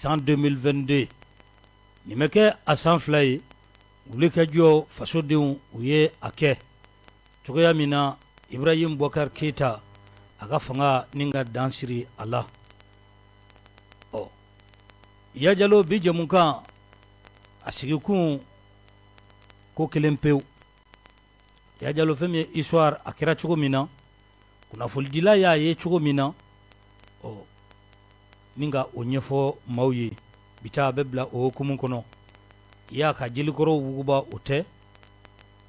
San 2022 nin bɛ kɛ a san 2 ye wulikajɔ fasodenw u ye a kɛ cogoya min na Ibrahim Boubacar Keita a ka fanga ni ka dan siri a la. Ɔ Ya Jalo bi jɛmukan a sigikun ko kelen pewu Ya Jalo fɛn min ye histoire a kɛra cogo min na kunnafonidila y'a ye cogo min na ɔ ni ka o ɲɛfɔ maaw ye bi ta bɛ bila o hukumu kɔnɔ i y'a ka jelikɔrɔw wuguba o tɛ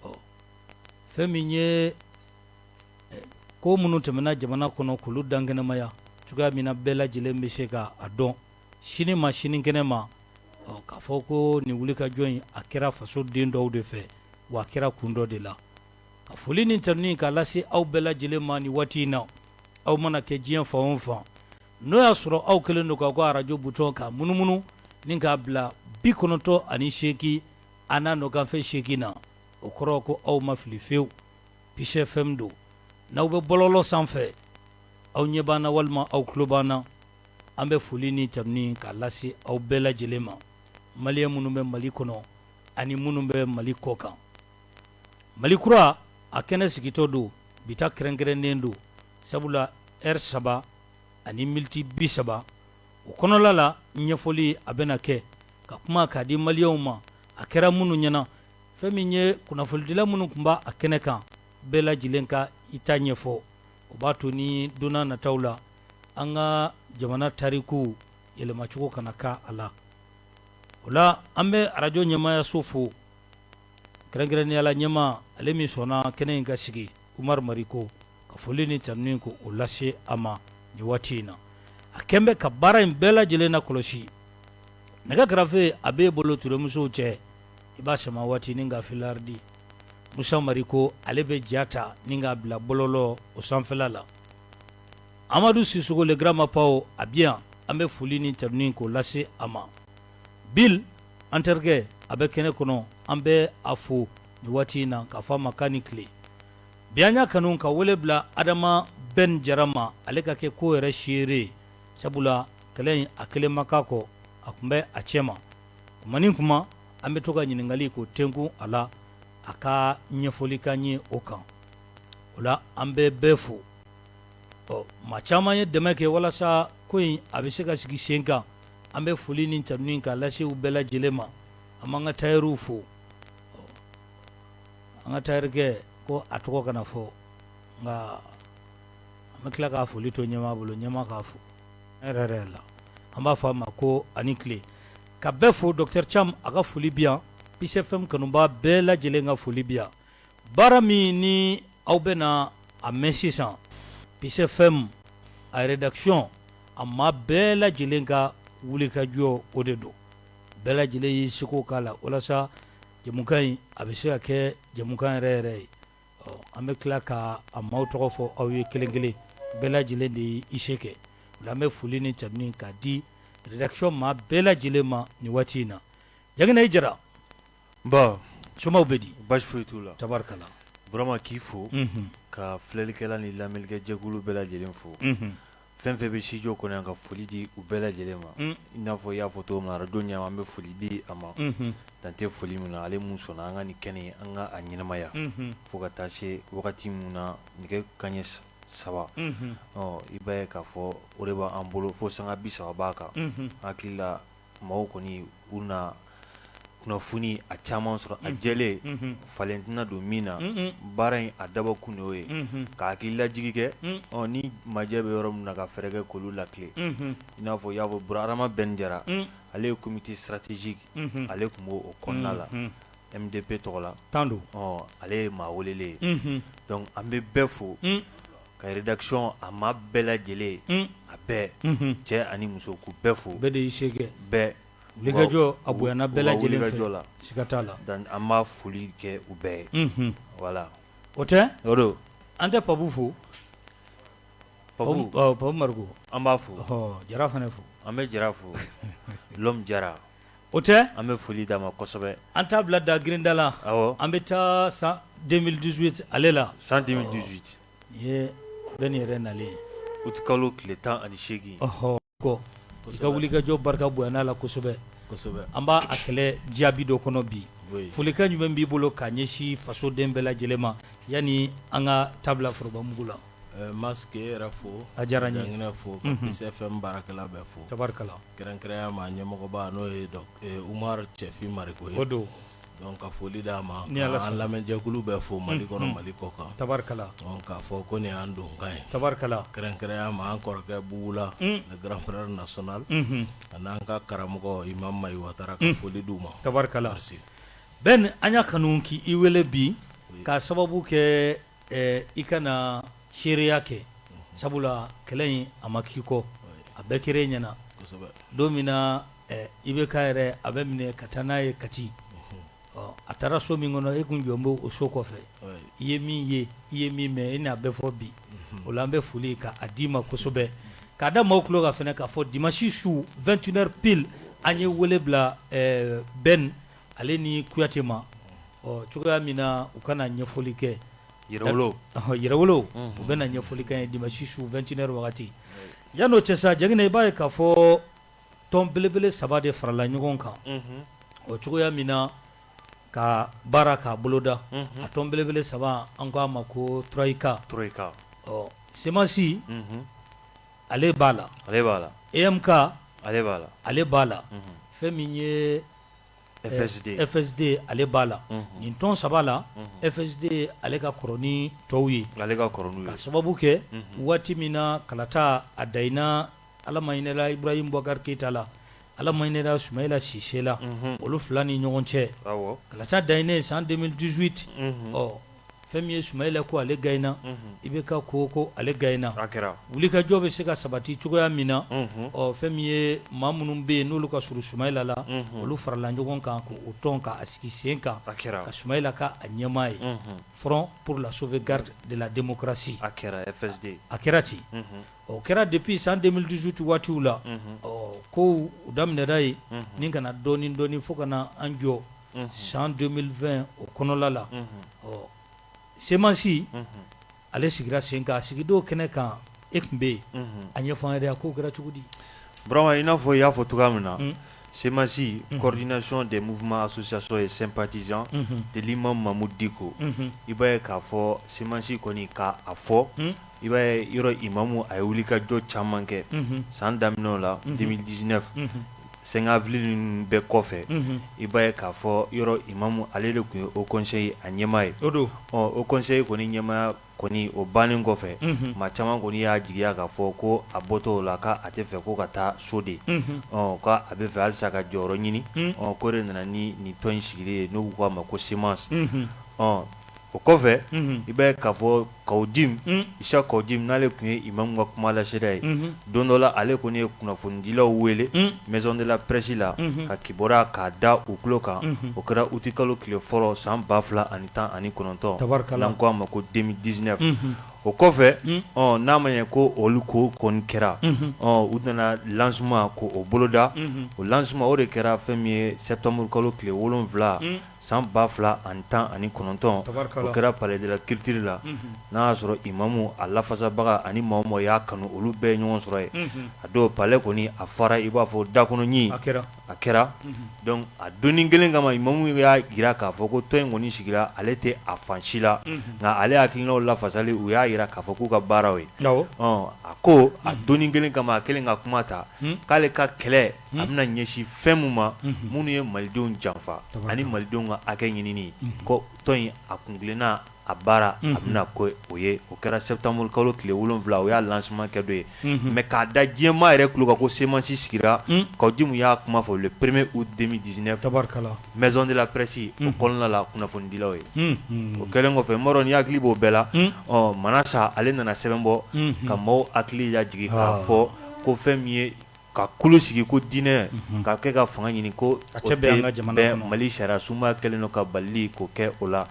ɔ fɛn min ye ko minnu tɛmɛna jamana kɔnɔ k'olu dankɛnɛmaya cogoya min na bɛɛ lajɛlen bɛ se ka a dɔn sini ma sinikɛnɛ ma ɔ k'a fɔ ko nin wulikajɔ in a kɛra faso den dɔw de fɛ wa a kɛra kun dɔ de la ka foli ni tanuni k'a lase aw bɛɛ lajɛlen ma nin waati in na aw mana kɛ diɲɛ fan o fan n'o y'a sɔrɔ aw kɛlen don k'aw ka arajo butɔn k'a munumunu ni k'a bila 98 a n'a nɔkanfɛ 8 na o kɔrɔ ko aw ma fili fewu Peace FM don n'aw bɛ bɔlɔlɔ sanfɛ aw ɲɛ b'an na walima aw tulo b'an na an bɛ foli ni tanuni k'a lase aw bɛɛ lajɛlen ma maliyɛn minnu bɛ Mali kɔnɔ ani minnu bɛ Mali kɔ kan Mali kura a kɛnɛ sigitɔ don bi ta kɛrɛnkɛrɛnnen don sabula heure 3 ani miniti 30 o kɔnɔla la ɲɛfɔli a bɛna kɛ ka kuma k'a di maliyɛnw ma a kɛra minnu ɲɛna fɛn min ye kunnafonidila minnu tun b'a a kɛnɛ kan bɛɛ lajɛlen ka i ta ɲɛfɔ o b'a to ni don nataw la an ka jamana tariku yɛlɛmacogo kana kɛ a la o la an bɛ arajo ɲɛmaayaso fo kɛrɛnkɛrɛnnenya la ɲɛmaa ale min sɔnna kɛnɛ in ka sigi Umaru Mariko ka foli ni tanuni ko o lase a ma nin waati in na a kɛlen bɛ ka baara in bɛɛ lajɛlen na kɔlɔsi nɛgɛ karafe a b'e bolo Turemusow cɛ i b'a sama waati ni ka filari di Musa Mariko ale bɛ ja ta ni k'a bila bɔlɔlɔ o sanfɛla la Amadu Sisoko le grand Mopao a bi yan an bɛ foli ni tanuni k'o lase a ma Bill an terikɛ a bɛ kɛnɛ kɔnɔ an bɛ a fo nin waati in na k'a fɔ a ma k'a ni tile bi an y'a kanu ka wele bila Adama Ben Jara ma ale ka kɛ ko yɛrɛ seere ye sabula kɛlɛ in a kelen ma k'a kɔ a tun bɛ a cɛma kuma ni kuma an bɛ to ka ɲininkali k'o tɛnkun a la a ka ɲɛfɔli k'an ye o kan o la an bɛ bɛɛ fo ɔ maa caman ye dɛmɛ kɛ walasa ko in a bɛ se ka sigi sen kan an bɛ foli ni tanuni k'a lase u bɛɛ lajɛlen ma an b'an ka tayɛriw fo an ka tayɛrikɛ ko a tɔgɔ kana fɔ nka an bɛ tila k'a foli to ɲɛmaa bolo ɲɛmaa k'a fo yɛrɛ yɛrɛ la an b'a fɔ a ma ko a ni tile ka bɛɛ fo docteur Cam a ka foli bi yan Peace FM kanubaa bɛɛ lajɛlen ka foli bi yan baara min ni aw bɛna a mɛn sisan Peace FM a rédaction a maa bɛɛ lajɛlen ka wulikajɔ o de don bɛɛ lajɛlen y'i seko k'a la walasa jɛmukan in a bɛ se ka kɛ jɛmukan yɛrɛ yɛrɛ ye ɔ an bɛ tila ka a maaw tɔgɔ fɔ aw ye kelen kelen bɛɛ lajɛlen de y'i se kɛ o la an bɛ foli ni tanuni k'a di rédaction maa bɛɛ lajɛlen ma nin waati in na Jaginɛ i Jara Bon somaw bɛ di basi foyi t'u la tabarikala Burama k'i fo ka filɛlikɛla ni lamɛnnikɛ jɛkulu bɛɛ lajɛlen fo fɛn fɛn bɛ studio kɔnɔ yan ka foli di u bɛɛ lajɛlen ma i n'a fɔ i y'a fɔ cogo min na arajo ɲɛmaa an bɛ foli di a ma dan tɛ foli min na ale mun sɔnna an ka nin kɛnɛ an ka a ɲɛnamaya fo ka taa se wagati min na nɛgɛ kanɲɛ 3 ɔ i b'a ye k'a fɔ o de b'an bolo fo sanga 30 b'a kan hakili la maaw kɔni u na kunnafoni a caman sɔrɔ a jɛlen falen tɛna don min na baara in a dabɔkun de y'o ye ka hakili lajigi kɛ ɔ ni majɛ bɛ yɔrɔ min na ka fɛɛrɛ kɛ k'olu latilen i n'a fɔ i y'a fɔ Burama Ben Jara ale ye comité stratégique ale tun b'o kɔnɔna la MDP tɔgɔ la tan don ale ye maa welelen ye donc an bɛ bɛɛ fo ka rédaction a maa bɛɛ lajɛlen a bɛɛ cɛ ani muso k'u bɛɛ fo bɛɛ de y'i se kɛ bɛɛ wulikajɔ a bonyana bɛɛ lajɛlen fɛ la siga t'a la an b'a foli kɛ u bɛɛ ye voilà o tɛ o don an tɛ Pabu fo Pabu Mariko an b'a fo Jara fana fo an bɛ Jara fo l'homme Jara o tɛ an bɛ foli d'a ma kosɛbɛ an t'a bila da girinda la an bɛ taa san 2018 ale la san 2018 Nin ye Ben yɛrɛ nalen ye utikalo tile 18 ɔhɔ kɔ I ka wulikajɔ barika bonyana la kosɛbɛ. An b'a a kɛlɛ jaabi dɔ kɔnɔ bi. Folikan jumɛn b'i bolo k'a ɲɛsin fasoden bɛɛ lajɛlen ma yanni an ka ta bila forobamugu la? Mas k'e yɛrɛ fo, a diyara n ye, Janginɛ fo, ka Peace FM baarakɛla bɛɛ fo, tabarikala, kɛrɛnkɛrɛnya ma ɲɛmɔgɔba n'o ye Umaru Cɛfin Mariko ye, o don, donc ka foli d'a ma, ni Ala sɔnna, k'an lamɛnjɛkulu bɛɛ fo Mali kɔnɔ Mali kɔ kan, tabarikala, donc k'a fɔ ko nin y'an donkan ye, tabarikala, kɛrɛnkɛrɛnya ma an kɔrɔkɛ Bubula, le grand frère national, ani an ka karamɔgɔ Imam Mayi Watara ka foli d'u ma, tabarikala, merci. Ben an y'a kanu k'i wele bi k'a sababu kɛ i ka na seereya kɛ sabula kɛlɛ in a ma k'i kɔ a bɛɛ kɛra e ɲɛna don min na IBK yɛrɛ a bɛ minɛ ka taa n'a ye Kati a taara so min kɔnɔ e kun jɔ bɛ o so kɔfɛ i ye min ye i ye min mɛn e n'a bɛɛ fɔ bi o la an bɛ foli ka a d'i ma kosɛbɛ k'a da maaw tulo kan fana k'a fɔ dimanche su 21 heures pile an ye wele bila Ben ale ni Kuyate ma ɔ cogoya min na u ka na ɲɛfɔli kɛ yɛrɛwolo u bɛna ɲɛfɔli kɛ dimanche su 21 heures wagati yan'o cɛ sa Jaginɛ i b'a ye k'a fɔ tɔn belebele saba de farala ɲɔgɔn kan o cogoya min na ka baara k'a boloda a tɔn belebele saba an k'a ma ko troïka ɔ CMAS ale b'a la EMK ale b'a la fɛn min ye FSD ale b'a la nin tɔn saba la FSD ale ka kɔrɔ ni tɔw ye ka sababu kɛ waati min na kalata a dayina Ala ma hinɛla Ibrahim Boubacar Keita la Ala ma hinɛla Sumayila Sise la olu fila ni ɲɔgɔn cɛ kalata dayinen san 2018 ɔ fɛn min ye Sumayila ko ale gagnera IBK ko ale gagnera wulikajɔ bɛ se ka sabati cogoya min na ɔ fɛn min ye maa minnu bɛ yen n'olu ka surun Sumayila la olu farala ɲɔgɔn kan k'o tɔn k'a sigi sen kan ka Sumayila k'a ɲɛmaa ye Front pour la sauvegarde de la démocratie a kɛra FSD a kɛra ten o kɛra depuis san 2018 waatiw la ɔ kow daminɛra yen ni ka na dɔɔnin dɔɔnin fo ka na an jɔ san 2020 o kɔnɔla la ɔ CMAS ale sigira sen kan a sigidon kɛnɛ kan e tun bɛ yen a ɲɛfɔ an ye a kow kɛra cogo di Burama i n'a fɔ i y'a fɔ cogoya min na CMAS coordination des mouvements associations et sympathisants de l'imam Mahmoud Dicko i b'a ye k'a fɔ CMAS kɔni k'a fɔ i b'a ye yɔrɔ imamu a ye wulikajɔ caman kɛ san daminɛ la 2019 5 avril ninnu bɛɛ kɔfɛ i b'a ye k'a fɔ yɔrɔ imamu ale de tun ye haut conseil a ɲɛmaa ye ɔ haut conseil kɔni ɲɛmaaya kɔni o bannen kɔfɛ maa caman kɔni y'a jigiya k'a fɔ ko a bɔtɔ o la k'a tɛ fɛ ko ka taa so de ɔ k'a bɛ fɛ halisa ka jɔyɔrɔ ɲini ɔ k'o de nana ni nin tɔn in sigili ye n'u k'a ma ko CMAS ɔ o kɔfɛ i b'a ye k'a fɔ Kaou Djim Isa Kaou Djim n'ale tun ye imamu ka kumalasela ye don dɔ la ale kɔni ye kunnafonidilaw wele maison de la presse la ka kibaruya k'a da u tulo kan o kɛra utikalo tile fɔlɔ san 2019 n'an ko a ma ko 2019 o kɔfɛ n'a ma ɲɛ ko olu ko kɔni kɛra u nana lancement ko o boloda o lancement o de kɛra fɛn min ye septembre kalo tile 7 san 2019 o kɛra palais de la culture la n'a y'a sɔrɔ imamu a lafasabaga ani maa o maa y'a kanu olu bɛɛ ye ɲɔgɔn sɔrɔ yen a don palais kɔni a fara i b'a fɔ dakɔnɔɲin a kɛra donc a donnin kelen kama imamu y'a jira k'a fɔ ko tɔn in kɔni sigira ale tɛ a fan si la nka ale hakilinaw lafasali u y'a jira k'a fɔ k'u ka baara ye a ko a donnin kelen kama a kɛlen ka kuma ta k'ale ka kɛlɛ a bɛna ɲɛsin fɛn min ma minnu ye malidenw janfa ani malidenw ka hakɛ ɲinini ko tɔn in a kuntilenna a baara a bɛna kɛ o ye o kɛra septembre kalo tile 7 o y'a lancement kɛ don ye mais k'a da diɲɛmaa yɛrɛ tulo kan ko CMAS sigira Kaou Djim y'a kuma fɔ le premier août 2019 maison de la presse o kɔnɔna la kunnafonidilaw ye o kɛlen kɔfɛ n m'a dɔn n'i hakili b'o bɛɛ la ɔ Manasa ale nana sɛbɛn bɔ ka maaw hakili lajigin k'a fɔ ko fɛn min ye ka kulu sigi ko diinɛ ka kɛ ka fanga ɲini ko a tɛ bɛn an ka jamana kɔnɔ Mali sariya sunba kɛlen don ka balili k'o kɛ o la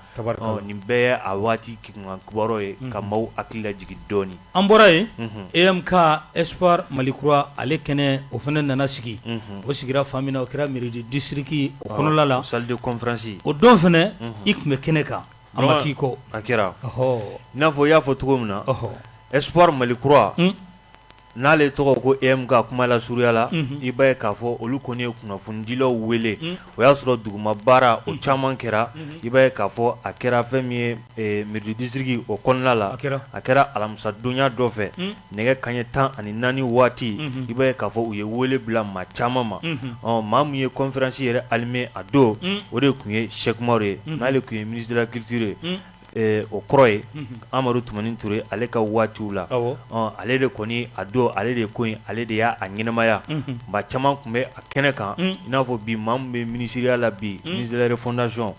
nin bɛɛ ye a waati kibaruya ye ka maaw hakili lajigin dɔɔnin an bɔra yen EMK Espoir Mali kura ale kɛnɛ o fana nana sigi o sigira fan min na o kɛra mairie du district o kɔnɔla la salle de conférence o don fana i tun bɛ kɛnɛ kan a ma k'i kɔ a kɛra i n'a fɔ i y'a fɔ cogo min na Espoir Mali kura. N'ale tɔgɔ ko EMK kuma lasurunya la, i b'a ye k'a fɔ olu kɔni ye kunnafonidilaw wele, o y'a sɔrɔ duguma baara o caman kɛra, i b'a ye k'a fɔ a kɛra fɛn min ye Mɛri district o kɔnɔna la, a kɛra alamisadonya dɔ fɛ nɛgɛ kanɲɛ 14 waati, i b'a ye k'a fɔ u ye wele bila maa caman ma, ɔ maa min ye conférence yɛrɛ animer a don, o de tun ye Cheick Oumar ye, n'ale tun ye ministre de la culture ye o kɔrɔ ye Amadu Tumani Ture ale ka waatiw la ale de kɔni a don ale de ko ale de y'a ɲɛnamaya maa caman tun bɛ a kɛnɛ kan i n'a fɔ bi maa min bɛ minisiriya la bi ministre de la refondation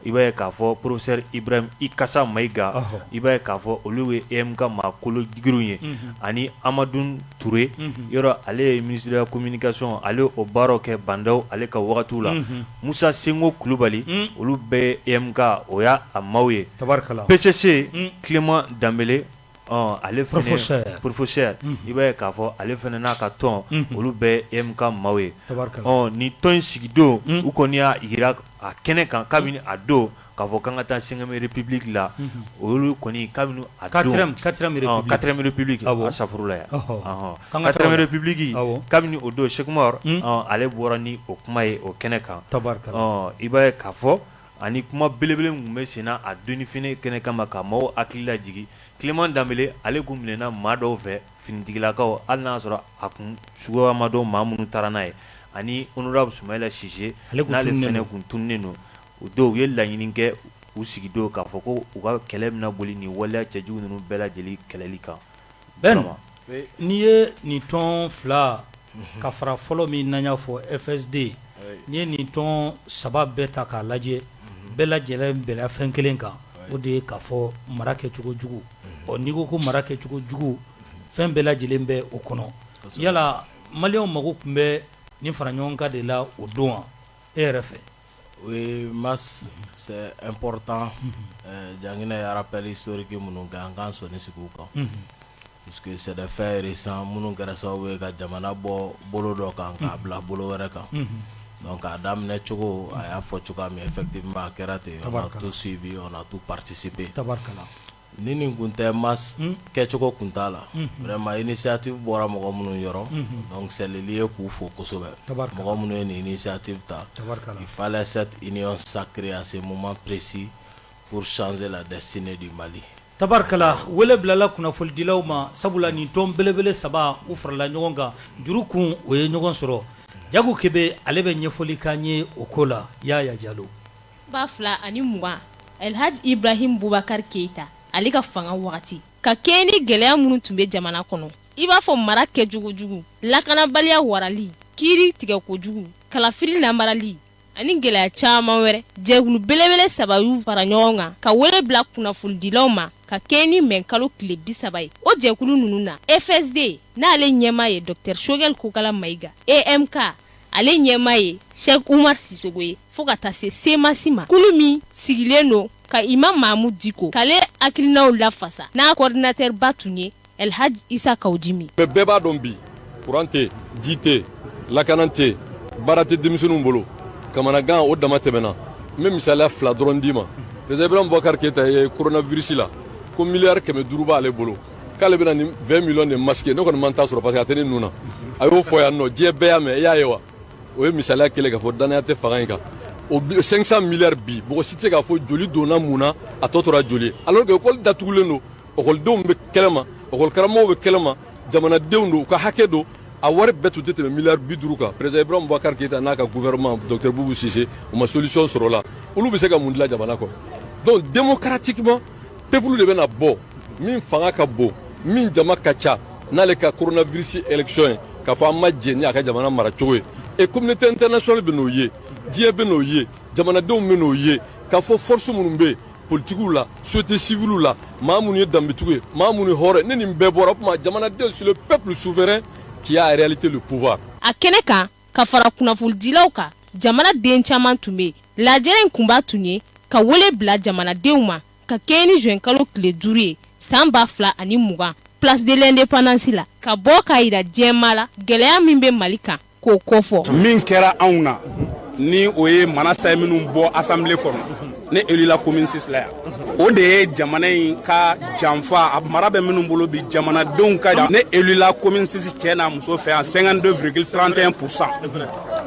i b'a ye k'a fɔ professeur Ibrahim Ikassa Maïga i b'a ye k'a fɔ olu ye EMK maa kolo girinw ye ani Amadu Ture yɔrɔ ale ye ministre de la communication ale o baaraw kɛ Bah N'Daw ale ka wagatiw la Musa Senko Kulubali olu bɛɛ ye EMK o y'a maaw ye PCC Clément Dembélé ale professeur i b'a ye k'a fɔ ale fana n'a ka tɔn olu bɛɛ ye EMK maaw ye nin tɔn in sigidon u kɔni y'a jira a kɛnɛ kan kabini a don k'a fɔ k'an ka taa cinquième république la olu kɔni kabini a don quatrième république safurulayi quatrième république kabini o don Cheick Oumar ale bɔra ni o kuma ye o kɛnɛ kan i b'a ye k'a fɔ ani kuma belebele min tun bɛ senna a donni fana kɛnɛ kama ka maaw hakili lajigin Clément Dembélé ale tun minɛna maa dɔw fɛ finitigilakaw hali n'a sɔrɔ a kun suguya ma dɔn maa minnu taara n'a ye ani honorable Soumaïla Cissé n'ale fana tun tununnen don o don u ye laɲini kɛ u sigidon k'a fɔ ko u ka kɛlɛ bɛna boli nin waleya cɛjugu ninnu bɛɛ lajɛlen kɛlɛli kan Ben n'i ye nin tɔn fila ka fara fɔlɔ min n'an y'a fɔ FSD n'i ye nin tɔn saba bɛɛ ta k'a lajɛ bɛɛ lajɛlen bɛnna fɛn kelen kan o de ye k'a fɔ mara kɛcogo jugu ɔ n'i ko ko mara kɛcogo jugu fɛn bɛɛ lajɛlen bɛ o kɔnɔ yala maliyɛnw mago tun bɛ nin fara ɲɔgɔn kan de la o don wa e yɛrɛ fɛ Oui Mas c'est important Janginɛ ye rappel historique minnu kɛ an k'an sɔnni sigi u kan puisque c'est des faits récents minnu kɛra sababu ye ka jamana bɔ bolo dɔ kan k'a bila bolo wɛrɛ kan donc a daminɛ cogo a y'a fɔ cogoya min effectivement a kɛra ten on a tout suivi on a tout participé ni nin kun tɛ Mas kɛcogo kun t'a la vraiment initiative bɔra mɔgɔ minnu yɔrɔ donc c'est le lieu k'u fo kosɛbɛ mɔgɔ minnu ye nin initiative ta il fallait cette union sacrée à ce moment précis pour changer la destinée du Mali Tabarikala wele bilala kunnafonidilaw ma sabula nin tɔn belebele saba u farala ɲɔgɔn kan juru kun o ye ɲɔgɔn sɔrɔ Jago Kebe ale bɛ ɲɛfɔli k'an ye o ko la Yaya Jalo 2020 Elhaji Ibrahim Boubacar Keita ale ka fanga wagati ka kɛɲɛ ni gɛlɛya minnu tun bɛ jamana kɔnɔ i b'a fɔ mara kɛcogo jugu lakanabaliya warali kiiri tigɛ kojugu kalafili namarali ani gɛlɛya caman wɛrɛ jɛkulu belebele saba y'u fara ɲɔgɔn kan ka wele bila kunnafonidilaw ma ka kɛɲɛ ni mɛ kalo tile 30 ye o jɛkulu ninnu na FSD n'ale ɲɛmaa ye Dr Choguel Kokala Maïga EMK ale ɲɛmaa ye Cheikh Oumar Sissoko ye fo ka taa se CMAS ma kulu min sigilen don ka Imam Mahmoud Dicko k'ale hakilinaw lafasa n'a coordinateur ba tun ye Elhaji Issa Kaou Djim ye. Mais bɛɛ b'a dɔn bi courant tɛ yen, ji tɛ yen, lakana tɛ yen, baara tɛ denmisɛnninw bolo, kamanagan o dama tɛmɛna. N bɛ misaliya fila dɔrɔn d'i ma. Président Ibrahim Boubacar Keita ye coronavirus la ko miliyari 500 b'ale bolo k'ale bɛna ni 20 millions de masques ye. Ne kɔni ma n ta sɔrɔ parce que a tɛ ne nun na. A y'o fɔ yan nɔ, diɲɛ bɛɛ y'a mɛn, i y'a ye wa? O ye misaliya kelen k'a fɔ danaya tɛ fanga in kan. O 500 milliards bi mɔgɔ si tɛ se k'a fɔ joli donna mun na, a tɔ tora joli ye. Alors que école datugulen don, ekɔlidenw bɛ kɛnɛma, ekɔli karamɔgɔw bɛ kɛnɛma, jamanadenw don, u ka hakɛ don. A wari bɛɛ tun tɛ tɛmɛ miliyari 50 kan. Président Ibrahim Boubacar Keita n'a ka gouvernement docteur Boubou Cissé u ma solution sɔrɔ o la. Olu bɛ se ka mun dilan jamana kɔnɔ? Donc démocratiquement peuple de bɛna bɔ min fanga ka bon, min jama ka ca, n'ale ka coronavirus élection ye k'a fɔ an ma jɛn ni a ka jamana maracogo ye. Et communauté internationale bɛ n'o ye, diɲɛ bɛ n'o ye, jamanadenw bɛ n'o ye k'a fɔ force minnu bɛ yen politigiw la, société civile la, maa minnu ye danbetigiw ye, maa minnu ye hɔrɔn ye, ni nin bɛɛ bɔra o tuma jamanadenw, c'est le peuple souverain qui a en réalité le pouvoir. A kɛnɛ kan ka fara kunnafonidilaw kan jamana den caman tun bɛ yen lajɛrɛ in kunba tun ye ka wele bila jamanadenw ma ka kɛɲɛ ni juin kalo tile 5 ye san 2020 place de l'indépendance la ka bɔ k'a yira diɲɛmaa la gɛlɛya min bɛ Mali kan k'o kofɔ. Min kɛra anw na ni o ye Manasa ye minnu bɔ assemblée kɔnɔ, ne élu la commune 6 la yan. O de ye jamana in ka janfa, a mara bɛ minnu bolo bi, jamanadenw ka. Ne élu la commune 6 cɛ n'a muso fɛ yan, 52,31%.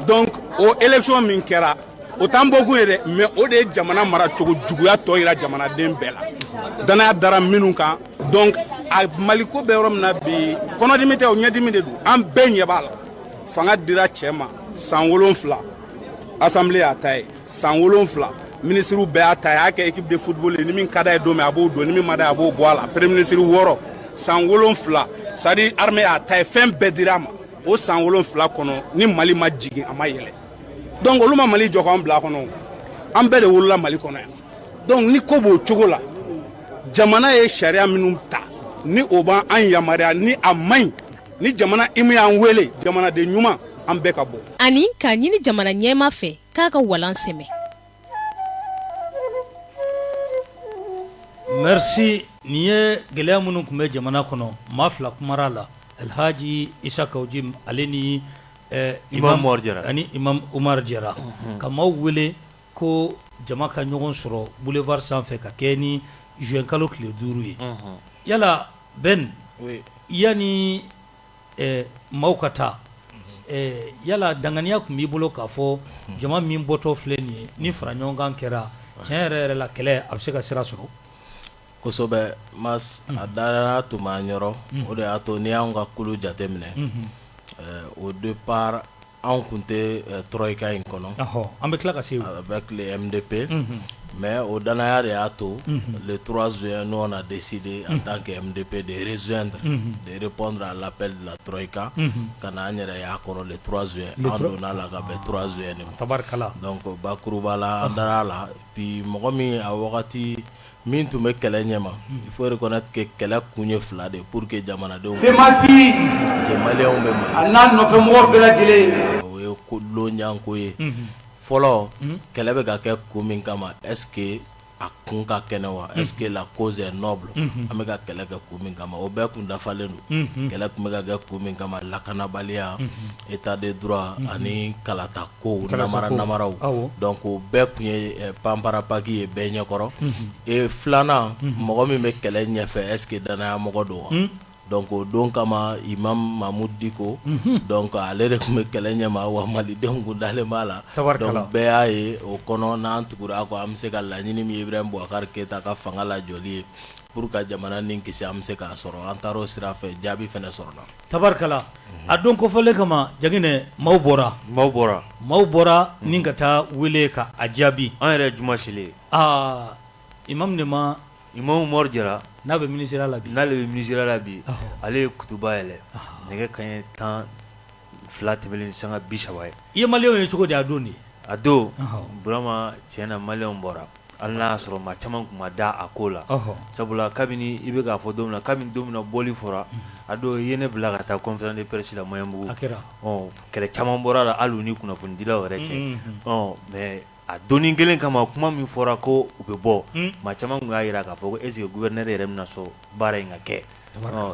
Donc o élection min kɛra, o t'an bɔkun ye dɛ, mais o de ye jamana maracogo juguya tɔ yira jamanaden bɛɛ la, danaya dara minnu kan. Donc a Maliko bɛ yɔrɔ min na bi, kɔnɔdimi tɛ, o ɲɛdimi de don. An bɛɛ ɲɛ b'a la, fanga dira cɛ ma san 7, assemblée y'a ta ye, san 7, minisiriw bɛɛ y'a ta ye, a y'a kɛ équipe de football ye, ni min ka d'a ye don min a b'o don, ni min ma d'a ye a b'o bɔ a la. Premier ministre 6, san 7, c'est à dire armée y'a ta ye, fɛn bɛɛ dira a ma. O san 7 kɔnɔ, ni Mali ma jigin, a ma yɛlɛ. Donc olu ma Mali jɔ k'an bila a kɔnɔ, an bɛɛ de wolola Mali kɔnɔ yan. Donc ni ko b'o cogo la, jamana ye sariya minnu ta ni o b'an yamaruya, ni a man ɲi, ni jamana hymne y'an wele, jamanaden ɲuman, an bɛɛ ka bɔ. Ani k'a ɲini jamana ɲɛmaa fɛ k'a ka walan sɛmɛ. Merci. Nin ye gɛlɛya minnu tun bɛ jamana kɔnɔ, maa fila kumara la, Alhaji Isa Kawu Jim ale ni Imam Umaru Jara, ani Imam Umaru Jara, ka maaw wele ko jama ka ɲɔgɔn sɔrɔ boulevard sanfɛ ka kɛ ni juin kalo tile 5 ye. Yala Ben, yanni maaw ka taa, yala danganiya tun b'i bolo k'a fɔ jama min bɔtɔ filɛ nin ye, ni fara ɲɔgɔn kan kɛra, tiɲɛ yɛrɛ yɛrɛ la, kɛlɛ a bɛ se ka sira sɔrɔ? Kosɛbɛ Mas, a danaya tun b'an yɔrɔ. O de y'a to n'i y'anw ka kulu jateminɛ, au départ anw tun tɛ troïka in kɔnɔ. An bɛ tila ka se avec le MDP, mais o danaya de y'a to le 3 juin, nous on a décidé en tant que MDP de rejoindre, de répondre à l'appel de la troïka, ka na an yɛrɛ y'a kɔnɔ le 3 juin. An donna la ka bɛn 3 juin de ma. Tabarikala. Donc bakuruba la, an dara la. Puis mɔgɔ min a wagati min tun bɛ kɛlɛ ɲɛma, il faut reconnaître que kɛlɛ kun ye fila de pour que jamanadenw, CMAS, parce que maliyɛnw bɛ Mali a n'a nɔfɛmɔgɔw bɛɛ lajɛlen. O ye ko lonjanko ye fɔlɔ. Kɛlɛ bɛ ka kɛ kun min kama, est ce que a kun ka kɛnɛ wa? Est ce que la cause est noble? An bɛ ka kɛlɛ kɛ kun min kama, o bɛɛ kun dafalen don. Kɛlɛ tun bɛ ka kɛ kun min kama, lakanabaliya, état de droit ani kalata kow namara namaraw, donc o bɛɛ tun ye panparapaki ye bɛɛ ɲɛkɔrɔ. Et filanan, mɔgɔ min bɛ kɛlɛ ɲɛfɛ, est ce que danaya mɔgɔ don wa? Donc o don kama, Imam Mahmoud Dicko, donc ale de tun bɛ kɛlɛ ɲɛma, wa malidenw kun dalen b'a la. Donc bɛɛ y'a ye o kɔnɔ, n'an tugura a kɔ, an bɛ se ka laɲini min ye Ibrahim Boubacar Keita ka fanga lajɔli ye pour ka jamana nin kisi, an bɛ se k'a sɔrɔ. An taara o sira fɛ, jaabi fana sɔrɔla. Tabarikala. A don kofɔlen kama, Jaginɛ, maaw bɔra. Maaw bɔra. Maaw bɔra ni ka taa wele ka a jaabi. An yɛrɛ juma seli. Aa, imam de ma. Imam Umaru Jara. N'a bɛ minisiriya la bi. N'ale bɛ minisiriya la bi, ale ye kutuba yɛlɛ nɛgɛ kanɲɛ 12 tɛmɛnen ni sanga 30 ye. I ye maliyɛnw ye cogo di a don de? A don Burama, tiɲɛ na, maliyɛnw bɔra, hali n'a y'a sɔrɔ maa caman tun ma da a ko la, sabula kabini i bɛ k'a fɔ don min na, kabini don min na bɔli fɔra, a don i ye ne bila ka taa conférence de presse la Maɲanbugu. A kɛra. Ɔ, kɛlɛ caman bɔra la hali u ni kunnafonidilaw yɛrɛ cɛ. Ɔ, mais a donni kelen kama, kuma min fɔra ko u bɛ bɔ, maa caman tun y'a jira k'a fɔ ko est ce que gouverneur yɛrɛ bɛna sɔn baara in ka kɛ?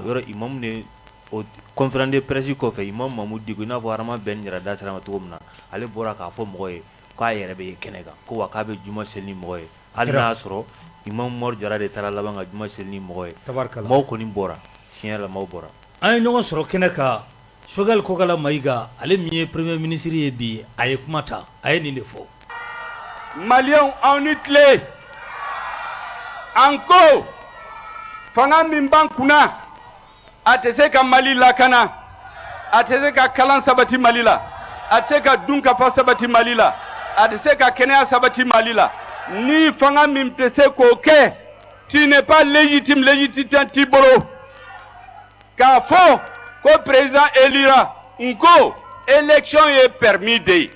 Yɔrɔ imam de, o conférence de presse kɔfɛ, imam Mahmoud Dicko, i n'a fɔ Adama Ben yɛrɛ da sera ma cogo min na, ale bɔra k'a fɔ mɔgɔ ye k'a yɛrɛ bɛ ye kɛnɛ kan, ko wa k'a bɛ juma seli ni mɔgɔ ye, hali n'a y'a sɔrɔ imam Umaru Jara de taara laban ka juma seli ni mɔgɔ ye. Maaw kɔni bɔra, tiɲɛ yɛrɛ la, maaw bɔra. An ye ɲɔgɔn sɔrɔ kɛnɛ kan, Choguel Kokalla Maïga, ale min ye premier ministre ye bi, a ye kuma ta, a ye nin de fɔ. Maliyɛnw, aw ni tile. An ko fanga min b'an kunna, a tɛ se ka Mali lakana, a tɛ se ka kalan sabati Mali la, a tɛ se ka dunkafa sabati Mali la, a tɛ se ka kɛnɛya sabati Mali la. Ni fanga min tɛ se k'o kɛ, tu n'es pas légitime, légitimité t'i bolo. K'a fɔ ko président élira, n ko élection ye permis de ye.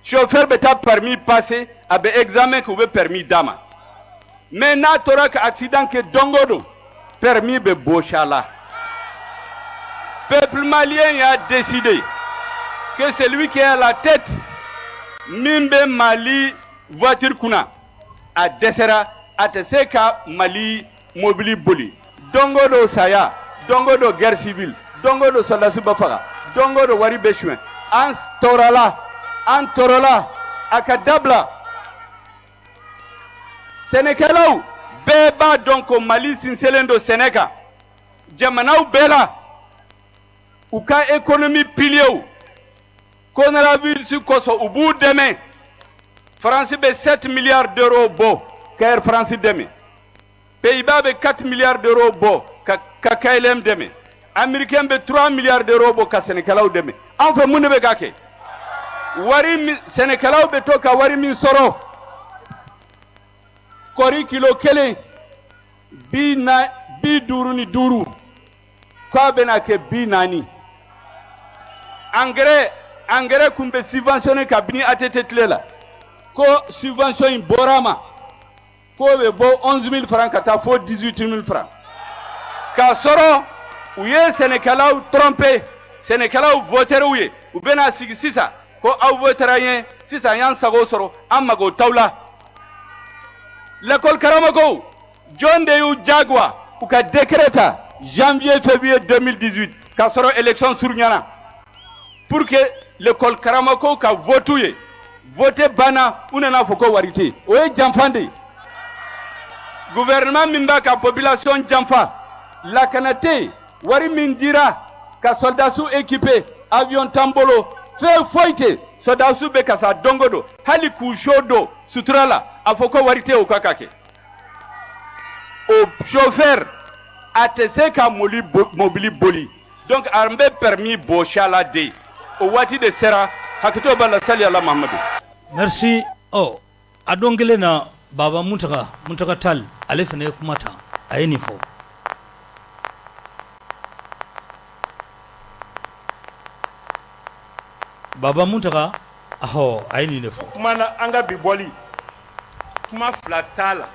Chauffeur bɛ taa permis passer, a bɛ examen kɛ, u bɛ permis d'a ma. Mais n'a tora ka accident kɛ don o don, permis bɛ bɔsi a la. Peuple malien y'a décidé que celui qui est à la tête, min bɛ Mali voiture kunna, a dɛsɛra, a tɛ se ka Mali mobili boli. Don o don saya, don o don guerre civile, don o don sɔrɔdasi bɛ faga, don o don wari bɛ suɲɛ. An tɔɔrɔla, an tɔɔrɔla, a ka dabila. Sɛnɛkɛlaw bɛɛ b'a dɔn ko Mali sinsinlen don sɛnɛ kan jamanaw bɛɛ la u ka économie piliers coronavirus kosɔn u b'u dɛmɛ France bɛ 7 milliards d'euros bɔ ka Air France dɛmɛ Pays-Bas bɛ 4 milliards d'euros bɔ ka KLM dɛmɛ Américain bɛ 3 milliards d'euros bɔ ka sɛnɛkɛlaw dɛmɛ an fɛ mun de bɛ ka kɛ wari min sɛnɛkɛlaw bɛ to ka wari min sɔrɔ kɔɔri kilo kelen 55 k'a bɛna kɛ 40 engrais kun bɛ subventionné kabini ATT tile la ko subvention in bɔra a ma k'o bɛ bɔ 11000 francs ka taa fo 18000 francs k'a sɔrɔ u ye sɛnɛkɛlaw tromper sɛnɛkɛlaw votera u ye u bɛna sigi sisan ko aw votera an ye sisan an y'an sago sɔrɔ an mago t'aw la l'école karamɔgɔw jɔn de y'u jagoya u ka décret ta janvier février 2018 k'a sɔrɔ élection surunyana pour que l'école karamɔgɔw ka vote ye vote banna u nana fɔ ko wari tɛ yen o ye janfa de ye gouvernement min b'a ka population janfa lakana tɛ yen wari min dira ka soldats équiper avion t'an bolo fɛn foyi tɛ soldats bɛ ka sa don o don hali k'u so don sutura la a fɔ ko wari tɛ o ka kɛ o chauffeur a tɛ se ka mobili boli donc an bɛ permis bɔsi a la de o waati de sera hakɛto b'a la sali ala Mahamadu. Merci ɔ a don kelen na Baba Muntaga Muntaga Tall ale fana ye kuma ta a ye nin fɔ. Baba Muntaga ɔhɔ a ye nin de fɔ. Kuma na an ka bi bɔli kuma fila t'a la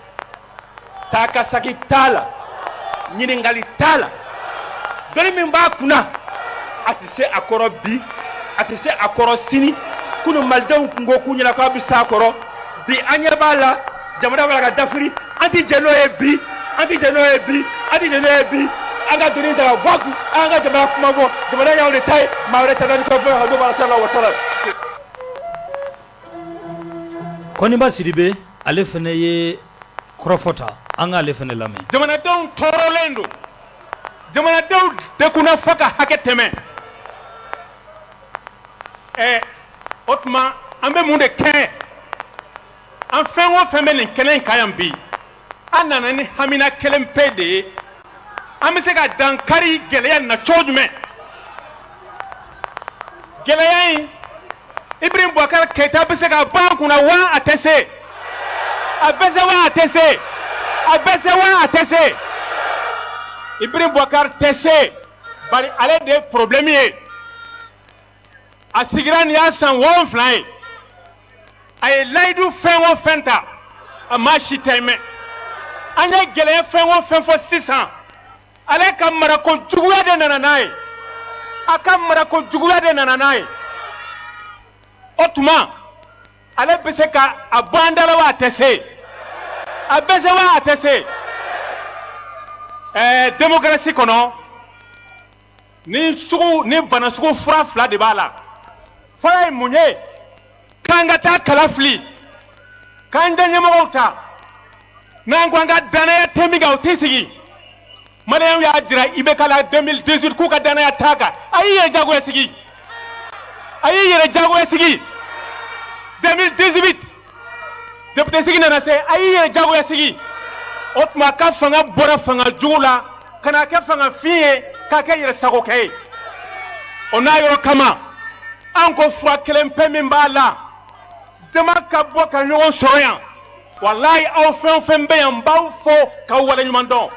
taa ka sagi t'a la ɲininkali t'a la dɔnni min b'a kunna a tɛ se a kɔrɔ bi a tɛ se a kɔrɔ sini kunun malidenw kun ko k'u ɲɛna k'a bɛ s'a kɔrɔ bi an ɲɛ b'a la jamana b'a la ka dafiri an tɛ jɛn n'o ye bi an tɛ jɛn n'o ye bi an tɛ jɛn n'o ye bi an ka doni ta ka bɔ a kun an ka jamana kuma bɔ jamana y'anw de ta ye maa wɛrɛ ta ni ka bɔ ka bɔ ala wa sala. Kɔniba Sidibe ale fana ye kɔrɔfɔ ta an k'ale fana lamɛn. Jamanadenw tɔɔrɔlen don jamanadenw degunna fo ka hakɛ tɛmɛ ɛ o tuma an bɛ mun de kɛ an fɛn o fɛn bɛ nin kɛnɛ in kan yan bi an nana ni hamina kelen pe de ye an bɛ se ka dankari gɛlɛya na cogo jumɛn gɛlɛya in Ibrahim Boubacar Keita bɛ se ka bɔ an kunna wa a tɛ se a bɛ se wa a tɛ se a bɛ se wa a tɛ se Ibrahim Boubacar tɛ se bari ale de ye problème ye a sigira nin y'a san 7 ye a ye layidu fɛn o fɛn ta a maa si tɛmɛ an ye gɛlɛya fɛn o fɛn fɔ sisan ale ka marako juguya de nana n'a ye a ka marako juguya de nana n'a ye o tuma ale bɛ se ka a bɔ an da la wa a tɛ se a bɛ se wa a tɛ se ɛɛ démocratie kɔnɔ ni sugu ni bana sugu fura fila de b'a la fɔlɔ ye mun ye k'an ka taa kala fili k'an ka ɲɛmɔgɔw ta n'an ko an ka danaya tɛ min kan o tɛ sigi maliyɛnw y'a jira IBK la 2018 k'u ka danaya t'a kan a y'i yɛrɛ jagoya sigi a y'i yɛrɛ jagoya sigi 2018 député sigi nana se a y'i yɛrɛ jagoya sigi o tuma a ka fanga bɔra fanga jugu la ka na kɛ fanga fin ye k'a kɛ yɛrɛ sagokɛ ye o n'a yɔrɔ kama an ko fura kelen pe min b'a la jama ka bɔ ka ɲɔgɔn sɔrɔ yan walayi aw fɛn o fɛn bɛ yan n b'aw fo k'aw waleɲuman dɔn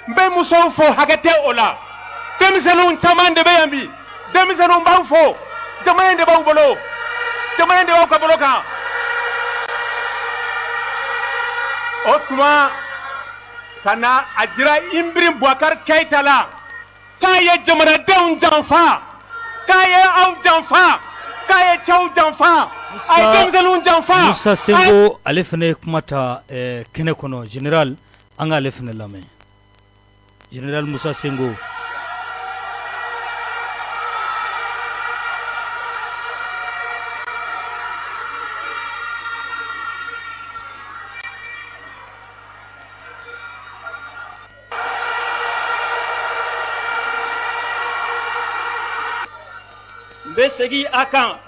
n bɛ musow fo hakɛ tɛ o la denmisɛnninw caman de bɛ yan bi denmisɛnninw b'aw fo jamana in de b'aw bolo jamana in de b'aw ka bolo kan o tuma ka na a jira Ibrahim Boubacar Keïta la k'a ye jamanadenw janfa k'a ye aw janfa k'a ye cɛw janfa a ye denmisɛnninw janfa. Musa Senko ale fana ye kuma ta kɛnɛ kɔnɔ général an k'ale fana lamɛn général Musa Senko. Bɛ segin a kan,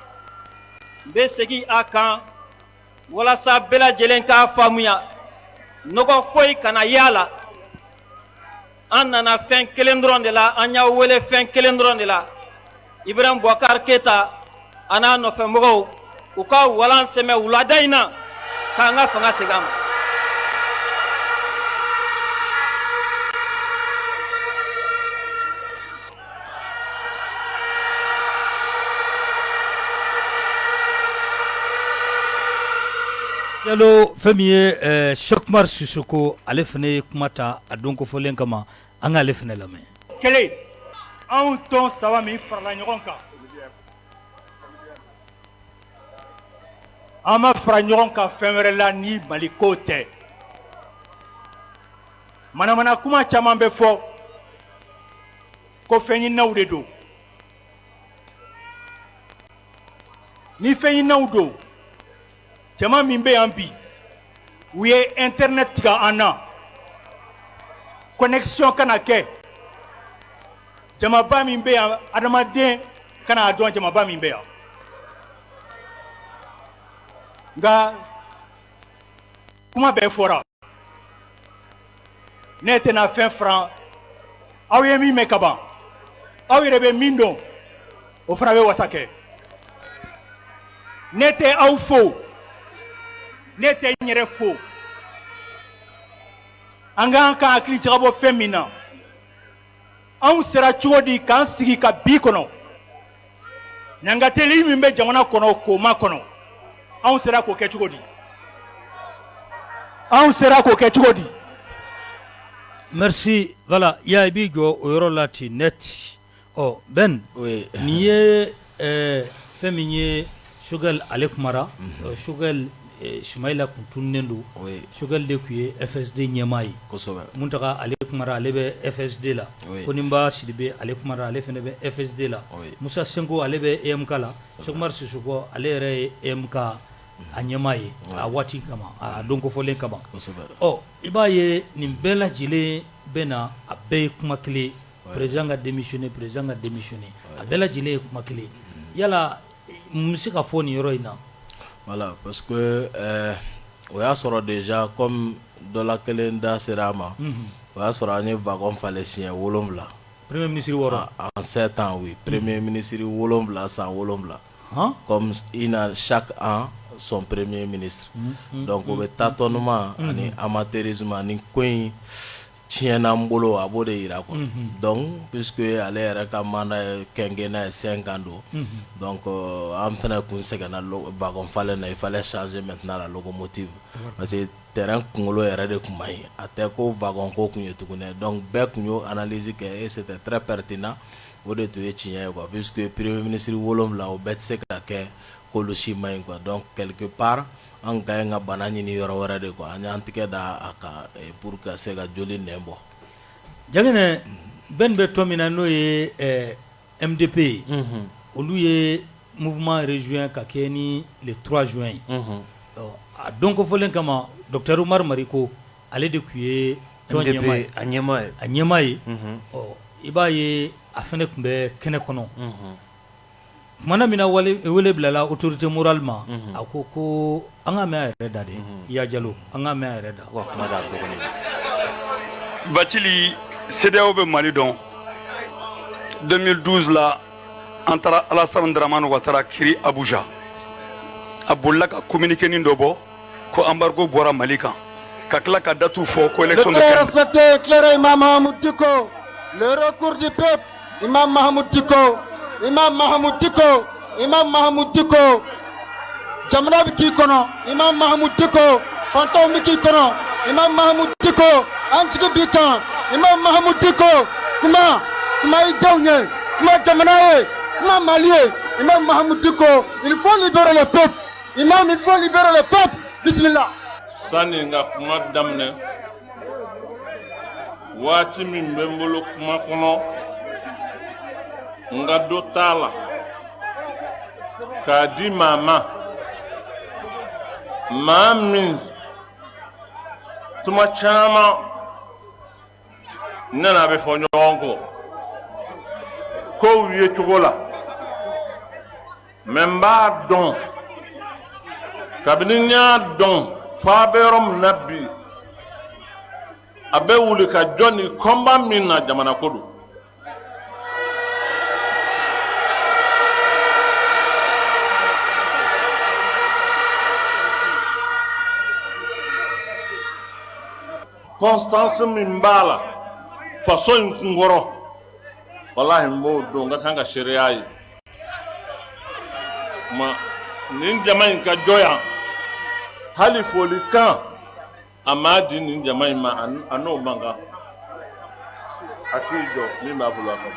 n bɛ segin a kan walasa bɛɛ lajɛlen k'a faamuya, nɔgɔ foyi kana y'a la. An nana fɛn kelen dɔrɔn de la, an y'a wele fɛn kelen dɔrɔn de la. Ibrahim Boubacar Keita a n'a nɔfɛmɔgɔw, u ka walan sɛmɛ wulada in na k'an ka fanga segin an ma. Jalo, fɛn min ye Cheick Oumar Sissoko, ale fana ye kuma ta a don kofɔlen kama, an k'ale fana lamɛn. Kelen, anw tɔn saba min farala ɲɔgɔn kan, an ma fara ɲɔgɔn kan fɛn wɛrɛ la ni Mali ko tɛ. Manamana kuma caman bɛ fɔ ko fɛn ɲininaw de don. Ni fɛn ɲininaw don, jama min bɛ yan bi, u ye internet tigɛ an na, connexion kana kɛ. Jamaba min bɛ yan, adamaden kana a dɔn jamaba min bɛ yan. Nka kuma bɛɛ fɔra, ne tɛna fɛn fara aw ye min mɛn kaban, aw yɛrɛ bɛ min dɔn, o fana bɛ wasa kɛ. Ne tɛ aw fo, ne tɛ n yɛrɛ fo. An ka kan ka hakili jagabɔ fɛn min na, anw sera cogo di k'an sigi ka bi kɔnɔ ɲangateli min bɛ jamana kɔnɔ k'o ma kɔnɔ, anw sera k'o kɛ cogo di? Anw sera k'o kɛ cogo di? Merci. Voilà, ya i b'i jɔ o yɔrɔ la ten net. Ɔ Ben, nin ye fɛn min ye Choguel ale kumara, Choguel Sumayila tun tununnen don, Choguel de tun ye FSD ɲɛmaa ye, kosɛbɛ, Muntaga ale kumara, ale bɛ FSD la, Koniba Sidibe ale kumara, ale fana bɛ FSD la, Musa Senko ale bɛ EMK la, Cheick Oumar Sissoko ale yɛrɛ ye EMK a ɲɛmaa ye a waati kama, a don kofɔlen kama, kosɛbɛ. Ɔ i b'a ye nin bɛɛ lajɛlen bɛ na, a bɛɛ ye kuma kelen, président ka démissionner, président ka démissionner, a bɛɛ lajɛlen ye kuma kelen. Yala mun bɛ se ka fɔ nin yɔrɔ in na? Voilà, parce que o y'a sɔrɔ déjà, comme dɔ la kelen da sera a ma, o y'a sɔrɔ an ye wagon falen siɲɛ 7. Premier ministre 6. En 7 ans, oui, premier ministre 7, san 7. Comme il a chaque an son premier ministre, donc o bɛ tâtonnement ani amateurisme ani ko in tiɲɛna n bolo, a b'o de yira quoi. Donc puisque ale yɛrɛ ka mandat ye quinquennat ye, 5 ans don, donc an fana kun sɛgɛnna wagon falen na. Il fallait changer maintenant la locomotive, parce que train kunkolo yɛrɛ de tun man ɲi, a tɛ ko wagon ko kun ye tuguni. Donc bɛɛ tun y'o analyse kɛ et c'était très pertinent. O de tun ye tiɲɛ ye quoi, puisque premier ministre 7, o bɛɛ tɛ se ka kɛ k'olu si man ɲi quoi. Donc quelque part, an ka ɲi ka bana ɲini yɔrɔ wɛrɛ de quoi, an y'an tigɛ da a kan pour ka se ka joli nɛn bɔ. Jaginɛ, Ben bɛ tɔn min na, n'o ye MDP ye, olu ye mouvement rejoint ka kɛ ni le 3 juin ye. A don kofɔlen kama, docteur Umaru Mariko, ale de tun ye tɔn ɲɛmaa ye, a ɲɛmaa ye, a ɲɛmaa ye. Ɔ i b'a ye a fana tun bɛ kɛnɛ kɔnɔ kumana min na, wele bilala autorité morale ma. A ko ko an ka mɛn a yɛrɛ da de, Iya Jalo, an ka mɛn a yɛrɛ da. Kuma da dɔgɔnin. Bacili, CEDEAO bɛ Mali dɔn. 2012 la, an taara Alassane Dramane Ouattara kiri Abuja, a bolila ka communiqué nin dɔ bɔ ko embargo bɔra Mali kan, ka tila ka date fɔ ko élection Le très respecté éclairé Imam Mahmoud Dicko, le recours du peuple, Imam Mahmoud Dicko, Imam Mahmoud Dicko, Imam Mahmoud Dicko, jamana bɛ k'i kɔnɔ, Imam Mahmoud Dicko, fantanw bɛ k'i kɔnɔ, Imam Mahmoud Dicko, an jigi b'i kan, Imam Mahmoud Dicko, kuma, kuma i denw ye, kuma jamana ye, kuma Mali ye, Imam Mahmoud Dicko, il faut libérer le peuple, Imam, il faut libérer le peuple, bismillah. Sani n ka kuma daminɛ, waati min bɛ n bolo kuma kɔnɔ, n ka dɔ t'a la k'a di maa ma, maa min tuma caman ne n'a bɛ fɔ ɲɔgɔn kɔ kow ye cogo la. Mais n b'a dɔn, kabini n y'a dɔn f'a bɛ yɔrɔ min na bi, a bɛ wuli ka jɔ ni combat min na, jamana ko don. Constance min b'a la faso in kunkɔrɔ, walahi n b'o dɔn, n ka kan ka seereya ye. Ma nin jama in ka jɔ yan, hali folikan a m'a di nin jama in ma, a n'o man kan. A k'i jɔ min b'a bolo a ka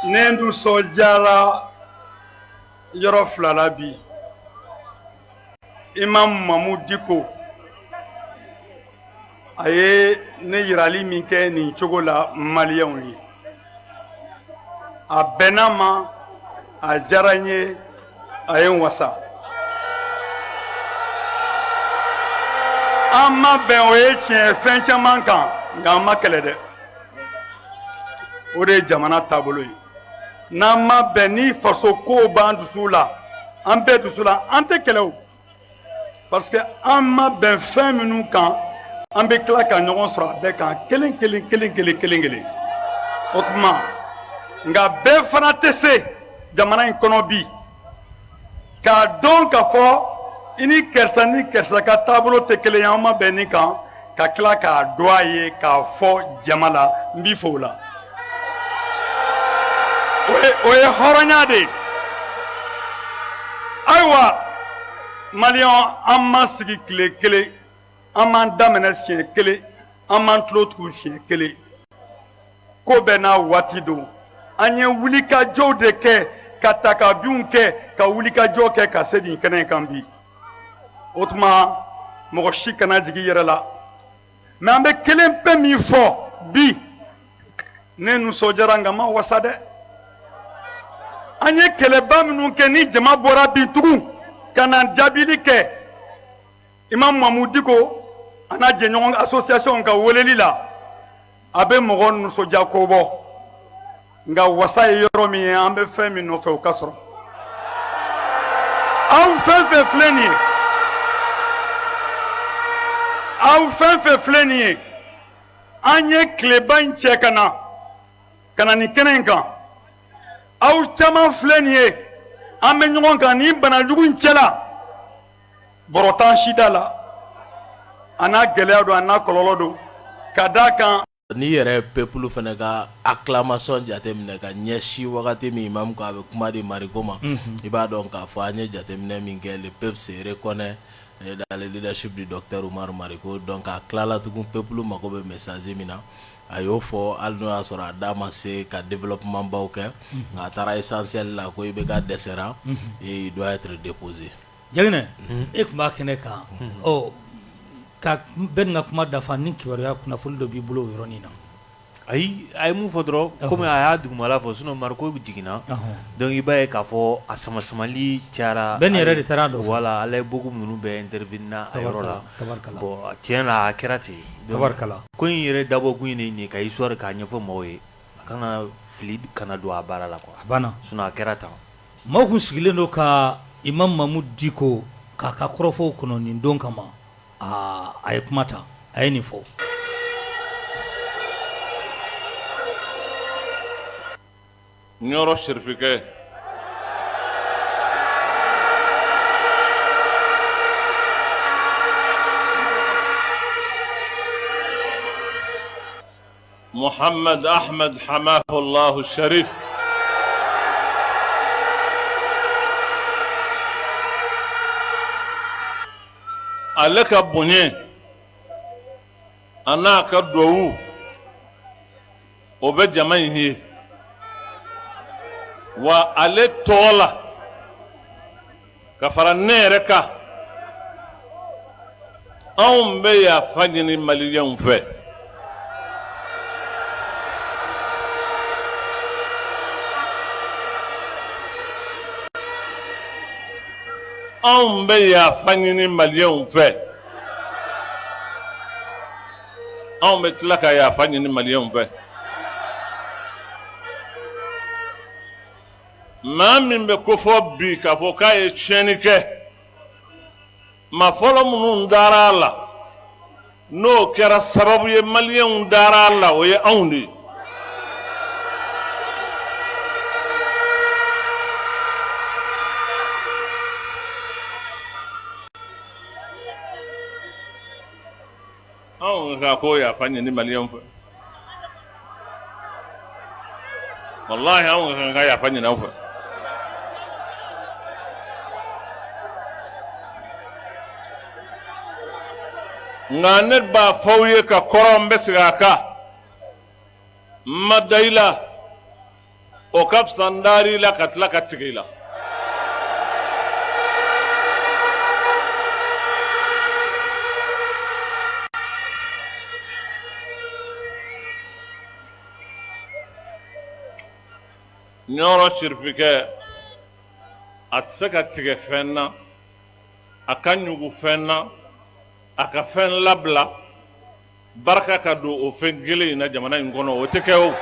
Ne nisɔndiyara yɔrɔ fila la bi. Imam Mamu Diko, a ye ne yirali min kɛ nin cogo la maliyɛnw ye, a bɛnna n ma, a diyara n ye, a ye n wasa. An ma bɛn, o ye tiɲɛ, fɛn caman kan, nka an ma kɛlɛ dɛ. O de ye jamana taabolo ye. N'an ma bɛn, ni faso ko b'an dusu la, an bɛɛ dusu la, an tɛ kɛlɛ o, parce que an ma bɛn fɛn minnu kan, an bɛ tila ka ɲɔgɔn sɔrɔ a bɛɛ kan kelen kelen kelen kelen kelen kelen. O tuma, nka bɛɛ fana tɛ se jamana in kɔnɔ bi k'a dɔn k'a fɔ i ni karisa ni karisa ka taabolo tɛ kelen ye, an ma bɛn nin kan, ka tila k'a dɔn a ye k'a fɔ jama la. N b'i fo o la. O ye hɔrɔnya de ye. Ayiwa maliyɛnw, an ma sigi tile kelen, an m'an daminɛ siɲɛ kelen, an m'an tulo tugu siɲɛ kelen. Ko bɛɛ n'a waati don. An ye wulikajɔw de kɛ, ka takabinw kɛ, ka wulikajɔ kɛ ka se nin kɛnɛ kan bi. O tuma, mɔgɔ si kana jigin yɛrɛ la. Mais an bɛ kelen pe min fɔ bi, ne nisɔndiyara nka n ma wasa dɛ. An ye kɛlɛba minnu kɛ, ni jama bɔra bi tugun ka na jaabili kɛ Imam Mamu Diko a n'a jɛɲɔgɔn association ka weleli la, a bɛ mɔgɔ nisɔndiya ko bɔ. Nka wasa ye yɔrɔ min ye, an bɛ fɛn min nɔfɛ, o ka sɔrɔ. Aw fɛn fɛn filɛ nin ye, aw fɛn fɛn filɛ nin ye, an ye tileba in cɛ ka na ka na nin kɛnɛ in kan. Aw caman filɛ nin ye, an bɛ ɲɔgɔn kan nin banajugu in cɛ la. Bɔrɔ t'an si da la, a n'a gɛlɛya don, a n'a kɔlɔlɔ don, ka d'a kan. N'i yɛrɛ peuple fana ka acclamation jateminɛ ka ɲɛsin wagati min imam ko a bɛ kuma di Mariko ma, i b'a dɔn k'a fɔ an ye jateminɛ min kɛ, le peuple se reconnaît dans le leadership du docteur Umaru Mariko. Donc a tilala tugun, peuple mako bɛ message min na, a y'o fɔ. Hali n'o y'a sɔrɔ a da ma se ka développement baw kɛ, nka a taara essentiel la, ko IBK dɛsɛra et il doit être déposé. Jaginɛ, e tun b'a kɛnɛ kan. Ɔ, ka bɛɛ nin ka kuma dafa ni kibaruya kunnafoni dɔ b'i bolo o yɔrɔnin na. Ayi, a ye mun fɔ dɔrɔn, komi a y'a dugumala fɔ, sinon Mariko jiginna, donc i b'a ye k'a fɔ a sama samali cayara. Bɛɛ yɛrɛ de taara a voilà, Alain Boku ninnu bɛɛ intervenir na a yɔrɔ la. Bon, tiɲɛ na a kɛra ten. Tabarikala. Ko in yɛrɛ dabɔ kun ye nin ye, ka histoire k'a ɲɛfɔ mɔgɔw ye, a kana fili kana don a baara la quoi. A banna. Sinon a kɛra tan. Maaw tun sigilen don ka Imam Mamu Diko k'a ka kɔrɔfɔw kɔnɔ nin don kama. Aa, a ye kuma ta, a ye nin fɔ. Ɲɔrɔ sirifikɛ Muhamad Ahmad Hamahullahu Sharif. Ale ka bonya a n'a ka duwawu, o bɛ jama in ye wa. Ale tɔgɔ la, ka fara ne yɛrɛ kan, anw bɛ yafa ɲini maliyɛnw fɛ. Anw bɛ yafa ɲini maliyɛnw fɛ, anw bɛ tila ka yafa ɲini maliyɛnw fɛ. Maa min bɛ kofɔ bi k'a fɔ k'a ye tiɲɛni kɛ, maa fɔlɔ minnu dara a la, n'o kɛra sababu ye maliyɛnw dara a la, o ye anw de ye. Anw ka ko yafa ɲini maliyɛnw fɛ, walahi anw ka kan ka yafa ɲini aw fɛ. Nka ne b'a fɔ aw ye ka kɔrɔ, n bɛ segin a kan, n ma da i la, o ka fisa n dar'i la ka tila ka tigɛ i la. Ɲɔrɔ sirifikɛ, a tɛ se ka tigɛ fɛn na, a ka ɲugu fɛn na, a ka fɛn labila barika ka don o fɛn kelen in na jamana in kɔnɔ, o tɛ kɛ o.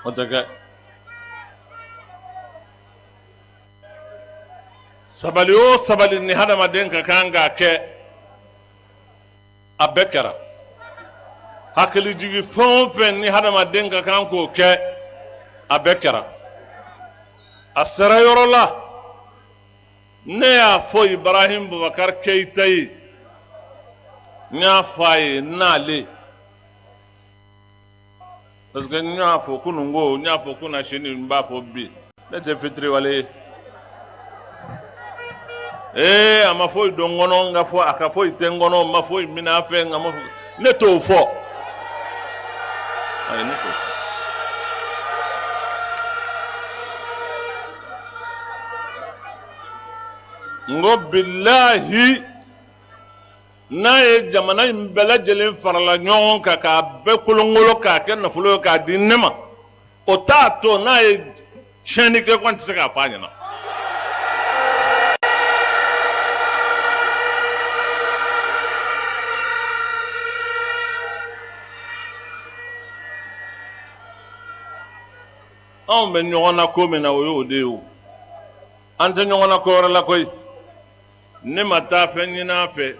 O tɛ kɛ. Sabali o sabali ni hadamaden ka kan k'a kɛ, a bɛɛ kɛra. Hakilijigin fɛn o fɛn ni hadamaden ka kan k'o kɛ, a bɛɛ kɛra. A sera yɔrɔ la, ne y'a fɔ Ibrahim Boubacar Keïta ye, n y'a fɔ a ye n'ale, parce que n y'a fɔ kunun ko, n y'a fɔ kunasini, n b'a fɔ bi, ne tɛ fitiriwale ye. Ee, a ma foyi don n kɔnɔ, n ka fɔ a ka foyi tɛ n kɔnɔ, n ma foyi minɛ a fɛ, n ka ma foyi, ne t'o fɔ. Ayi, ne t'o fɔ. N ko bilahi, n'a ye jamana in bɛɛ lajɛlen farala ɲɔgɔn kan k'a bɛɛ kolonkolon k'a kɛ nafolo ye k'a di ne ma, o t'a to n'a ye tiɲɛni kɛ ko n tɛ se k'a fɔ a ɲɛna. Anw bɛ ɲɔgɔn na ko min na, o y'o de ye o. An tɛ ɲɔgɔn na ko wɛrɛ la koyi. Ne ma taa fɛn ɲini a fɛ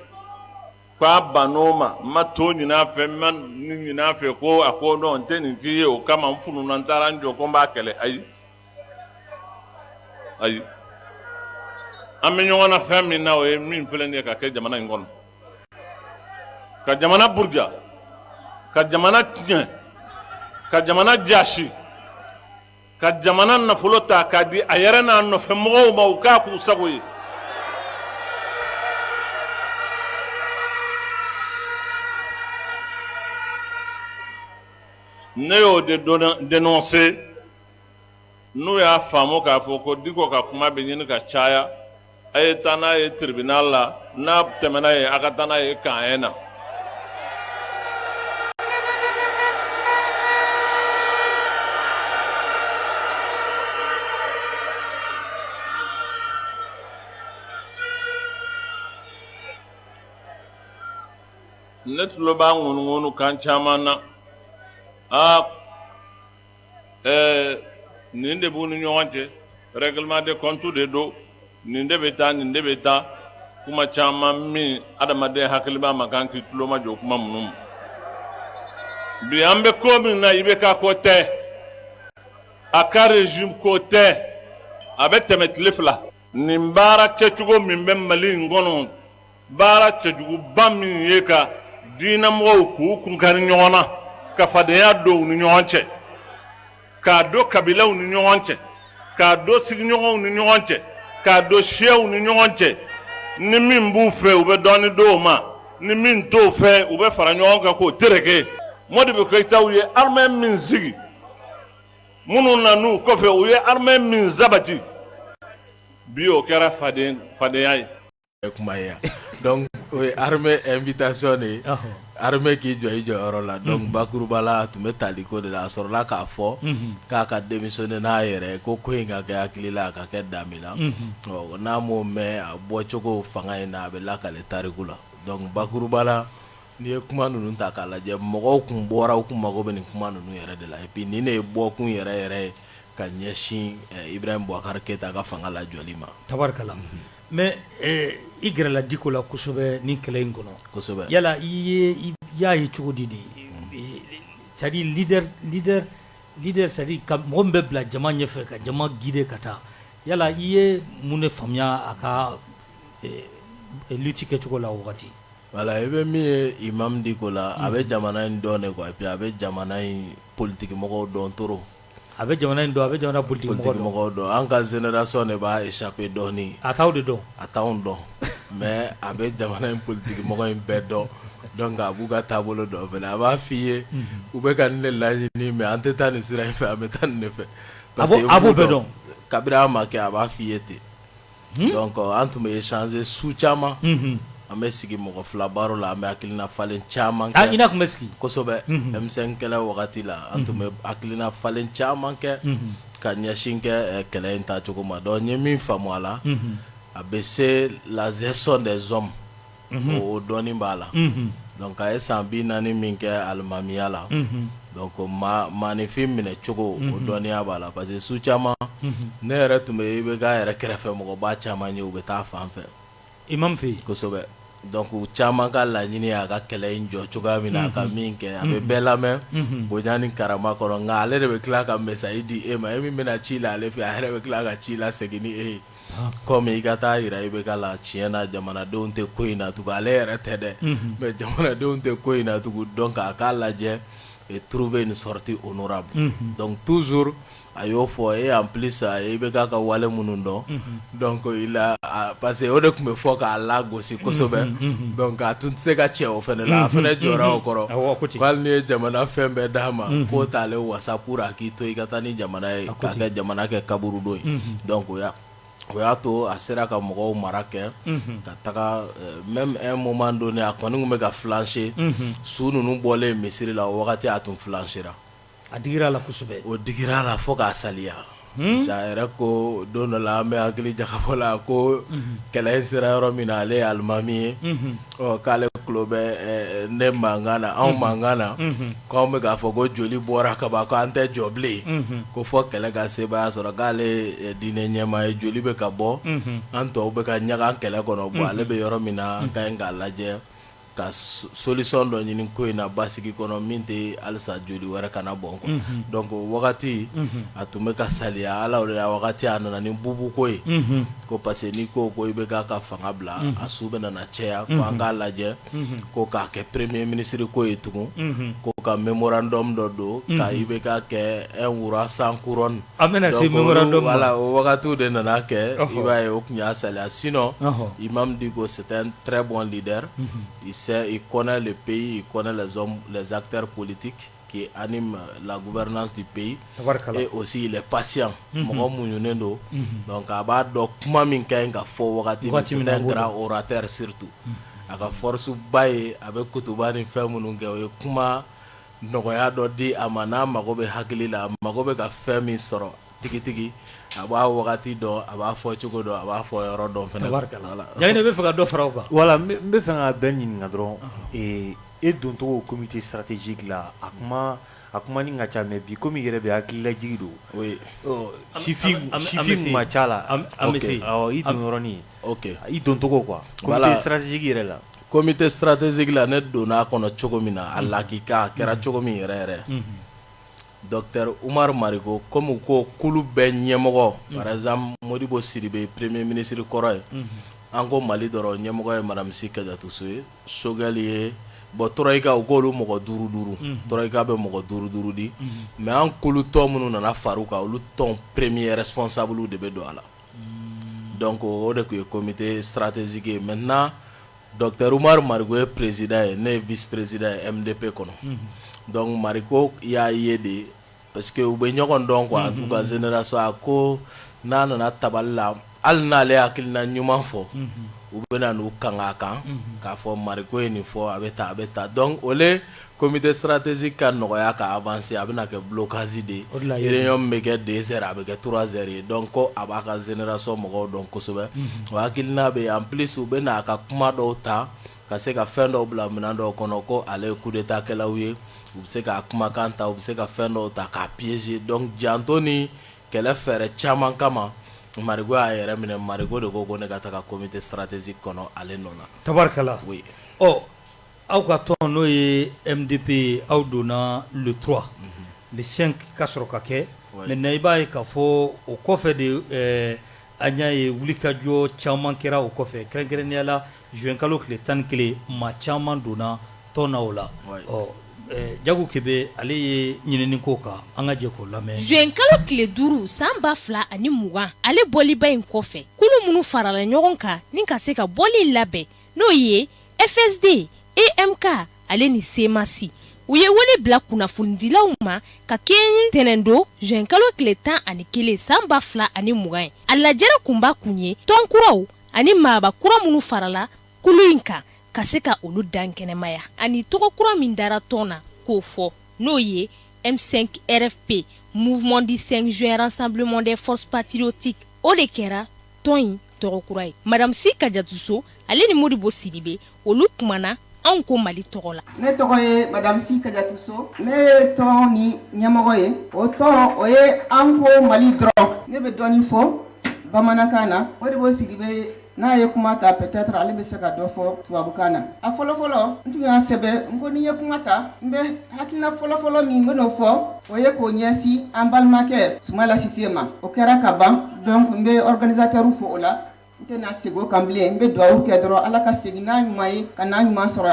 k'a ban'o ma, n ma to ɲini a fɛ, n ma nin ɲini a fɛ ko a ko non, n tɛ nin k'i ye, o kama n fununa, n taara n jɔ ko n b'a kɛlɛ. Ayi, ayi, an bɛ ɲɔgɔn na fɛn min na, o ye min filɛ nin ye ka kɛ jamana in kɔnɔ, ka jamana buruja, ka jamana tiɲɛ, ka jamana jasi, ka jamana nafolo ta k'a di a yɛrɛ n'a nɔfɛ mɔgɔw ma, u k'a k'u sago ye. Ne y'o de dénoncer. N'u y'a faamu k'a fɔ ko Diko ka kuma bɛ ɲini ka caya, a ye taa n'a ye tribunal la, n'a tɛmɛna yen, a ka taa n'a ye camp na. Ne tulo b'a ŋunuŋunu kan caman na. Aa, ɛɛ, nin de b'u ni ɲɔgɔn cɛ, règlement de compte de don, nin de bɛ taa, nin de bɛ taa, kuma caman min adamaden hakiliba man kan k'i tulo majɔ kuma minnu ma. Bi an bɛ ko min na, IBK ko tɛ, a ka régime ko tɛ, a bɛ tɛmɛ tile 2. Nin baara kɛcogo min bɛ Mali in kɔnɔ, baara cɛjuguba min ye ka diinɛmɔgɔw k'u kun kari ɲɔgɔn na, ka fadenya don u ni ɲɔgɔn cɛ, k'a don kabilaw ni ɲɔgɔn cɛ, k'a don sigiɲɔgɔnw ni ɲɔgɔn cɛ, k'a don siyaw ni ɲɔgɔn cɛ. Ni min b'u fɛ, u bɛ dɔɔnin d'o ma, ni min t'o fɛ, u bɛ fara ɲɔgɔn kan k'o tereke. Modibo Keyitaw ye armée min sigi, minnu nan'u kɔfɛ, u ye armée min sabati. Bi o kɛra fadenya ye. Kuma ye donc o ye armée invitation de ye, armée k'i jɔ i jɔyɔrɔ la. Donc bakuruba la, a tun bɛ taliko de la. A sɔrɔla k'a fɔ k'a ka démissionner n'a yɛrɛ ko ko in ka kɛ hakili la, a ka kɛ dami la. Ɔ n'a m'o mɛn, a bɔcogo fanga in na, a bɛ lakale tariku la. Donc bakuruba la, n'i ye kuma ninnu ta k'a lajɛ, mɔgɔw tun bɔra, u tun mago bɛ nin kuma ninnu yɛrɛ de la. Et puis nin de ye bɔkun yɛrɛ yɛrɛ ye ka ɲɛsin Ibrahim Boubacar Keita ka fanga lajɔli ma. Tabarikala, mais i gɛrɛla Diko la kosɛbɛ ni kɛlɛ in kɔnɔ. Kosɛbɛ. Yala i ye i y'a ye cogo di de, c'est à dire leader leader leader, c'est à dire ka mɔgɔ min bɛ bila jama ɲɛfɛ, ka jama guider ka taa, yala i ye mun de faamuya a ka lutte kɛcogo la o wagati? Voilà, i bɛ min ye Imam Diko la, a bɛ jamana in dɔn de quoi, et puis a bɛ jamana in politique mɔgɔw dɔn trop. A bɛ jamana in dɔn, a bɛ jamana politique mɔgɔw dɔn. An ka génération de b'a échapper dɔɔnin. A t'aw de dɔn. A t'anw dɔn, mais a bɛ jamana in politique mɔgɔ in bɛɛ dɔn. Donc a b'u ka taabolo dɔn fɛnɛ. A b'a f'i ye u bɛ ka nin de laɲini, mais an tɛ taa nin sira in fɛ, an bɛ taa nin de fɛ. Parce que a b'o bɛɛ dɔn. Kabini a ma kɛ, a b'a f'i ye ten. Donc an tun bɛ échanger su caman. An bɛ sigi mɔgɔ fila baro la, an bɛ hakilina falen caman kɛ. I n'a tun bɛ sigi? Kosɛbɛ. M5 kɛlɛ wagati la, an tun bɛ hakilina falen caman kɛ ka ɲɛsin kɛ kɛlɛ in taacogo ma. Donc n ye min faamu a la, a bɛ se la gestion des hommes, o dɔnni b'a la. Donc a ye san 40 min kɛ alimamiya la, donc maaninfin minɛ cogo, o dɔnniya b'a la. Parce que su caman, ne yɛrɛ tun bɛ IBK yɛrɛ kɛrɛfɛ mɔgɔba caman ye, u bɛ taa fan fɛ. Imam fɛ yen. Kosɛbɛ. Donc caman ka laɲini ye a ka kɛlɛ in jɔ cogoya min na, a ka min kɛ, a bɛ bɛɛ lamɛn bonya ni karama kɔnɔ, nka ale de bɛ tila ka message di e ma, e min bɛna ci la ale fɛ, a yɛrɛ bɛ tila ka ci lasegin ni e ye. Comme i ka taa jira IBK la, tiɲɛ na, jamanadenw tɛ ko in na tugun, ale yɛrɛ tɛ dɛ, mais jamanadenw tɛ ko in na tugun. Donc a k'a lajɛ et trouver une sortie honorable. Donc toujours a y'o fɔ. Et en plus, a ye IBK ka wale minnu dɔn, donc il a, parce que o de tun bɛ fɔ k'a lagosi kosɛbɛ, donc a tun tɛ se ka cɛ o fana la, a fana jɔra o kɔrɔ ko hali n'i ye jamana fɛn bɛɛ d'a ma, k'o t'ale wasa pour a k'i to i ka taa ni jamana ye, k'a kɛ jamana kɛ kaburudo ye. Donc o y'a to a sera ka mɔgɔw mara kɛ ka taga. Même un moment donné, a kɔni tun bɛ ka flancher, su ninnu bɔlen misiri la, o wagati a tun flanchera. A digira a la kosɛbɛ. O digira a la fo k'a saliya. Parce que a yɛrɛ ko don dɔ la, an bɛ hakili jagabɔ la, ko kɛlɛ in sera yɔrɔ min na, ale ye alimami ye, ɔ k'ale tulo bɛ ne mankan na, anw mankan na, k'anw bɛ k'a fɔ ko joli bɔra ka ban, ko an tɛ jɔ bilen, ko fɔ kɛlɛ ka sebaaya sɔrɔ, k'ale ye diinɛ ɲɛmaa ye, joli bɛ ka bɔ, an tɔw bɛ ka ɲaga kɛlɛ kɔnɔ. Bon, ale bɛ yɔrɔ min na, an ka ɲi k'a lajɛ ka solution dɔ ɲini ko in na basigi kɔnɔ, min tɛ halisa joli wɛrɛ kana bɔn quoi. Donc o wagati a tun bɛ ka saliya ala o de la. Wagati a nana ni bubuko ye, ko parce que n'i ko ko i bɛ k'a ka fanga bila, a su bɛ nana cɛya, ko an k'a lajɛ ko k'a kɛ premier ministre ko ye tugun, ko ka mémorandum dɔ don ka IBK kɛ un roi sans couronne. An bɛna se mémorandum ma. Voilà, o wagatiw de nana kɛ, i b'a ye, o tun y'a saliya. Sinon Imam Dicko, c'est un très bon leader. Il sait, il connaît le pays, il connaît les hommes, les acteurs politiques qui animent la gouvernance du pays. Et aussi il est patient. Mɔgɔ muɲunen don. Donc a b'a dɔn kuma min ka ɲi ka fɔ wagati min. C'est un grand orateur surtout. A ka force ba ye, a bɛ kutuba ni fɛn minnu kɛ, o ye kuma nɔgɔya dɔ di a ma. N'a mago bɛ hakili la, a mago bɛ ka fɛn min sɔrɔ tigitigi, a b'a wagati dɔn, a b'a fɔ cogo dɔn, a b'a fɔ yɔrɔ dɔn fɛnɛ. Jaginɛ bɛ fɛ ka dɔ fara o kan. Voilà, n bɛ fɛ ka bɛɛ ɲininka dɔrɔn, e doncogo comité stratégique la, a kuma ni ka ca, mais bi komi yɛrɛ bɛ hakililajigi don. Oui. Sifin sifin ma ca la. An bɛ se. Awɔ, i don yɔrɔnin. Ok. I doncogo quoi. Comité stratégique yɛrɛ la. Comité stratégique la, ne donna a kɔnɔ cogo min na, a lakika a kɛra cogo min yɛrɛ yɛrɛ. Docteur Umar Mariko, comme ko kulu bɛɛ ɲɛmɔgɔ, par exemple Modibo Sidibe, premier ministre kɔrɔ ye, an ko Mali dɔrɔn ɲɛmɔgɔ ye madame Sy Kadiatou Sow ye, Choguel ye, bon Troïka u k'olu mɔgɔ duuru duuru, Troïka bɛ mɔgɔ duuru duuru di, mais an kulu tɔ minnu nana far'u kan, olu tɔn premier responsable de bɛ don a la. Donc o de tun ye comité stratégique ye. Maintenant, docteur Umar Mariko ye président ye, ne ye vice président ye MDP kɔnɔ. Donc Mariko y'a ye de, parce que u bɛ ɲɔgɔn dɔn quoi, u ka génération, a ko n'a nana tabali la, Hali n'ale hakilina ɲuman fɔ, u bɛ n'u kanga kan k'a fɔ Mariko ye nin fɔ, a bɛ taa a bɛ taa. Donc au lieu comité stratégique ka nɔgɔya ka avancer, a bɛna kɛ blocage de ye. Réunion min bɛ kɛ 2 heures, a bɛ kɛ 3 heures ye. Donc ko a b'a ka génération mɔgɔw dɔn kosɛbɛ, o hakilina bɛ yen. En plus, u bɛ n'a ka kuma dɔw ta ka se ka fɛn dɔw bila minɛn dɔw kɔnɔ ko ale ye coup d'état kɛlaw ye. U bɛ se k'a kumakan ta, u bɛ se ka fɛn dɔw ta k'a piéger. Donc janto ni kɛlɛ fɛɛrɛ caman kama, Mariko y'a yɛrɛ minɛ. Mariko de ko ko ne ka taga comité stratégique kɔnɔ ale nɔ na. Tabarikala. Oui. Ɔ, aw ka tɔn, n'o ye MDP ye, aw donna le 3, le 5 ka sɔrɔ ka kɛ. Maintenant, i b'a ye k'a fɔ o kɔfɛ de, an y'a ye wulikajɔ caman kɛra o kɔfɛ, kɛrɛnkɛrɛnnenya la juin kalo tile 11, maa caman donna tɔn na o la. Ɔ, Jago Kebe, ale ye ɲinini ko kan, an ka jɛ k'o lamɛn. Juin kalo tile 5 san 2020, ale bɔliba in kɔfɛ, kulu minnu farala ɲɔgɔn kan ni ka se ka bɔli labɛn, n'o ye FSD, EMK ale ni CMAS, u ye wele bila kunnafonidilaw ma ka kɛɲɛ ni tɛnɛndon juin kalo tile 11 san 2020 ye. A lajɛrɛ kunba kun ye tɔn kuraw ani maaba kura minnu farala kulu in kan, ka se ka olu dan kɛnɛmaya, ani tɔgɔ kura min dara tɔn na k'o fɔ, n'o ye M5 RFP, Mouvement du 5 juin Rassemblement des forces patriotiques. O de kɛra tɔn in tɔgɔ kura ye. Madame Si Kajatuso ale ni Modibo Sidibe, olu kumana Anw ko Mali tɔgɔ la. Ne tɔgɔ ye Madame Si Kajatuso, ne ye tɔn ni ɲɛmɔgɔ ye. O tɔn, o ye An ko Mali dɔrɔn. Ne bɛ dɔɔnin fɔ bamanankan na. Modibo Sidibe, n'a ye kuma ta, peut-être ale bɛ se ka dɔ fɔ tubabukan na. A fɔlɔfɔlɔ, n tun y'a sɛbɛn, n ko ni ye kuma ta, n bɛ hakilina fɔlɔfɔlɔ min n bɛ n'o fɔ, o ye k'o ɲɛsin an balimakɛ Sumala Sise ma. O kɛra ka ban. Donc n bɛ organisateur fo o la, n tɛna segin o kan bilen. N bɛ dugawu kɛ dɔrɔn, Ala ka segin n'a ɲuman ye, ka n'a ɲuman sɔrɔ.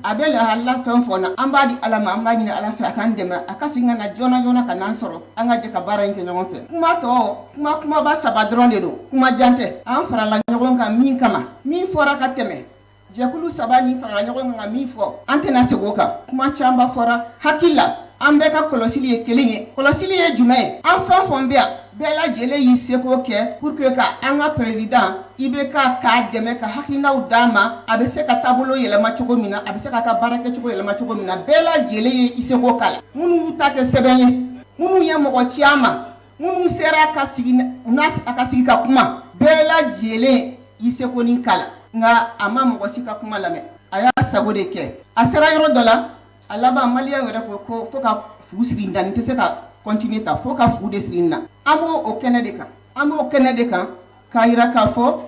A bɛ lahala fɛn fɔ na, an b'a di Ala ma, an b'a ɲini Ala fɛ a k'an dɛmɛ, a ka segin ka na joona joona ka n'an sɔrɔ, an ka jɛ ka baara in kɛ ɲɔgɔn fɛ. Kuma tɔ, kuma kumaba saba dɔrɔn de don, kuma jan tɛ. An farala ɲɔgɔn kan min kama, min fɔra ka tɛmɛ, jɛkulu saba ni farala ɲɔgɔn kan ka min fɔ, an tɛna segin o kan. Kuma caman fɔra. Hakili la, an bɛɛ ka kɔlɔsili ye kelen ye. Kɔlɔsili ye jumɛn ye? An fɛn fɛn bɛ yan, bɛɛ lajɛlen y'i seko kɛ pour que ka an ka président IBK k'a dɛmɛ, ka hakilinaw d'a ma, a bɛ se ka taabolo yɛlɛma cogo min na, a bɛ se k'a ka baara kɛcogo yɛlɛma cogo min na. Bɛɛ lajɛlen ye i seko k'a la. Minnu y'u ta kɛ sɛbɛn ye, minnu ye mɔgɔ ci a ma, minnu sera ka sigi a ka sigi ka kuma, bɛɛ lajɛlen y'i seko ni k'a la. Nka a ma mɔgɔ si ka kuma lamɛn, a y'a sago de kɛ. A sera yɔrɔ dɔ la, a laban, maliyɛn yɛrɛ ko ko fo ka fu siri n da, nin tɛ se ka continuer ta, fo ka fu de siri n na. An b'o o kɛnɛ de kan, an b'o kɛnɛ de kan k'a yira k'a fɔ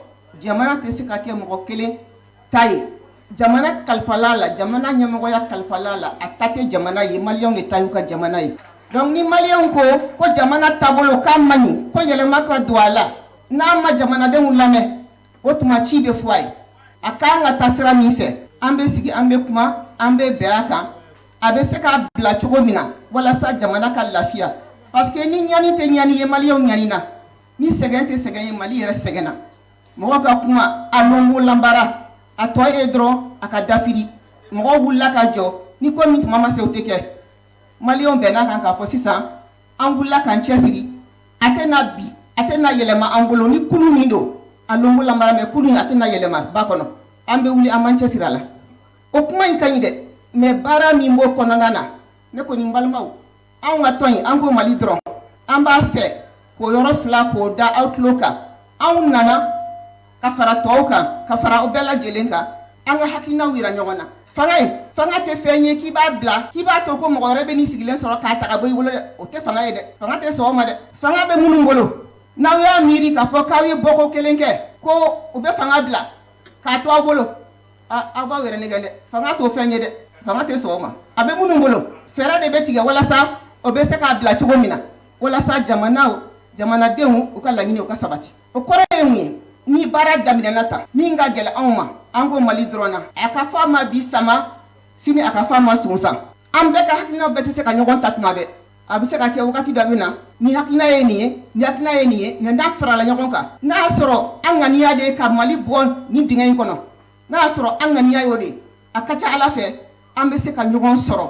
jamana tɛ se ka kɛ mɔgɔ kelen ta ye. Jamana kalifala la, jamana ɲɛmɔgɔya kalifala la, a ta tɛ jamana ye, maliyɛnw de ta y'u ka jamana ye. Donc ni maliyɛnw ko ko jamana taabolo k'a man ɲi, ko yɛlɛma ka don a la, n'a ma jamanadenw lamɛn, o tuma ci bɛ fɔ a ye, a k'an ka taa sira min fɛ. An bɛ sigi, an bɛ kuma, an bɛ bɛn a kan, a bɛ se k'a bila cogo min na walasa jamana ka lafiya. Parce que ni ɲani tɛ ɲani ye, maliyɛnw ɲani na, ni sɛgɛn tɛ sɛgɛn ye, Mali yɛrɛ sɛgɛnna. Mɔgɔ ka kuma a lonbo lanbara, a tɔ ye dɔrɔn a ka dafiri. Mɔgɔw wulila ka jɔ ni ko min tuma ma se, o tɛ kɛ. Maliyɛnw bɛnna kan k'a fɔ sisan an wulila k'an cɛsiri. A tɛ na bi, a tɛ na yɛlɛma an bolo ni kulu min don, a lonbo lanbara, mais kulu in a tɛ na yɛlɛma ba kɔnɔ. An bɛ wuli, an b'an cɛsiri a la. O kuma in ka ɲi dɛ, mais baara min b'o kɔnɔna na, ne kɔni, n balimaw, anw ka tɔn in, An ko Mali dɔrɔn, an b'a fɛ k'o yɔrɔ fila k'o da aw tulo kan. Anw nana ka fara tɔw kan, ka fara aw bɛɛ lajɛlen kan, an ka hakilinaw yira ɲɔgɔn na. Fanga ye, fanga tɛ fɛn ye k'i b'a bila, k'i b'a to ko mɔgɔ wɛrɛ bɛ n'i sigilen sɔrɔ k'a ta ka bɔ i bolo dɛ. O tɛ fanga ye dɛ, fanga tɛ sɔn o ma dɛ. Fanga bɛ minnu bolo, n'aw y'a miiri k'a fɔ k'aw ye bɔko kelen kɛ ko u bɛ fanga bila k'a to aw bolo, aw b'aw yɛrɛ nɛgɛn dɛ. Fanga t'o fɛn ye dɛ, fanga tɛ sɔn o ma. A bɛ minnu bolo, fɛɛrɛ de bɛ tigɛ walasa o bɛ se k'a bila cogo min na, walasa jamanaw, jamanadenw, u ka laɲini o ka sabati. O kɔrɔ ye mun ye? Ni baara daminɛna tan, min ka gɛlɛn anw ma, An ko Mali dɔrɔn na, a ka fɔ a ma bi sama, sini a ka fɔ a ma sunsan. An bɛɛ ka hakilinaw bɛɛ tɛ se ka ɲɔgɔn ta tuma bɛɛ. A bɛ se ka kɛ wagati dɔ bɛ na, ni hakilina ye nin ye, ni hakilina ye nin ye, nka n'a farala ɲɔgɔn kan, n'a y'a sɔrɔ an ŋaniya de ye ka Mali bɔ nin dingɛ in kɔnɔ, n'a y'a sɔrɔ an ŋaniya y'o de ye, a ka ca Ala fɛ an bɛ se ka ɲɔgɔn sɔrɔ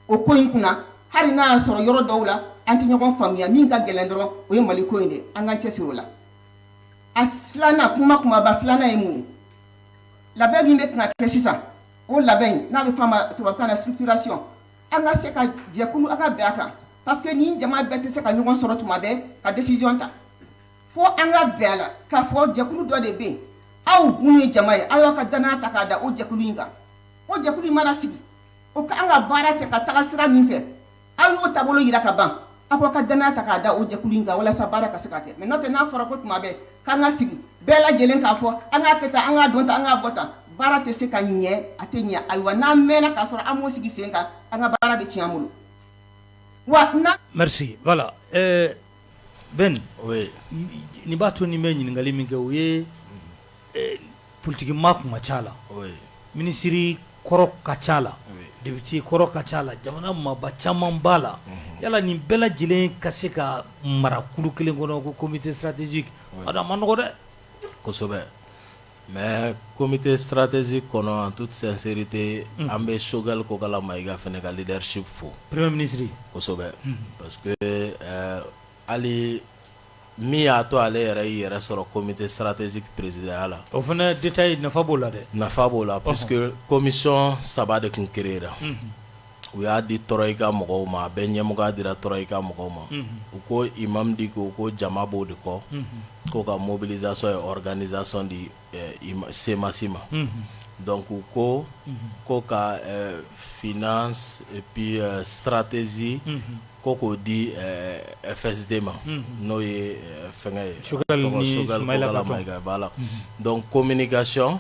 o ko in kunna, hali n'a y'a sɔrɔ yɔrɔ dɔw la an tɛ ɲɔgɔn faamuya. Min ka gɛlɛn dɔrɔn, o ye Mali ko in de, an k'an cɛsiri o la. A filanan, kuma kumaba filanan ye mun ye? Labɛn min bɛ tɛna kɛ sisan, o labɛn in n'a bɛ fɔ a ma tubabukan na structuration, an ka se ka jɛkulu, a ka bɛn a kan, parce que nin jama bɛɛ tɛ se ka ɲɔgɔn sɔrɔ tuma bɛɛ ka décision ta, fo an ka bɛn a la k'a fɔ jɛkulu dɔ de bɛ yen. Aw minnu ye jama ye, aw y'aw ka danaya ta k'a da o jɛkulu in kan. O jɛkulu in mana sigi, o ka an ka baara kɛ ka taga sira min fɛ, aw y'o taabolo yira ka ban, aw k'aw ka danaya ta k'a da o jɛkulu in kan walasa baara ka se ka kɛ. Mais n'o tɛ, n'a fɔra ko tuma bɛɛ k'an ka sigi bɛɛ lajɛlen k'a fɔ an k'a kɛ tan, an k'a don tan, an k'a bɔ tan, baara tɛ se ka ɲɛ, a tɛ ɲɛ. Ayiwa, n'an mɛnna k'a sɔrɔ an m'o sigi sen kan, an ka baara bɛ tiɲɛ an bolo wa na. Merci. Voilà, Ben. Oui. Nin b'a to ni bɛ ɲininkali min kɛ, o ye politique maa kun ka ca la, minisiri kɔrɔ ka ca la, député kɔrɔ ka ca la, jamana maaba caman b'a la. Yala nin bɛɛ lajɛlen ka se ka mara kulu kelen kɔnɔ ko comité stratégique, a ma nɔgɔ dɛ. Kosɛbɛ, mais comité stratégique kɔnɔ, en toute sincérité, an bɛ Choguel Kokalla Maïga fana ka leadership fo. Premier ministre. Kosɛbɛ, parce que hali min y'a to ale yɛrɛ y'i yɛrɛ sɔrɔ comité stratégique président la. O fana détail, nafa b'o la dɛ. Nafa b'o la, puisque commission saba de tun créé ra. U y'a di Troïka mɔgɔw ma, a bɛɛ ɲɛmɔgɔya dira Troïka mɔgɔw ma. U ko Imam Dicko ko jama b'o de kɔ, ko ka mobilisation et organisation di CMAS ma. Donc u ko ka finance et puis stratégie, ko k'o di FSD ma, n'o ye fɛngɛ ye, Choguel ni Soumaïla. Maïga, voilà. Donc communication,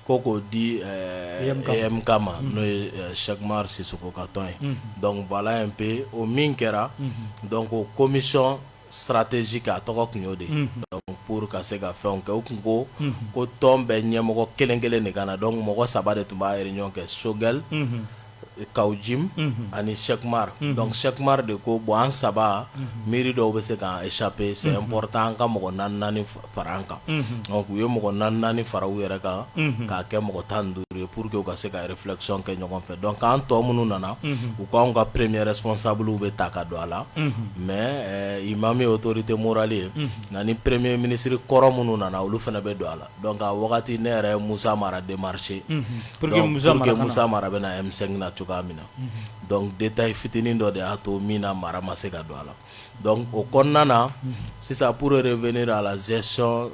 ko k'o di EMK ma, n'o ye Cheick Oumar Sissoko ka tɔn ye. Donc voilà un peu o min kɛra. Donc o commission stratégique, a tɔgɔ tun y'o de ye. Donc pour ka se ka fɛnw kɛ, u tun ko tɔn bɛɛ ɲɛmɔgɔ kelen kelen de ka na. Donc mɔgɔ saba de tun b'a réunion kɛ: Choguel, Kaou Djim ani Cheick Oumar. Donc Cheick Oumar de ko bon, an saba miiri dɔw bɛ se k'an échapper, c'est important an ka mɔgɔ naani naani fara an kan. Donc u ye mɔgɔ naani naani fara u yɛrɛ kan k'a kɛ mɔgɔ 15 ye pour que u ka se ka réflexion kɛ ɲɔgɔn fɛ. Donc an tɔ minnu nana, u ko anw ka premier responsable bɛ ta ka don a la, mais imam ye autorité morale ye, nka ni premier ministre kɔrɔ minnu nana, olu fana bɛ don a la. Donc a wagati, ne yɛrɛ ye Moussa Mara démarché pour que Moussa Mara bɛ na M5 na cogoya min na. Donc détail fitinin dɔ de y'a to min na Mara ma se ka don a la. Donc o kɔnɔna na sisan, pour revenir à la gestion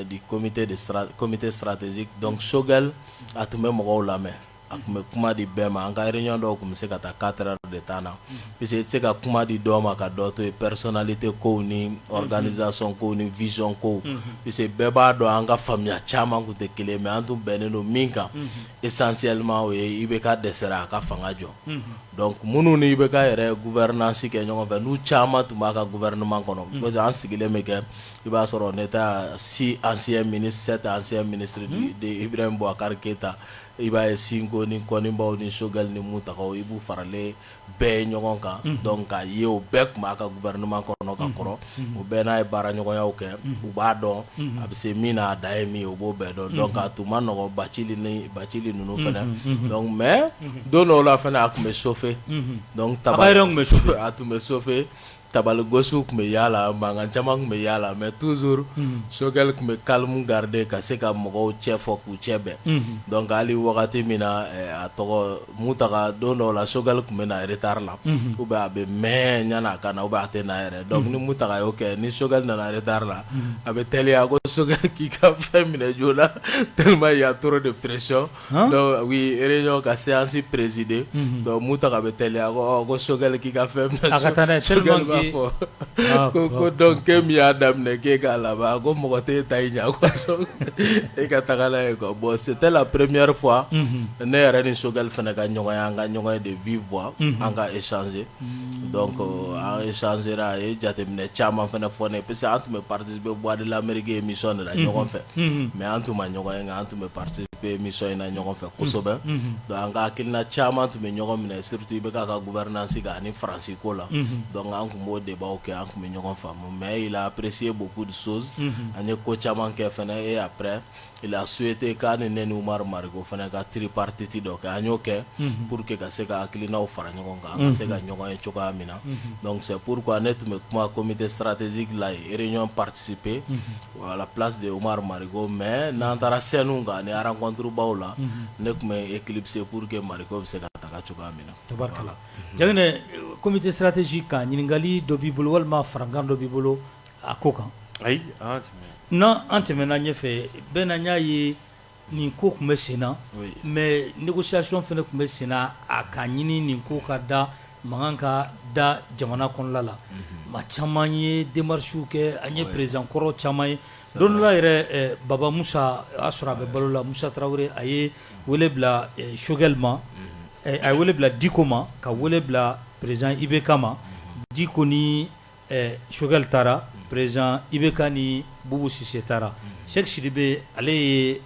du comité stratégique, donc Choguel a tun bɛ mɔgɔw lamɛn, a tun bɛ kuma di bɛɛ ma. An ka réunion dɔw tun bɛ se ka taa 4 heures de temps na, puisque i tɛ se ka kuma di dɔ ma ka dɔ to yen, personnalité kow ni organisation kow ni vision kow, puisque bɛɛ b'a dɔn an ka faamuya caman tun tɛ kelen. Mais an tun bɛnnen don min kan essentiellement, o ye IBK dɛsɛra, a ka fanga jɔ. Donc minnu ni IBK yɛrɛ gouvernance kɛ ɲɔgɔn fɛ, n'u caman tun b'a ka gouvernement kɔnɔ, parce que an sigilen bɛ kɛ, i b'a sɔrɔ ne ta six anciens ministres, sept anciens ministres de Ibrahim Boubacar Keïta, i b'a ye Sinko ni Kɔnibaw ni Choguel ni Mutakaw, i b'u faralen bɛɛ ye ɲɔgɔn kan. Donc k'a ye o bɛɛ tun b'a ka gouvernement kɔnɔ ka kɔrɔ, o bɛɛ n'a ye baaraɲɔgɔnyaw kɛ, u b'a dɔn a bɛ se min na, a dan ye min ye, u b'o bɛɛ dɔn. Donc a tun ma nɔgɔn, Bacili ni Bacili ninnu fɛnɛ. Donc mais don dɔw la fɛnɛ, a tun bɛ chauffer. Donc a tun bɛ chauffer, tabali gosiw tun bɛ y'a la, mankan caman tun bɛ y'a la, mais toujours Choguel tun bɛ calme garder ka se ka mɔgɔw cɛ fɔ k'u cɛ bɛn. Donc hali wagati min na a tɔgɔ Mutaka, don dɔw la Choguel tun bɛ na retard la, ou bien a bɛ mɛn yan'a ka na, ou bien a tɛ na yɛrɛ. Donc ni Mutaka y'o kɛ, ni Choguel nana retard la, a bɛ teliya ko Choguel k'i ka fɛn minɛ joona, tellement il y a trop de pression. Donc oui, réunion ka séance présider, donc Mutaka bɛ teliya ko Choguel k'i ka fɛn minɛ. A ka taa n'a ye. Choguel b'a fɔ ko donc k'e min y'a daminɛ, k'e k'a laban, ko mɔgɔ t'e ta i ɲɛ quoi, e ka taga n'a ye quoi. Bon, c'était la première fois ne yɛrɛ ni Choguel fana ka ɲɔgɔn ye, an ka ɲɔgɔn ye de vive voix, an ka échanger. Donc an échangera, a ye jateminɛ caman fana fɔ ne ye, parce que an tun bɛ participer Voix de l'Amérique émission de la ɲɔgɔn fɛ, mais an tun ma ɲɔgɔn ye, nka an tun bɛ participer. participer mission in na ɲɔgɔn fɛ kosɛbɛ. Donc an ka hakilina caman tun bɛ ɲɔgɔn minɛ, surtout IBK ka gouvernance kan ani Faransi ko la. Donc an tun b'o débat kɛ, an tun bɛ ɲɔgɔn faamu, mais il a apprécié beaucoup de choses. An ye ko caman kɛ fana et après il a souhaité k'a ni ne ni Umaru Mariko fana ka tripartite dɔ kɛ. An y'o kɛ pour que ka se ka hakilinaw fara ɲɔgɔn kan, an ka se ka ɲɔgɔn ye cogoya min na. Donc c'est pourquoi ne tun bɛ kuma comité stratégique la yen, réunion participer à la place de Umaru Mariko, mais n'an taara scène kan ani rencontre baw la, ne tun bɛ éclipser pour que Mariko bɛ se ka taga cogoya min na. Tabarikala. Jaginɛ, comité stratégique kan, ɲininkali dɔ b'i bolo walima farankan dɔ b'i bolo a ko kan? Ayi, an tɛmɛ. N'an an tɛmɛna ɲɛfɛ bɛɛ na, y'a ye nin ko tun bɛ sen na, mais négociation fana tun bɛ sen na, a ka ɲini nin ko ka da mankan ka da jamana kɔnɔna la. Maa caman ye démarches kɛ, an ye président kɔrɔ caman ye. Don dɔ la yɛrɛ, Baba Musa, o y'a sɔrɔ a bɛ balo la, Musa Tarawele, a ye wele bila Choguel ma, a ye wele bila Diko ma, ka wele bila président IBK ma. Diko ni Choguel taara, président IBK ni Bubu Sise taara. Cheick Sidibe, ale ye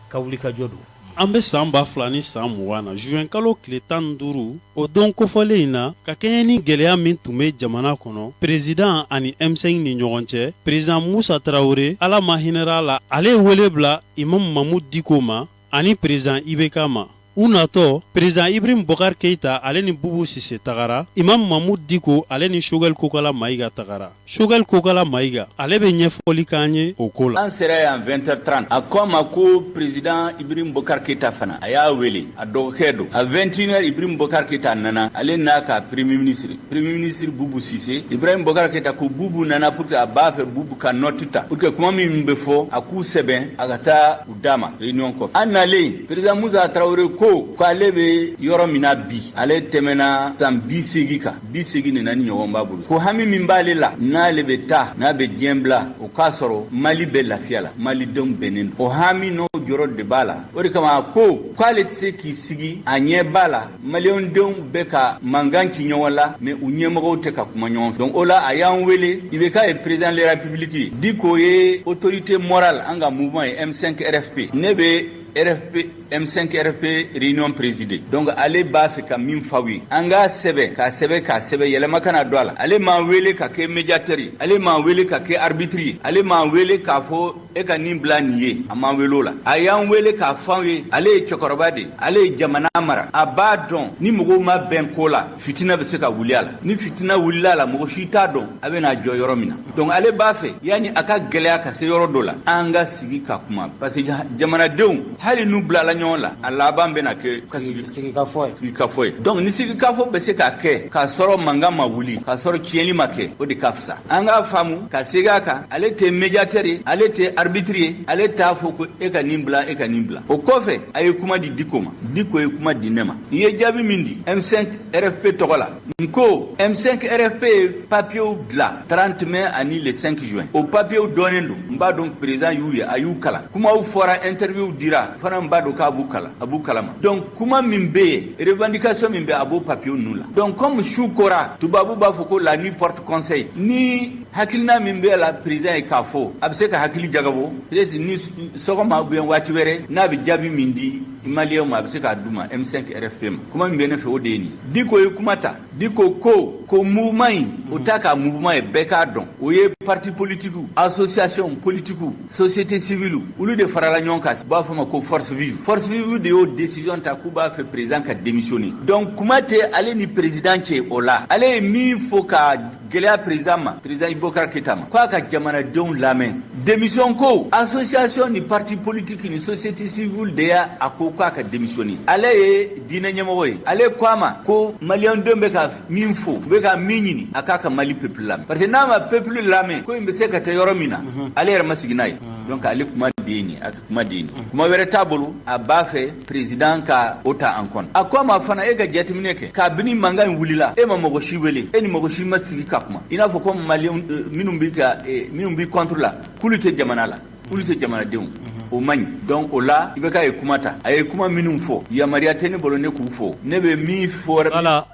ka wuli ka jɔ don. An bɛ san 2020 na, juin kalo tile 15, o don kofɔlen in na, ka kɛɲɛ ni gɛlɛya min tun bɛ jamana kɔnɔ, président ani M5 ni ɲɔgɔn cɛ, président Musa Tarawele, Ala ma hinɛra a la, ale ye wele bila Imam Mamudu Diko ma ani président IBK ma. U natɔ, président Ibrahim Boubacar Keïta, ale ni Bubu Sise tagara, Imam Mamudu Diko, ale ni Choguel Kokala Mayiga tagara. Choguel Kokala Mayiga, ale bɛ ɲɛfɔli k'an ye o ko la. An sera yan 20h30. A ko a ma ko président Ibrahim Boubacar Keïta fana a y'a wele, a dɔgɔkɛ don. À 21h, Ibrahim Boubacar Keïta nana, ale n'a ka premier ministre, premier ministre Bubu Sise. Ibrahim Boubacar Keïta ko Bubu nana pour que a b'a fɛ Bubu ka note ta pour que kuma min bɛ fɔ, a k'u sɛbɛn, a ka taa u d'a ma réunion kɔfɛ. An nalen, président Musa Traoré ko k'ale bɛ yɔrɔ min na bi, ale tɛmɛna san 80 kan, 84 ɲɔgɔn b'a bolo, ko hami min b'ale la, n'ale bɛ taa, n'a bɛ diɲɛ bila, o k'a sɔrɔ Mali bɛ lafiya la, malidenw bɛnnen don. O hami n'o jɔrɔ de b'a la. O de kama a ko k'ale tɛ se k'i sigi, a ɲɛ b'a la maliyɛndenw bɛ ka mankan ci ɲɔgɔn la, mais u ɲɛmɔgɔw tɛ ka kuma ɲɔgɔn fɛ. Donc o la a y'an wele. IBK ye président de la République ye, Diko ye autorité morale an ka mouvement ye M5 RFP. Ne bɛ RFP, M5 RFP réunion présidée. Donc ale b'a fɛ ka min f'aw ye, an k'a sɛbɛn, k'a sɛbɛn, k'a sɛbɛn, yɛlɛma kana don a la. Ale m'an wele ka kɛ médiateur ye, ale m'an wele ka kɛ arbitre ye, ale m'an wele k'a fɔ e ka nin bila nin ye, a m'an wele o la. A y'an wele k'a fɔ anw ye, ale ye cɛkɔrɔba de ye, ale ye jamana mara, a b'a dɔn ni mɔgɔw ma bɛn ko la, fitina bɛ se ka wuli a la. Ni fitina wulila a la, mɔgɔ si t'a dɔn a bɛna jɔ yɔrɔ min na. Donc ale b'a fɛ yanni a ka gɛlɛya ka se yɔrɔ dɔ la, an ka sigi ka kuma, parce que jamanadenw, hali n'u bilala ɲɔgɔn la, a laban bɛna kɛ sigikafɔ ye. Sigikafɔ ye. Donc ni sigikafɔ bɛ se ka kɛ k'a sɔrɔ mankan ma wuli, k'a sɔrɔ tiɲɛni ma kɛ, o de ka fisa. An k'a faamu ka segin a kan, ale tɛ médiateur ye, ale tɛ arbitre ye, ale t'a fɔ ko e ka nin bila, e ka nin bila. O kɔfɛ, a ye kuma di Diko ma, Diko ye kuma di ne ma. N ye jaabi min di M5 RFP tɔgɔ la, n ko M5 RFP ye papiyew dilan 30 mai ani le 5 juin. O papiyew dɔnnen don, n b'a dɔn président y'u ye, a y'u kalan, kumaw fɔra, interview dira fana, n b'a dɔn k'a b'u kalan, a b'u kalama. Donc kuma min bɛ yen, revendication min bɛ, a b'o papiyew ninnu la. Donc comme su kora, tubabu b'a fɔ ko la nuit porte conseil, ni hakilina min bɛ la président ye k'a fɔ, a bɛ se ka hakili jagabɔ, peut-être ni sɔgɔma ou bien waati wɛrɛ, n'a bɛ jaabi min di maliyɛnw ma, a bɛ se k'a d'u ma, M5 RFP ma. Kuma min bɛ ne fɛ, o de ye nin. Diko ye kuma ta. Diko ko mouvement in, o t'a ka mouvement ye, bɛɛ k'a dɔn, o ye parti politique, association politique, société civile, olu de farala ɲɔgɔn kan, u b'a fɔ ma ko force vive. Force vive de y'o décision ta k'u b'a fɛ président ka démissionner. Donc kuma tɛ ale ni président cɛ o la. Ale ye min fɔ ka gɛlɛya président ma, président Boubacar Keïta ma, k'a ka jamanadenw lamɛn. Démission ko, association ni parti politique ni société civile de y'a a ko k'a ka démissionner. Ale ye diinɛ ɲɛmɔgɔ ye, ale ko a ma ko maliyɛndenw bɛ ka min fɔ, u bɛ ka min ɲini, a k'a ka Mali peuple lamɛn, parce que n'a ma peuple lamɛn, ko in bɛ se ka taa yɔrɔ min na, ale yɛrɛ ma sigi n'a ye. Donc ale kuma de ye nin, a ka kuma de ye nin, kuma wɛrɛ t'a bolo. A b'a fɛ président ka o ta en compte. A ko a ma fana, e ka jateminɛ kɛ, kabini mankan in wulila, e ma mɔgɔ si wele, e ni mɔgɔ si ma sigi ka kuma, i n'a fɔ ko maliyɛn minnu bɛ ka minnu bɛ contre la, k'olu tɛ jamana la, k'olu tɛ jamanadenw, o man ɲi. Donc o la i bɛ k'a ye kuma ta, a ye kuma minnu fɔ, yamaruya tɛ ne bolo ne k'u fɔ, ne bɛ min fɔ. Voilà,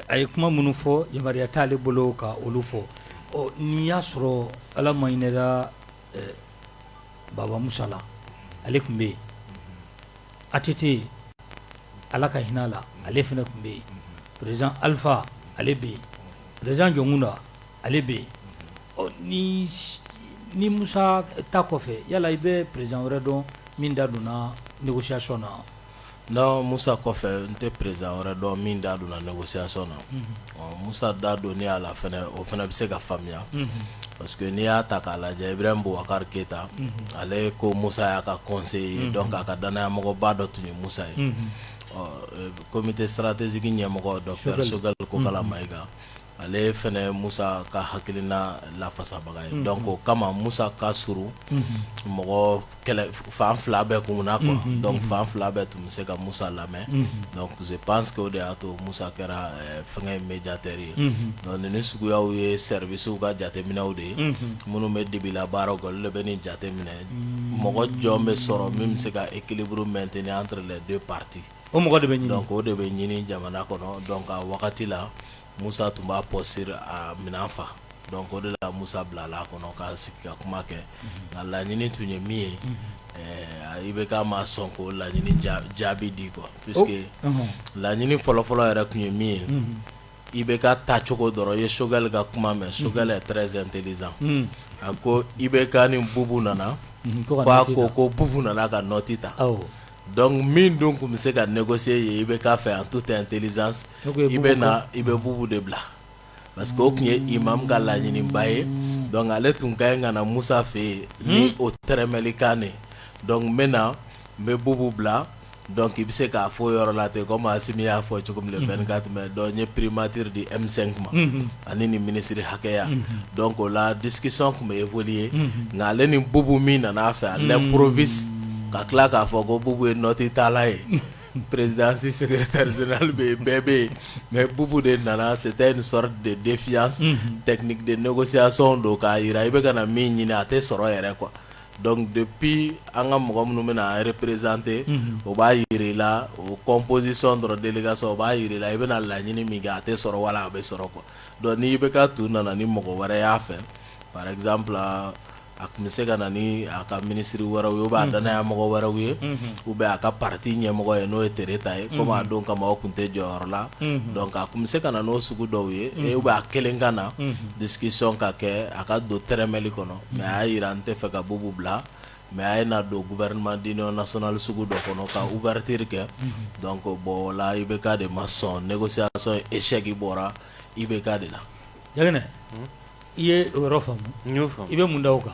a ye kuma minnu fɔ, yamaruya t'ale bolo ka olu fɔ. Ɔ, n'i y'a sɔrɔ Ala ma hinɛra Baba Musa la, ale tun bɛ yen. ATT Ala ka hinɛ a la ale fana tun bɛ yen président Alpha ale bɛ yen président Jɔnkunda ale bɛ yen ɔ ni ni Musa ta kɔfɛ yala i bɛ président wɛrɛ dɔn min da donna négociation na non Musa kɔfɛ n tɛ président wɛrɛ dɔn min da donna négociation na Musa da donni a la fana o fana bɛ se ka faamuya parce que n'i y'a ta k'a lajɛ Ibrahim Boubacar Keita ale ko Musa y'a ka conseiller ye donc a ka danayamɔgɔba dɔ tun ye Musa ye ɔ comité stratégique ɲɛmɔgɔ docteur Choguel Kokalla Maïga ale fana Musa ka hakilina lafasabaga ye donc o kama Musa ka surun mɔgɔ kɛlɛ fan fila bɛɛ kun na quoi donc fan fila bɛɛ tun bɛ se ka Musa lamɛn donc je pense que o de y'a to Musa kɛra fɛngɛ médiateur ye donc ninnu suguyaw ye services ka jateminɛw de ye minnu bɛ dibila baaraw kɛ olu de bɛ nin jateminɛ mɔgɔ jɔn bɛ sɔrɔ min bɛ se ka équilibre maintenir entre les deux parties o mɔgɔ de bɛ ɲini donc o de bɛ ɲini jamana kɔnɔ donc a wagati la Musa tun b'a posture a minɛn fa donc o de la Musa bilala a kɔnɔ k'a sigi ka kuma kɛ nka laɲini tun ye min ye IBK ma sɔn k'o laɲini jaabi di quoi puisque laɲini fɔlɔfɔlɔ yɛrɛ tun ye min ye IBK tacogo dɔrɔn i ye Choguel ka kuma mɛn Choguel est très intelligent a ko IBK ni Bubu nana ko a ko ko Bubu nana ka note ta donc min dun tun bɛ se ka négocier ye IBK fɛ en toute intelligence i bɛ na i bɛ Bubu de bila parce que o tun ye imam ka laɲiniba ye donc ale tun ka ɲi ka na Musa fɛ yen ni o tɛrɛmɛlikan de donc n bɛ na n bɛ Bubu bila donc i bɛ se k'a fɔ o yɔrɔ la ten comme Asimi y'a fɔ cogo min le 24 mai donc n ye primature di M5 ma ani nin ministre hakɛya donc o la discussion tun bɛ évoluer nka ale ni Bubu min nana a fɛ à l'improviste ka tila k'a fɔ ko Bubu ye note tala ye présidence secrétaire général bɛ yen bɛɛ bɛ yen mais Bubu de nana c'était une sorte de défiance technique de négociation don k'a jira i bɛ ka na min ɲini a tɛ sɔrɔ yɛrɛ quoi donc depuis an ka mɔgɔ minnu bɛna représenter o b'a jira i la o composition dɔrɔn délégation o b'a jira i la i bɛna laɲini min kɛ a tɛ sɔrɔ wala a bɛ sɔrɔ quoi donc ni IBK tun nana ni mɔgɔ wɛrɛ y'a fɛ par exemple a tun bɛ se ka na ni a ka minisiri wɛrɛw ye ou bien a danaya mɔgɔ wɛrɛw ye ou bien a ka parti ɲɛmɔgɔ ye n'o ye Tereta ye comme a don kama o tun tɛ jɔyɔrɔ la donc a tun bɛ se ka na n'o sugu dɔw ye ou bien a kelen ka na discussion ka kɛ a ka don tɛrɛmɛli kɔnɔ mais a y'a jira n tɛ fɛ ka Bubu bila mais a ye na don gouvernement d'union nationale sugu dɔ kɔnɔ ka ouverture kɛ donc bon o la IBK de ma sɔn négociation échec bɔra IBK de la. Jaginɛ i ye o yɔrɔ faamu n y'o faamu i bɛ mun da o kan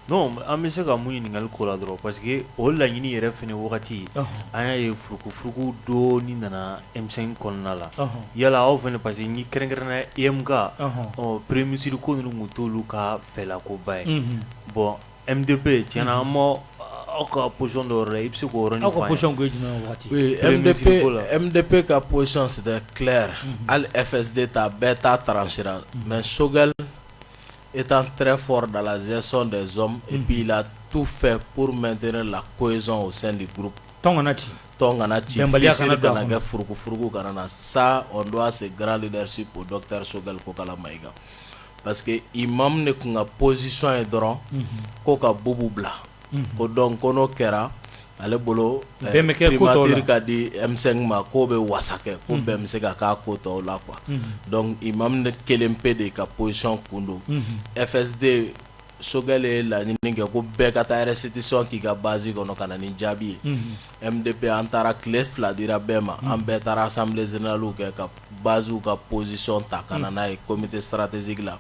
non an bɛ se ka mun ɲininkali ko la dɔrɔn parce que o laɲini yɛrɛ fɛnɛ wagati an y'a ye furukufuruku dɔɔni nana M5 kɔnɔna la yala aw fɛnɛ parce que ni kɛrɛnkɛrɛnnenya IMK ɔ premier ministre ko ninnu tun t'olu ka fɛlakoba ye bon MDP tiɲɛna an ma aw ka position dɔ yɔrɔ la i bɛ se k'o yɔrɔnin aw ka fɔ an ye position kun ye jumɛn ye o wagati oui MDP ka position c'était clair hali FSD ta bɛɛ ta tranchera mais Choguel étant très fort dans la gestion des hommes et puis il a tout fait pour maintenir la cohésion au sein du groupe. Tɔn kana ci. Tɔn kana ci Bɛnbaliya kana fissure don a kana kɔnɔ. kɛ furukufuruku kana na ça on doit ce grand leadership au docteur Choguel Kokalla Maïga parce que imam de tun ka position ye dɔrɔn ko ka Bubu bila ko donc ko n'o kɛra ale bolo Bɛn bɛ kɛ ko tɔw la. primature ka di M5 ma k'o bɛ wasa kɛ ko bɛn bɛ se ka k'a ko tɔw la quoi donc imam ne kelen pe de ka position kun don FSD Choguel ye laɲini kɛ ko bɛɛ ka taa restitution k'i ka base kɔnɔ ka na ni jaabi ye MDP an taara tile 2 dira bɛɛ ma an bɛɛ taara assemblée générale kɛ ka basew ka position ta ka na n'a ye comité stratégique la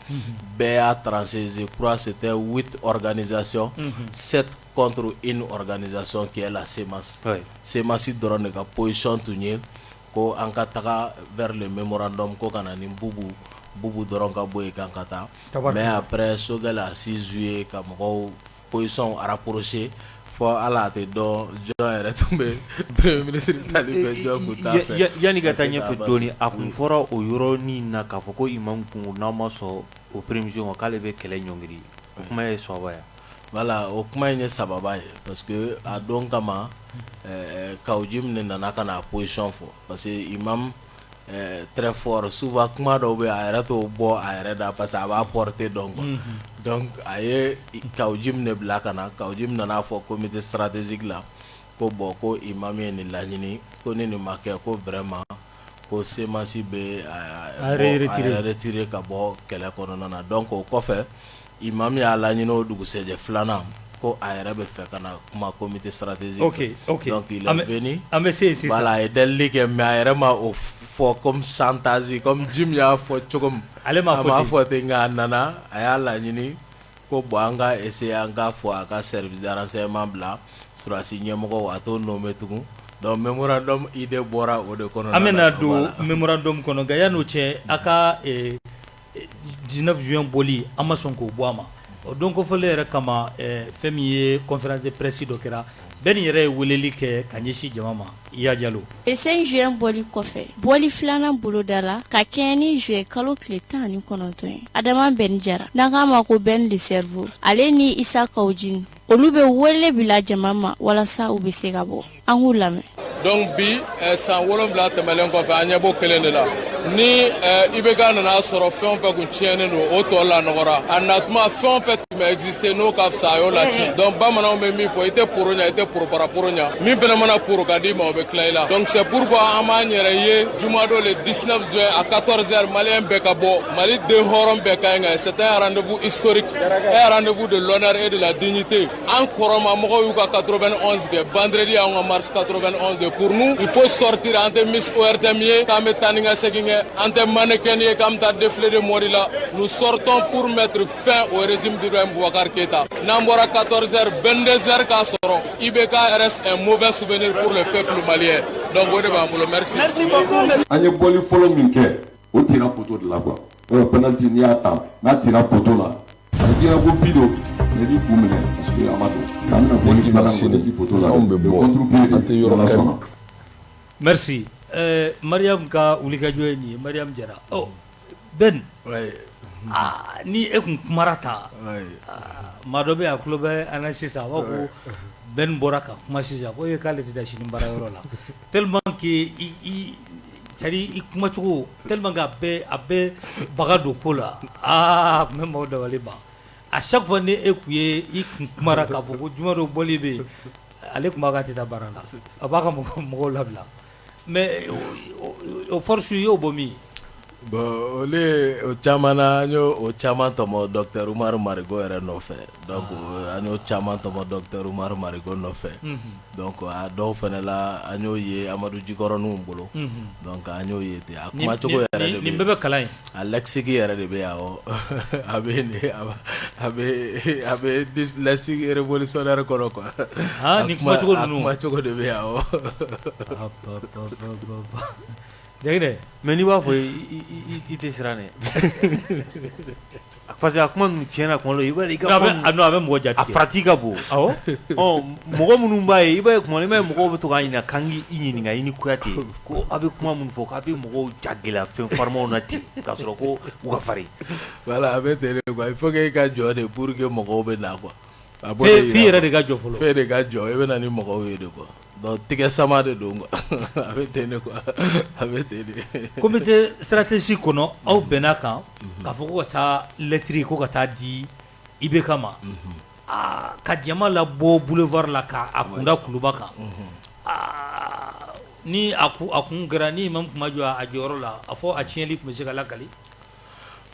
bɛɛ y'a tranché je crois c'était 8 organisations 7 contre une organisation qui est la CMAS CMAS dɔrɔn de ka position tun ye ko an ka taga vers le mémorandum ko ka na ni Bubu Bubu dɔrɔn ka bɔ yen k'an ka taa mais après Choguel a 6 juillet ka mɔgɔw position rapproché fɔ hali a tɛ dɔn jɔn yɛrɛ tun bɛ premier ministre tali fɛ jɔn tun t'a fɛ. Yanni ka taa ɲɛfɛ dɔɔni a kun fɔra o yɔrɔnin na k'a fɔ ko imam kun n'a ma sɔn o premier ministre ma k'ale bɛ kɛlɛ ɲɔngiri o kuma ye sawaba ye. Voilà o kuma in ye sababa ye parce que a don kama Kaou Djim de nana ka na position fɔ parce que imam très fort souvent kuma dɔw bɛ yen a yɛrɛ t'o bɔ a yɛrɛ da parce que a b'a porter dɔn quoi donc a ye Kaou Djim de bila ka na Kaou Djim nana fɔ comité stratégique la Ko bon, ko imam ye nin laɲini, ko ni nin ma kɛ, ko vraiment ko CMAS bɛ a yɛrɛ retirer ka bɔ kɛlɛ kɔnɔna na. Donc o kɔfɛ, imam y'a laɲini o dugusɛjɛ filanan ko a yɛrɛ bɛ fɛ ka na kuma comité stratégique fɛ. Donc il est venu. An bɛ se yen sisan. Voilà, a ye delili kɛ, mais a yɛrɛ ma o fɔ comme chantage, comme Jim y'a fɔ cogo min. Ale m'a fɔ ten, nka a nana, a y'a laɲini ko bon, an ka essayer an k'a fɔ a ka service de renseignement bila sɔrɔdasi ɲɛmɔgɔw a t'o nommer tugun. Donc mémorandum idée bɔra o de kɔnɔ. An bɛna don mémorandum kɔnɔ, nka yan'o cɛ, a ka 19 juin bɔli, an ma sɔn k'o bɔ a ma. O don kofɔlen yɛrɛ kama, fɛn min ye conférence de presse dɔ kɛra, bɛɛ nin yɛrɛ ye weleli kɛ ka ɲɛsin jama ma. Iya Jalo. Le 5 juin bɔli kɔfɛ, bɔli filanan bolodala ka kɛɲɛ ni juillet kalo tile 19 ye. Adama Ben Jara, n'an k'a ma ko Ben le cerveau, ale ni Isa Kaw Jim, olu bɛ wele bila jama ma walasa u bɛ se ka bɔ. An k'u lamɛn. Donc bi, san 7 tɛmɛlen kɔfɛ, an ɲɛ b'o kelen de la. Ni IBK nana sɔrɔ fɛn o fɛn kun tiɲɛnen don, o tɔ lanɔgɔra. A natuma, fɛn o fɛn tun bɛ exister n'o ka fisa, a y'o latiɲɛ. Donc bamananw bɛ min fɔ, i tɛ poro ɲa, i tɛ poro para poro ɲa, min fɛnɛ mana poro ka d'i ma, o bɛ tila i la. Donc c'est pourquoi an b'an yɛrɛ ye jumadon le 19 juin à 14 heures, malien bɛɛ ka bɔ, Mali den hɔrɔn bɛɛ ka ɲi ka. C'est un rendez-vous historique, un rendez-vous de l'honneur et de la dignité. An kɔrɔma mɔgɔw y'u ka 91 kɛ, vendredi y'anw ka mars 91 de. Pour nous, il faut sortir. An tɛ Miss ORTM ye k'an bɛ taa ni ka segin kɛ, an tɛ mannequin ye k'an bɛ taa défilé de mode la. Nous sortons pour mettre fin au régime d'Ibrahim Boubacar Keïta. N'an bɔra 14 heures, 22 heures k'a sɔrɔ, IBK reste un mauvais souvenir pour le peuple malien. Donc o de b'an bolo. Merci. Merci beaucoup. An ye bɔli fɔlɔ min kɛ, o tira poteau de la quoi. O penalty, n'i y'a ta, n'a tira poteau la, a bɛ k'i ko but don, mais i b'i kun minɛ parce que a ma don. An bɛna bɔli filanan kɛ, ti poteau la. Anw bɛ bɔ, an tɛ yɔrɔ Ala sɔnna. Merci. Mariam ka wulikajɔ ye nin ye, Mariam Jara. Ɔ Ben, aa, ni e kun kumara tan, maa dɔ bɛ a tulo bɛ an na sisan, a b'a fɔ ko Ben bɔra ka kuma sisan ko e k'ale tɛ taa sini baarayɔrɔ la, tellement que i c'est à dire i kumacogo, tellement que a bɛ baga don ko la. Aa, a tun bɛ maaw dabali ban. À chaque fois ni e kun ye i kun kumara k'a fɔ ko juma dɔ bɔli bɛ yen, ale tun b'a k'a tɛ taa baara la, a b'a ka mɔgɔw labila. Mais o force, i y'o bɔ min? Bon, olu ye o caman na, an y'o o caman tɔmɔ docteur Umaru Marigo yɛrɛ nɔfɛ. Donc an y'o caman tɔmɔ docteur Umaru Marigo nɔfɛ. Donc a dɔw fana la, an y'o ye Amadu Jikɔrɔniw bolo. Donc an y'o ye ten, a kumacogo yɛrɛ de bɛ. Nin bɛɛ bɛ kalan yen. A lexique yɛrɛ de bɛ yan. Awɔ, a bɛ nin a bɛ lexique révolutionnaire kɔnɔ quoi. Ah, nin kumacogo ninnu. A kumacogo de bɛ yan, awɔ. Jaginɛ. Mais n'i b'a fɔ, i tɛ siran dɛ, parce que a kuma ninnu tiɲɛna, kuma dɔ i b'a ye i ka a non, a bɛ mɔgɔ jatigɛ. A farati ka bon. Awɔ. Ɔ, mɔgɔ minnu b'a ye, i b'a ye kuma dɔ, i b'a ye mɔgɔw bɛ to k'an ɲininka, k'an k'i ɲininka, i ni Kuyate, ko a bɛ kuma minnu fɔ, k'a bɛ mɔgɔw ja gɛlɛya fɛn farimanw na ten, k'a sɔrɔ ko u ka farin. Voilà, a bɛ ten de quoi. Il faut que i ka jɔ de pour que mɔgɔw bɛ na quoi. A b'o de f'i yɛrɛ de ka jɔ fɔlɔ. F'e de ka jɔ, i bɛ na ni mɔgɔw ye de quoi. Donc tigɛ sama de don quoi. A bɛ ten de quoi, a bɛ ten de. Comité stratégique kɔnɔ, aw bɛnna kan k'a fɔ ko ka taa lettre, ko ka taa di IBK ma. Aa, ka jama labɔ boulevard la k'a kunda Kuluba kan. Aa, ni a kun kɛra ni imam kun ma jɔ a jɔyɔrɔ la, a fɔ a tiɲɛli tun bɛ se ka lakali.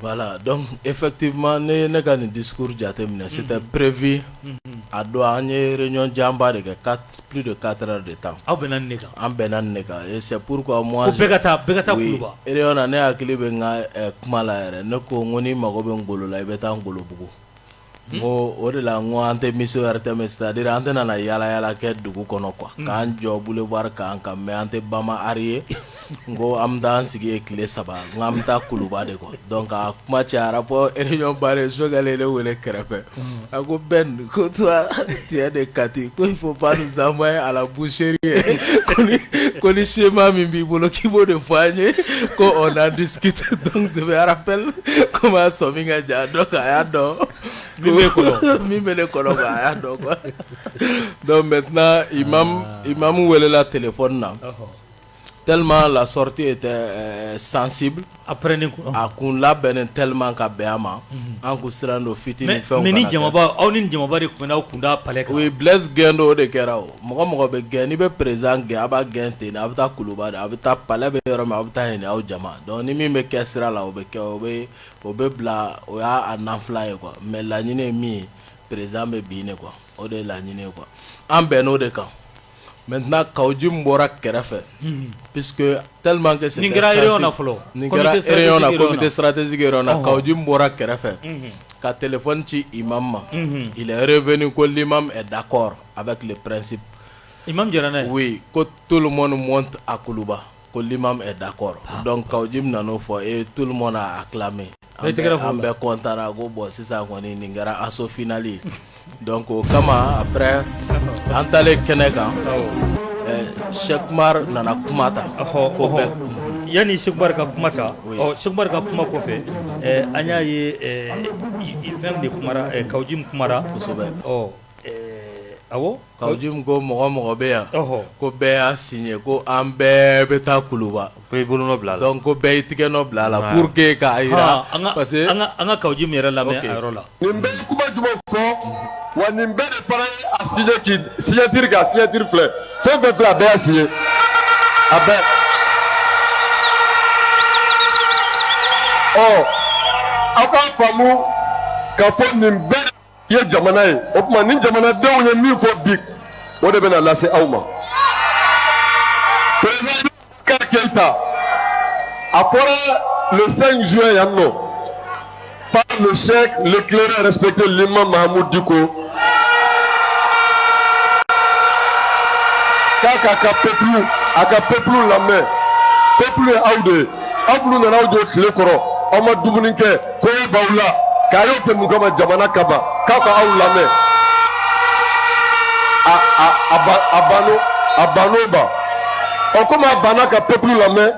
Voilà, donc effectivement, ne ka nin discours jateminɛ, c'était prévu. A don, an ye réunion janba de kɛ, 4, plus de 4 heures de temps. Aw bɛnna nin de kan. An bɛnna nin de kan et c'est pourquoi moi Ko bɛɛ ka taa Oui, Kuluba. Réunion na, ne hakili bɛ n ka kuma la yɛrɛ, ne ko n ko n'i mago bɛ ngolo la, i bɛ taa Ngolobugu. N ko o de la, n ko an tɛ mission RTM, c'est à dire an tɛna na yala yala kɛ dugu kɔnɔ quoi, k'an jɔ boulevard kan ka mɛ, an tɛ Bama ari ye. N ko an bɛ taa an sigi yen tile 3, n ko an bɛ taa Kuluba de quoi. Donc a kuma cayara fɔ réunion bannen, Sogɛl ye ne wele kɛrɛfɛ, a ko Ben, ko toi tu es de Kati, ko il faut pas nous envoyer à la boucherie, ko ni schéma min b'i bolo, k'i b'o de fɔ an ye, ko on en discute. Donc je me rappelle comment a sɔmi ka jan. Donc a y'a dɔn min b'e kɔnɔ. Min bɛ ne kɔnɔ quoi, a y'a dɔn quoi. Donc maintenant, imam welela téléphone na. Tellement la sortie était sensible après a kun labɛnnen tellement ka bɛn a ma an kun siran don fitinin fɛnw mais ni jamaba aw ni jamaba de tun bɛ n'aw kun da palais kan oui Blaise gɛn don o de kɛra o mɔgɔ mɔgɔ bɛ gɛn n'i bɛ président gɛn a b'a gɛn ten a bɛ taa Kuluba de a bɛ taa palais bɛ yɔrɔ min a bɛ taa yen aw jama donc ni min bɛ kɛ sira la o bɛ kɛ o bɛ bila o y'a nanfila ye quoi mais laɲini ye min ye président bɛ bin de quoi o de ye laɲini ye quoi an bɛnn'o de kan. Maintenant Kaou Djim bɔra kɛrɛfɛ puisque tellement que nin kɛra réunion na fɔlɔ nin kɛra réunion na comité stratégique réunion na Kaou Djim bɔra kɛrɛfɛ ka téléphone ci imam ma il est revenu ko l'imam est d'accord avec le principe imam jɛnna n'a ye oui ko tout le monde monte à Kuluba ko l'imam est d'accord donc Kaou Djim nan'o fɔ et tout le monde a acclamé an bɛɛ content na ko bon sisan kɔni nin kɛra assaut final ye donc o kama après an taalen kɛnɛ kan Cheikh Umar nana kuma ta ko bɛɛ yanni Cheikh Umar ka kuma ta ɔ Cheikh Umar ka kuma kɔfɛ an y'a ye fɛn de kumara Kaou Djim kumara kosɛbɛ ɔ awɔ Kaou Djim ko mɔgɔ mɔgɔ bɛ yan ko bɛɛ y'a signé ko an bɛɛ bɛ taa Kuluba bɛɛ y'i bolonɔ bila a la donc ko bɛɛ y'i tigɛ nɔ bila a la pour que k'a jira parce que an ka Kaou Djim yɛrɛ lamɛn a yɔrɔ la nin bɛɛ ye kuma jumɛn fɔ wa nin bɛɛ de fana ye a signé k'i signature kɛ a signature filɛ fɛn fɛn filɛ a bɛɛ y'a signé a bɛɛ ɔ aw k'a faamu k'a fɔ nin bɛɛ ye jamana ye o tuma ni jamanadenw ye min fɔ bi o de bɛna lase aw ma président Boubacar Keïta a fɔra le 5 juin yan nɔ par le cheikh l'éclaireur respecté l'imam Mahmoud Dicko k'a k'a ka peuple a ka peuple lamɛn peuple ye aw de ye aw minnu nana aw jɔ tile kɔrɔ aw ma dumuni kɛ kɔngɔ b'aw la k'a y'o kɛ mun kama jamana kama k'a ka aw lamɛn a a a ba a banno a bann'o ma ɔ komi a banna ka peuple lamɛn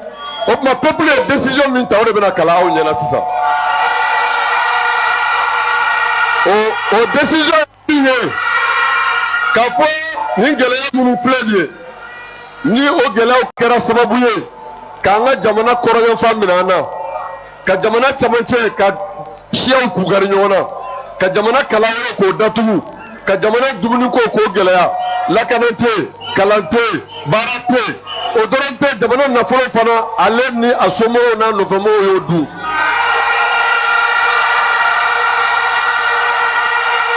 o tuma peuple ye décision min ta o de bɛna kalan aw ɲɛna sisan o décision min ye k'a fɔ nin gɛlɛya minnu filɛ nin ye ni o gɛlɛyaw kɛra sababu ye k'an ka jamana kɔrɔnyanfan minɛ an na ka jamana cɛmancɛ ka siyaw kukari ɲɔgɔn na ka jamana kalanyɔrɔ k'o datugu ka jamana dumuniko k'o gɛlɛya lakana tɛ yen kalan tɛ yen baara tɛ yen o dɔrɔn tɛ jamana nafolo fana ale ni a somɔgɔw n'a nɔfɛmɔgɔw y'o dun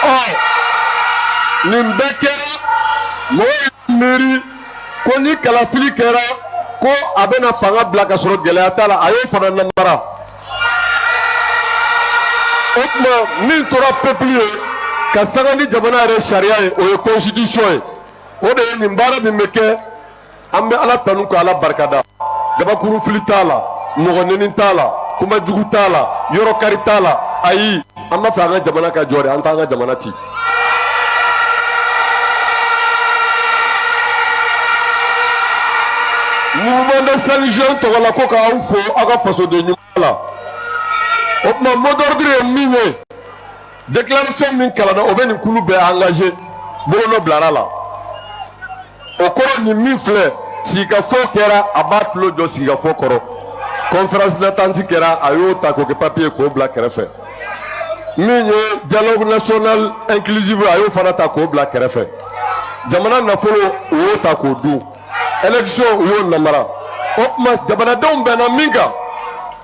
ɔ nin bɛɛ kɛra mɔgɔw y'a miiri ko ni kalafili kɛra ko a bɛna fanga bila ka sɔrɔ gɛlɛya t'a la a y'o fana namara o tuma min tora peuple ye ka sanga ni jamana yɛrɛ sariya ye o ye constitution ye o de ye nin baara min bɛ kɛ an bɛ ala tanu ka ala barikada gabakuru fili t'a la mɔgɔ neni t'a la kuma jugu t'a la yɔrɔ kari t'a la ayi an b'a fɛ an ka jamana ka jɔ de an t'an ka jamana ci mouvement de 5 juin tɔgɔ la ko k'aw fo aw ka fasoden ɲuman la o tuma mot d'ordre ye min ye déclaration min kalanna o bɛ nin kulu bɛɛ engagé bolonɔ bilara la o kɔrɔ nin min filɛ sigikafɔ kɛra a b'a tulo jɔ sigikafɔ kɔrɔ conférence d'attente kɛra a y'o ta k'o kɛ papier k'o bila kɛrɛfɛ min ye dialogue national inclusif a y'o fana ta k'o bila kɛrɛfɛ jamana nafolo u y'o ta k'o dun élection u y'o namara o tuma jamanadenw bɛnna min kan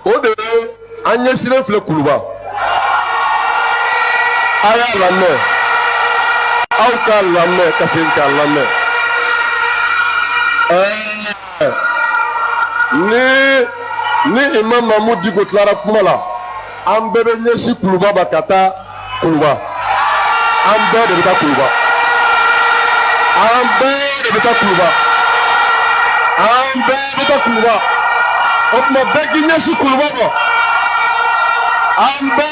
o de ye an ɲɛsinnen filɛ kuluba a y'a lamɛn aw k'a lamɛn ka segin k'a lamɛn ɛɛ ni imam Mahmoud Dicko tilara kuma la an bɛɛ bɛ ɲɛsin kuluba ma ka taa kuluba an bɛɛ de bɛ taa kuluba an bɛɛ de bɛ taa kuluba an bɛɛ bɛ taa kuluba o tuma bɛɛ k'i ɲɛsin kuluba ma an bɛɛ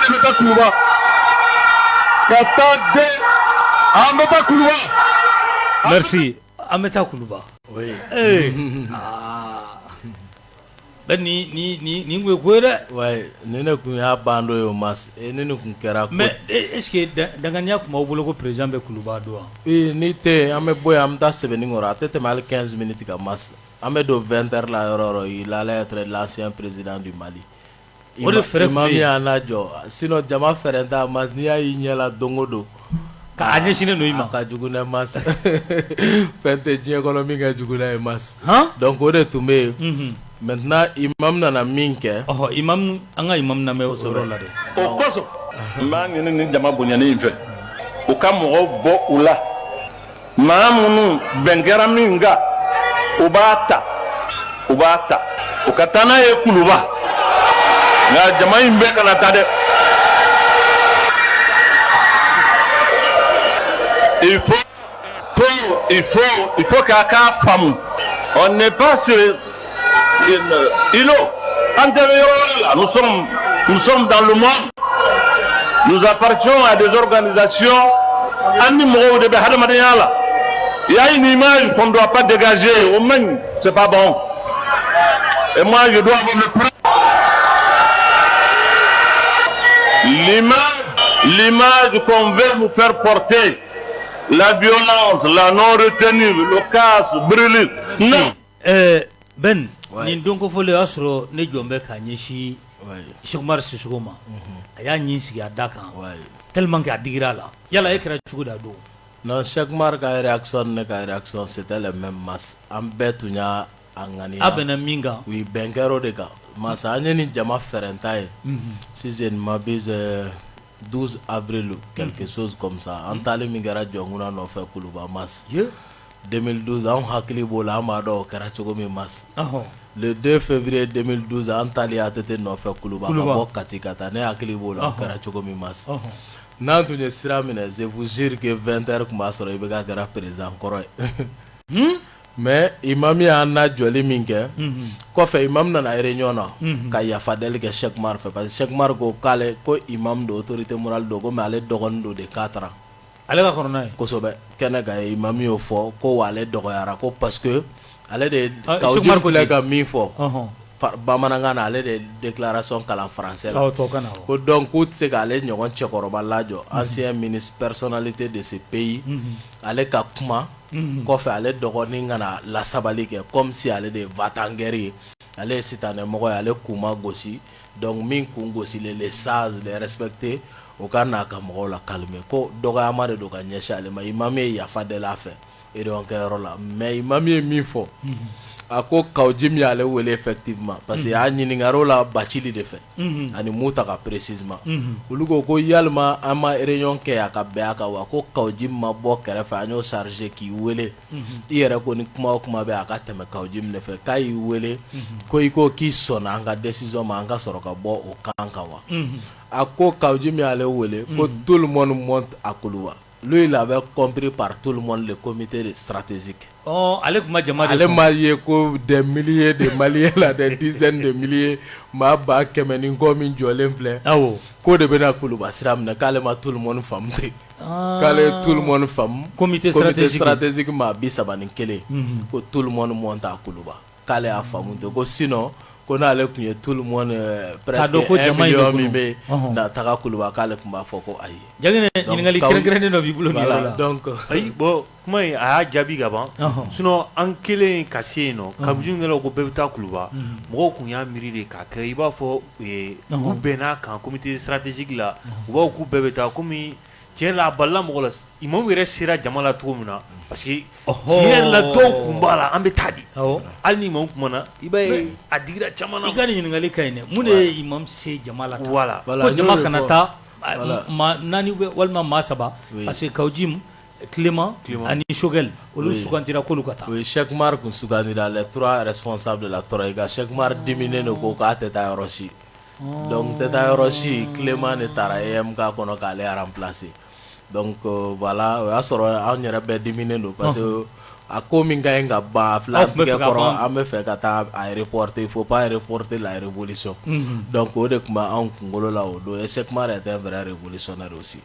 de bɛ taa kuluba ka taa den an bɛ taa kuluba. Merci an bɛ taa kuluba. Oui. Ee aa. Bɛ nin kun ye ko ye dɛ. Ouais, nin de tun y'a ban don ye o Mas ni nin tun kɛra. Mais est ce que danganiya tun b'aw bolo ko président bɛ Kuluba don wa? Oui, n'i tɛ yen an bɛ bɔ yen an bɛ taa Sebenikɔrɔ a tɛ tɛmɛ hali 15 minutes kan Mas an bɛ don 20 heures la yɔrɔ o yɔrɔ il allait être l'ancien président du Mali. O de fɛɛrɛ tun bɛ yen. Imam y'an lajɔ sinon jama fɛrɛnta Mas n'i y'a y'i ɲɛ la don o don. K'a ɲɛsinnen don i ma. A ka jugu dɛ Mas fɛn tɛ diɲɛ kɔnɔ min ka jugu n'a ye Mas. Han! Donc o de tun bɛ yen. Unhun. Maintenant imam nana min kɛ. Ɔhɔ imam an ka imam lamɛn o yɔrɔ la dɛ. O kosɔn n b'a ɲini nin jama bonyanen in fɛ u ka mɔgɔw bɔ u la maa minnu bɛn kɛra min kan u b'a ta u b'a ta u ka taa n'a ye kuluba nka jama in bɛɛ kana taa dɛ il faut il faut il faut k'a k'a faamu on n'est pas sur une îlot an tɛ yɔrɔ wɛrɛ la nous sommes dans le monde nous appartenons à des organisations an ni mɔgɔw de bɛ hadamadenya la il y a une image qu'on ne doit pas dégager o man ɲi c'est pas bon et moi je dois avoir le preuve l'image l'image qu'on veut nous faire porter la violence la non-retenue le casse brûlure non Ben nin don kofɔlen o y'a sɔrɔ ne jɔn bɛ k'a ɲɛsin Cheick Oumar Sissoko ma a y'a ɲin sigi a da kan tellement que a digira a la yala e kɛra cogo di a don non Cheick Oumar ka réaction ni ne ka réaction c'était le même Mas an bɛɛ tun y'a ŋaniya a bɛnna min kan oui bɛn kɛra o de kan Mas an ye nin jama fɛrɛnta ye si je ne m'abuse 12 avril quelque chose comme ça an taali min kɛra Jɔnkunda nɔfɛ Kuluba Mas 2012 anw hakili b'o la an b'a dɔn o kɛra cogo min Mas le 2 février 2012 an taali ATT nɔfɛ Kuluba ka bɔ Kati ka taa ne hakili b'o la o kɛra cogo min Mas n'an tun ye sira minɛ je vous jure que 20 heures tun b'a sɔrɔ IBK kɛra président kɔrɔ ye mais imam y'an lajɔli min kɛ kɔfɛ imam nana réunion na ka yafa deli kɛ Cheick Oumar fɛ parce que Cheick Oumar ko k'ale ko imam don autorité morale don ko mais ale dɔgɔnin don de 4 ans ale ka kɔrɔ n'a ye kosɛbɛ kɛnɛ kan imam y'o fɔ ko wa ale dɔgɔyara ko parce que ale de Kaou Djim filɛ ka min fɔ bamanankan na ale de déclaration kalan français la ko donc k'u tɛ se k'ale ɲɔgɔn cɛkɔrɔba lajɔ ancien ministre personnalité de ce pays ale ka kuma kɔfɛ ale dɔgɔnin ka na lasabali kɛ comme si ale de ye va-t-en-guerre ye ale ye sitanɛmɔgɔ ye ale kun ma gosi donc min kun gosilen les sages les respectés o ka n'a ka mɔgɔw la calmer ko dɔgɔyama de don ka ɲɛsin ale ma imam ye yafa deli a fɛ réunion kɛyɔrɔ la mais imam ye min fɔ a ko Kaou Djim y'ale wele effectivement parce que a ɲininkara o la Bacili de fɛ ani Mutaga précisément olu ko ko yalima an ma réunion kɛ a ka bɛn a kan wa ko Kaou Djim ma bɔ kɛrɛfɛ an y'o chargé k'i wele i yɛrɛ ko ni kuma o kuma bɛ a ka tɛmɛ Kaou Djim de fɛ k'a y'i wele ko i ko k'i sɔnna an ka décision ma an ka sɔrɔ ka bɔ o kan kan wa a ko Kaou Djim y'ale wele ko tout le monde monte à Kuluba lui il avait compris par tout le monde le comité stratégique ale tun ma jama ale m'a ye ko des milliers de Maliens la des dizaines de milliers maa 100 000 ni kɔ min jɔlen filɛ k'o de bɛna Kuluba sira minɛ k'ale ma tout le monde faamu ten k'ale tout le monde faamu comité stratégique maa 31 ko tout le monde monte à Kuluba k'ale y'a faamu ten ko sinon ko n'ale tun ye tout le monde presque 1 million min bɛ na taga Kuluba k'ale tun b'a fɔ ko ayi. Jaginɛ ɲininkali kɛrɛnkɛrɛnnen dɔ b'i bolo nin yɔrɔ la. Donc ayi bon kuma in a y'a jaabi ka ban sinon an kɛlen ka se yen nɔ Kaou Djim kɛlen ko bɛɛ bɛ taa Kuluba mɔgɔw tun y'a miiri de k'a kɛ i b'a fɔ u bɛn'a kan comité stratégique la u b'a fɔ k'u bɛɛ bɛ taa komi tiɲɛ la a balila mɔgɔ la imamu yɛrɛ sera jama la cogo min na parce que tiɲɛ yɛrɛ la dɔw kun b'a la an bɛ taa di hali ni imamu kumana i b'a ye a digira caman na i ka nin ɲininkali ka ɲi dɛ mun de ye imamu se jama la voilà ko jama kana taa maa naani walima maa saba parce que Kaou Djim Clément ani Choguel olu sugandira k'olu ka taa oui Cheick Oumar kun sugandira les trois responsables de la Troïka Cheick Oumar diminen don ko k'a tɛ taa yɔrɔ si donc tɛ taa yɔrɔ si Clément de taara EMK kɔnɔ k'ale remplacer donc voilà o y'a sɔrɔ anw yɛrɛ bɛɛ diminen don parce que A ko min ka ɲi ka ban a filɛ an tigɛ kɔrɔ, an bɛ fɛ ka taa a reporter, il faut pas reporter la révolution, donc o de tun bɛ anw kunkolo la o don et Cheick Umar est un vrai révolutionnaire aussi,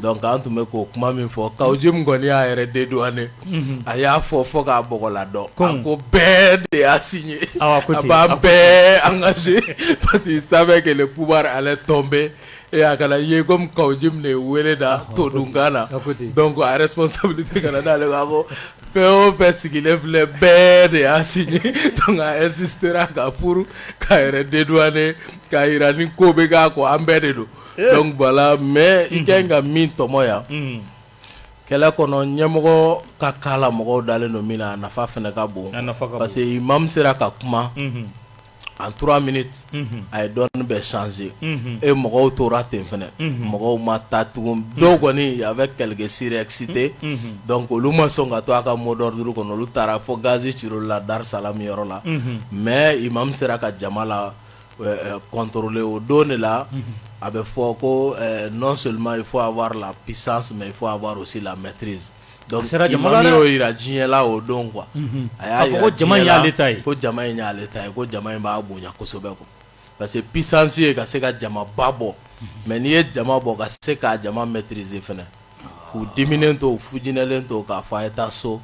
donc an tun bɛ k'o kuma min fɔ Kawo Jim kɔni y'a yɛrɛ dédouaner, a y'a fɔ fo k'a bɔgɔla dɔn, a ko bɛɛ de y'a signé, a b'an bɛɛ engagé parce qu'il savait que le pouvoir allait tomber et a kana ye comme Kawo Jim de ye wele da todunkan na, donc a responsabilité kana d'ale kan, a ko fɛn o fɛn sigilen filɛ bɛɛ de y'a signé, donc a insistera ka pour k'a yɛrɛ dédouaner k'a jira ni ko bɛ k'a kɔ an bɛɛ de don, donc voilà. Mais i ka ɲi ka min tɔmɔ yan kɛlɛ kɔnɔ, ɲɛmɔgɔ ka k'a la mɔgɔw dalen don min na, a nafa fana ka bon, parce que imam sera ka kuma en 3 minutes, a ye dɔɔnin bɛɛ changer et mɔgɔw tora ten fɛnɛ, mɔgɔw ma taa tugun, dɔw kɔni y avait quelques surexcités, donc olu ma sɔn ka to a ka mot d'ordre kɔnɔ, olu taara fo gazi cir'olu la Dar Salam yɔrɔ la, mais imam sera ka jama la contrôler. O don de la a bɛ fɔ ko non seulement il faut avoir la puissance, mais il faut avoir aussi la maîtrise. Donc imam y'o jira diɲɛ la o don quoi, a y'a jira ko jama in y'ale ta ye, ko jama in y'ale ta ye, ko jama in b'a bonya kosɛbɛ quoi, parce que puissance ye ka se ka jamaba bɔ, mais n'i ye jama bɔ ka se k'a jama maîtriser fɛnɛ, k'u diminen to, u fujinɛlen to, k'a fɔ a ye taa so,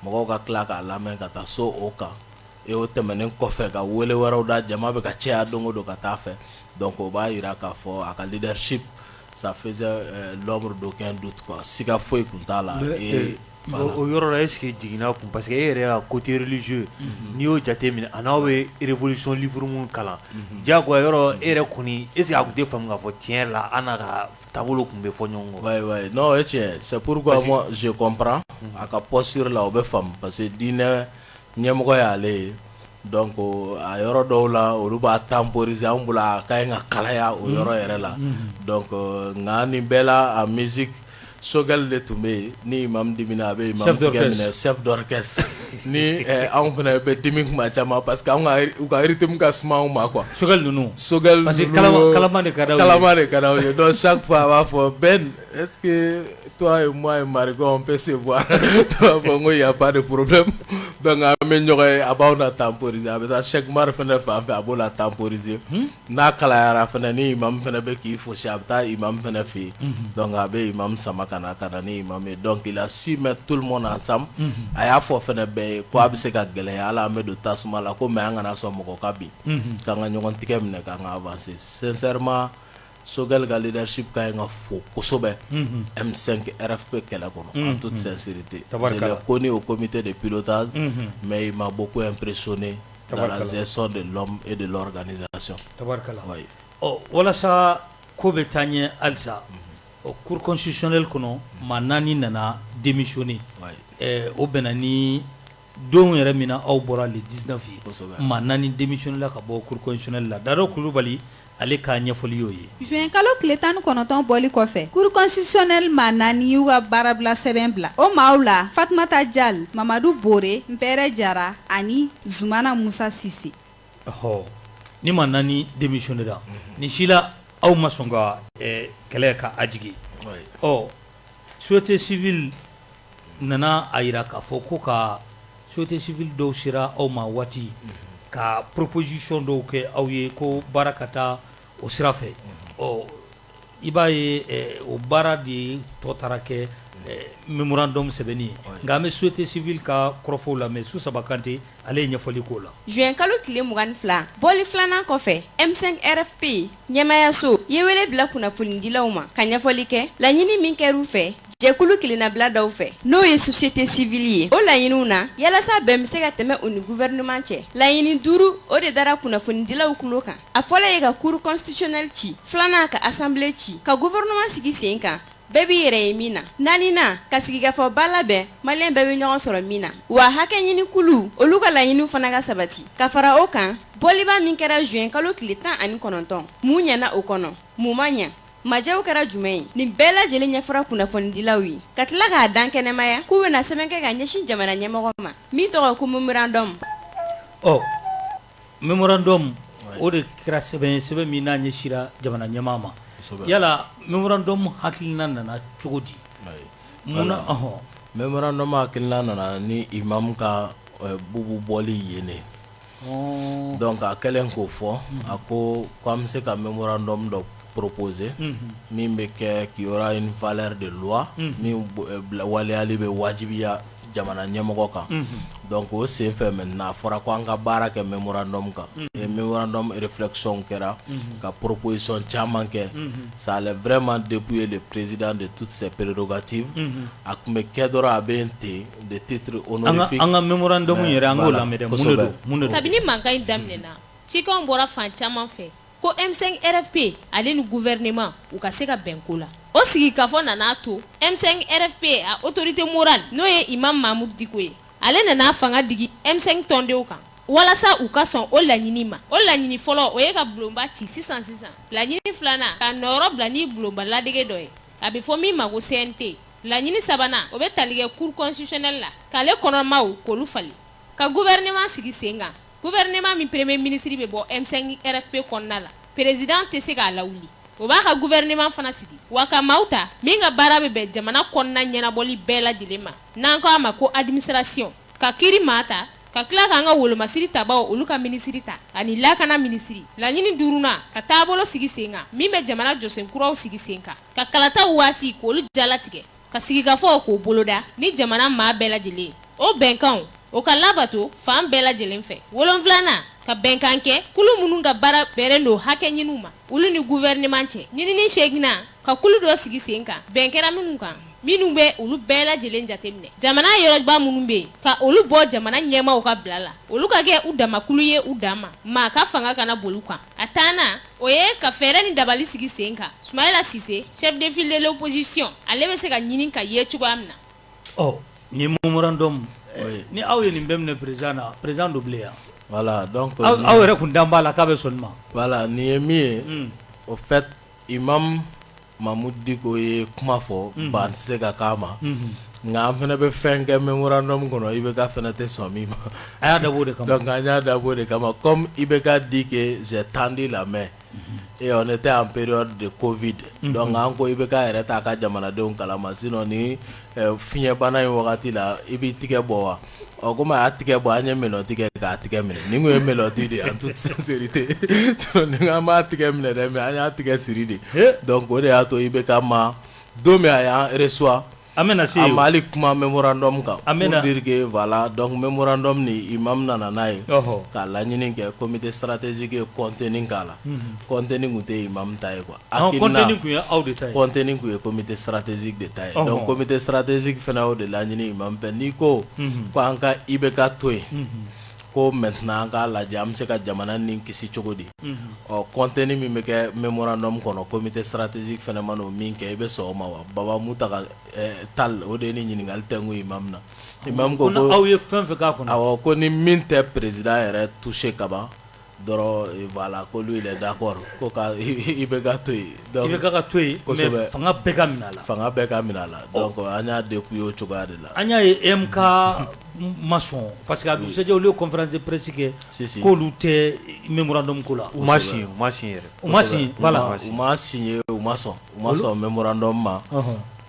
mɔgɔw ka tila k'a lamɛn ka taa so o kan, et o tɛmɛnen kɔfɛ ka wele wɛrɛw da, jama bɛ ka caya don o don ka taa fɛ, donc o b'a jira k'a fɔ a ka leadership, ça faisait l'ombre d'aucun doute quoi, siga foyi tun t'a la. O yɔrɔ la, est ce que jiginna kun, parce que e yɛrɛ ka côté religieux, n'i y'o jateminɛ a n'aw bɛ révolution livre mun kalan, diyagoya yɔrɔ e yɛrɛ kɔni, est ce que a tun tɛ faamu k'a fɔ tiɲɛ yɛrɛ la an n'a ka taabolo tun bɛ fɔ ɲɔgɔn kɔ? Ouais, ouais, non, o ye tiɲɛ, c'est pourquoi moi je comprends a ka posture la, o bɛ faamu parce que diinɛ ɲɛmɔgɔ y'ale ye, donc a yɔrɔ dɔw la olu b'a temporiser, anw bolo a ka ɲi ka kalaya o yɔrɔ yɛrɛ la, donc nka nin bɛɛ la en musique, Sogɛl de tun bɛ yen, ni imam dimina a bɛ imam tigɛ minɛ, chef d'orchestre, ni anw fana bɛ dimi kuma caman parce que anw ka u ka rythme ka suma anw ma quoi. Sogɛl ninnu, Sogɛl parce que kalama de ka d'aw ye, kalama de ka d'aw ye, donc chaque fois a b'a fɔ Ben, est-ce que toi et moi et Mariko on peut se voir? Ne b'a fɔ n ko y a pas de problème, donc an bɛ ɲɔgɔn ye, a b'aw na temporiser, a bɛ taa Cheick Umar fana fan fɛ, a b'o la temporiser, n'a kalayara fana, ni imam fana bɛ k'i fosi, a bɛ taa imam fana fɛ yen, donc a bɛ imam sama ka na ni imam ye, donc il a su mettre tout le monde ensemble. A y'a fɔ fana bɛɛ ye ko a bɛ se ka gɛlɛya, hali an bɛ don tasuma la ko, mais an kana sɔn mɔgɔ ka bin, k'an ka ɲɔgɔn tigɛ minɛ, k'an ka avancer. Sincèrement, Sogɛl ka leadership ka ɲi ka fo kosɛbɛ M5 RFP kɛlɛ kɔnɔ, en toute sincérité. Je l'ai connu au comité de pilotage, mais il m'a beaucoup impressionné dans la gestion de l'homme et de l'organisation. Tabarikala. Ɔ, walasa ko bɛ taa ɲɛ halisa, ɔ, cour constitutionnelle kɔnɔ, maa 4 nana démissionner, o bɛnna ni don yɛrɛ min na aw bɔra le 19 ye, maa 4 démissionné la ka bɔ cour constitutionnelle la. Dado Kulubali, ale k'a ɲɛfɔli y'o ye. Juin kalo tile 19 bɔli kɔfɛ, cour constitutionnelle maa 4 y'u ka baarabila sɛbɛn bila. O maaw la, Fatumata Jal, Mamadu Bore, Npɛrɛ Jara ani Zumana Musa Sise. Ɔhɔ, ni maa 4 démissionné la, nin si la aw ma sɔn ka kɛlɛ ka a jigin. Ɔ, société civile nana a jira k'a fɔ ko ka société civile dɔw sera aw ma waati ka proposition dɔw kɛ aw ye ko baara ka taa o sira fɛ. Ɔ, i b'a ye o baara de tɔ taara kɛ mémorandum sɛbɛnni ye, nka an bɛ société civile ka kɔrɔfɔw lamɛn. Su Saba Kante, ale ye ɲɛfɔli k'o la. Juin kalo tile 22 bɔli filanan kɔfɛ, M5 RFP ɲɛmayaso ye wele bila kunnafonidilaw ma ka ɲɛfɔli kɛ laɲini min kɛr'u fɛ jɛkulu kelennabila dɔw fɛ, n'o ye société civile ye. O laɲiniw na, yalasa bɛn bɛ se ka tɛmɛ u ni gouvernement cɛ, laɲini 5 o de dara kunnafonidilaw tulo kan. A fɔlɔ ye ka cour constitutionnelle ci, filanan ka assemblée ci, ka gouvernement sigi sen kan bɛɛ b'i yɛrɛ ye min na, naaninan ka sigikafɔba labɛn maliyɛn bɛɛ bɛ ɲɔgɔn sɔrɔ min na, wa hakɛ ɲini kulu olu ka laɲiniw fana ka sabati. Ka fara o kan, bɔliba min kɛra juin kalo tile 19, mun ɲɛna o kɔnɔ, mun ma ɲɛ, majɛw kɛra jumɛn ye, nin bɛɛ lajɛlen ɲɛfɔra kunnafonidilaw ye, ka tila k'a dan kɛnɛmaya k'u bɛna sɛbɛn kɛ ka ɲɛsin jamana ɲɛmɔgɔ ma min tɔgɔ ko mémorandum. Ɔ, mémorandum o de kɛra sɛbɛn ye, sɛbɛn min n'a ɲɛsira jamana ɲɛmaa ma. Yala mémorandum hakilina nana cogo di? Munna? Mémorandum hakilina nana ni imam ka Boubou bɔli yen de. Donc a kɛlen k'o fɔ, a ko k'an bɛ se ka mémorandum dɔ proposer min bɛ kɛ qui aura une valeur de loi, min waleyali bɛ wajibiya jamana ɲɛmɔgɔ kan. Donc o senfɛ maintenant, a fɔra ko an ka baara kɛ mémorandum kan et mémorandum réflexion kɛra ka proposition caman kɛ. Ça allait vraiment dépouiller le président de toutes ses prérogatives. A tun bɛ kɛ dɔrɔn, a bɛ ten de titre honorifique. An ka mémorandum yɛrɛ, an k'o lamɛn dɛ, mun de don, mun de don? Kabini mankan in daminɛna, cikanw bɔra fan caman fɛ ko M5 RFP ale ni gouvernement u ka se ka bɛn ko la. O sigikafɔ nana to M5 RFP a autorité morale, n'o ye Imam Mahmoud Dicko ye, ale nana fanga digi M5 tɔndenw kan walasa u ka sɔn o laɲini ma. O laɲini fɔlɔ, o ye ka bulonba ci sisan sisan. Laɲini filanan, ka nɔyɔrɔ bila ni bulonba ladege dɔ ye, a bɛ fɔ min ma ko CNT. Laɲini sabanan, o bɛ tali kɛ cour constitutionnelle la, k'ale kɔnɔmaw k'olu falen, ka gouvernement sigi sen kan, gouvernement min premier ministre bɛ bɔ M5 RFP kɔnɔna la, président tɛ se k'a lawuli, o b'a ka gouvernement fana sigi, wa ka maaw ta min ka baara bɛ bɛn jamana kɔnɔna ɲɛnabɔli bɛɛ lajɛlen ma, n'an ko a ma ko administration, ka kiiri maa ta, ka tila k'an ka wolomasiri tabaw olu ka minisiri ta ani lakana minisiri. Laɲini duurunan, ka taabolo sigi sen kan min bɛ jamana jɔsen kuraw sigi sen kan, ka kalataw waati k'olu jalatigɛ, ka sigikafɔw k'o boloda ni jamana maa bɛɛ lajɛlen, o bɛnkanw o ka labato fan bɛɛ lajɛlen fɛ. Wolonfilanan, ka bɛnkan kɛ kulu minnu ka baara bɛnnen don hakɛ ɲiniw ma, olu ni gouvernement cɛ. Ɲinini seeginnan, ka kulu dɔ sigi sen kan bɛn kɛra minnu kan, minnu bɛ olu bɛɛ lajɛlen jateminɛ, jamana yɔrɔba minnu bɛ yen, ka olu bɔ jamana ɲɛmaaw ka bila la, olu ka kɛ u damakulu ye u dan ma, maa ka fanga kana boli kan. A tannan, o ye ka fɛɛrɛ ni dabali sigi sen kan, Sumayila Sise, chef de file de l'opposition, ale bɛ se ka ɲini ka ye cogoya min na. Ɔ, ni mémorandum ni aw ye nin bɛɛ minɛ président na, président don bilen yan. Voilà, donc aw yɛrɛ kun dan b'a la k'a bɛ sɔn nin ma. Voilà, nin ye min ye, au fait, imam Mahmoud Dicko ye kuma fɔ, ban tɛ se ka k'a ma, nka an fana bɛ fɛn kɛ mémorandum kɔnɔ, IBK fana tɛ sɔn min ma. A y'a dabɔ o de kama. Donc an y'a dabɔ o de kama, comme IBK dit que j'ai tendu la main et on était en période de Covid, donc an ko IBK yɛrɛ t'a ka jamanadenw kalama, sinon ni fiɲɛbana in wagati la, i b'i tigɛ bɔ wa? Ɔ, komi a y'a tigɛ bɔ, an ye melon tigɛ k'a tigɛ minɛ. Nin kun ye melon de ye en toute sincérité, sinon ni an b'a tigɛ minɛ dɛ, mais an y'a tigɛ siri de. Donc o de y'a to IBK ma don min a y'an reçoit, an bɛna se a ma hali kuma mémorandum kan. An bɛna pour dire que voilà, donc mémorandum ni imam nana n'a ye k'a laɲini kɛ, comité stratégique ye contenu k'a la. Contenu kun tɛ imam ta ye quoi. Contenu kun ye aw de ta ye. Contenu kun ye comité stratégique de ta ye. Donc comité stratégique fana y'o de laɲini imam fɛ. N'i ko ko an ka IBK to yen, ko maintenant an k'a lajɛ an bɛ se ka jamana nin kisi cogo di, ɔ, contenu min bɛ kɛ mémorandum kɔnɔ, comité stratégique fana ma n'o min kɛ, i bɛ sɔn o ma wa? Baba Mutaga Tall, o de ye ni ɲininkali tɛ imam na. Imam ko ko aw ye fɛn fɛn k'a kɔnɔ. Awɔ, ko ni min tɛ président yɛrɛ touché kaban dɔrɔn, voilà, ko lui il est d'accord ko ka IBK to yen. Donc IBK ka to yen, mais fanga bɛɛ ka minɛ a la. Fanga bɛɛ ka minɛ a la. Donc an y'a dépouiller o cogoya de la. An y'a ye EMK ma sɔn, parce que a dugusɛjɛ olu ye conférence de presse kɛ k'olu tɛ mémorandum ko la. U ma signé, u ma signé yɛrɛ. U ma signé, voilà. U ma signé, u ma sɔn, u ma sɔn mémorandum ma.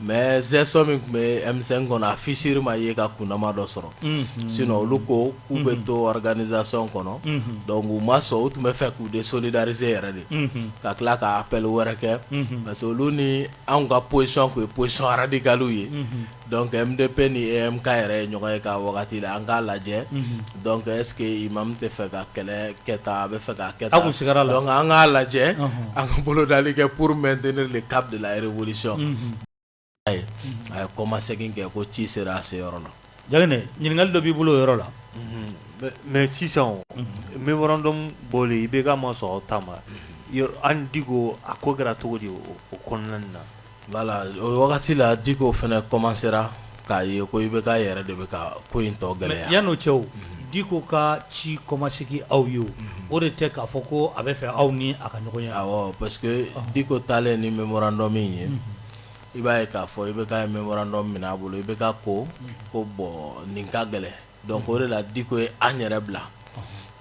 Mais gestion min tun bɛ M5 kɔnɔ, a fissure ma ye ka kundama dɔ sɔrɔ, sinon olu ko k'u bɛ to organisation kɔnɔ. Donc u ma sɔn, u tun bɛ fɛ k'u désolidariser yɛrɛ de, ka tila ka appel wɛrɛ kɛ, parce que olu ni anw ka position tun ye position radicale ye. Donc MDP ni EMK yɛrɛ ye ɲɔgɔn ye ka wagati la, an k'a lajɛ, donc est ce que imam tɛ fɛ ka kɛlɛ kɛ tan, a bɛ fɛ k'a kɛ tan. Aw kun sigara la. Donc an k'a lajɛ, an ka bolodali kɛ pour maintenir le cap de la révolution. A ye kɔmasegin kɛ ko ci sera a seyɔrɔ la. Jaginɛ, ɲininkali dɔ b'i bolo o yɔrɔ la. Mais sisan mémorandum bɔlen, IBK ma sɔn aw ta ma, an Dicko a ko kɛra cogo di o kɔnɔna na? Voilà, o wagati la Dicko fana commencera k'a ye ko IBK yɛrɛ de bɛ ka ko in tɔ gɛlɛya. Yan'o cɛ, o Dicko ka ci kɔmasegin aw ye, o de tɛ k'a fɔ ko a bɛ fɛ aw ni a ka ɲɔgɔn ye? Awɔ, parce que Dicko taalen ni mémorandum in ye, i b'a ye k'a fɔ IBK ye mémorandum minɛ a bolo. IBK ko ko bon, nin ka gɛlɛn. Donc o de la Dicko ye an yɛrɛ bila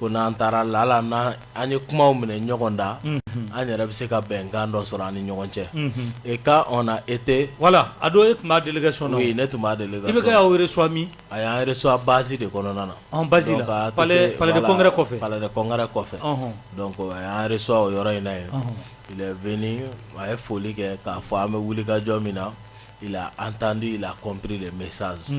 Ko n'an taara lala an ye kumaw minɛ ɲɔgɔn da, an yɛrɛ bɛ se ka bɛnkan dɔ sɔrɔ an ni ɲɔgɔn cɛ, et quand on a été voilà a don e tun b'a délégation na, oui ne tun b'a délégation IBK y'aw reçoit min? A y'an reçoit base de kɔnɔna na, ɔn base la palais de congrès kɔfɛ, palais de congrès kɔfɛ, ɔnhɔn, donc a y'an reçoit o yɔrɔ in na yen, il est venu a ye foli kɛ k'a fɔ an bɛ wulikajɔ min na. Il a entendu, il a compris le message.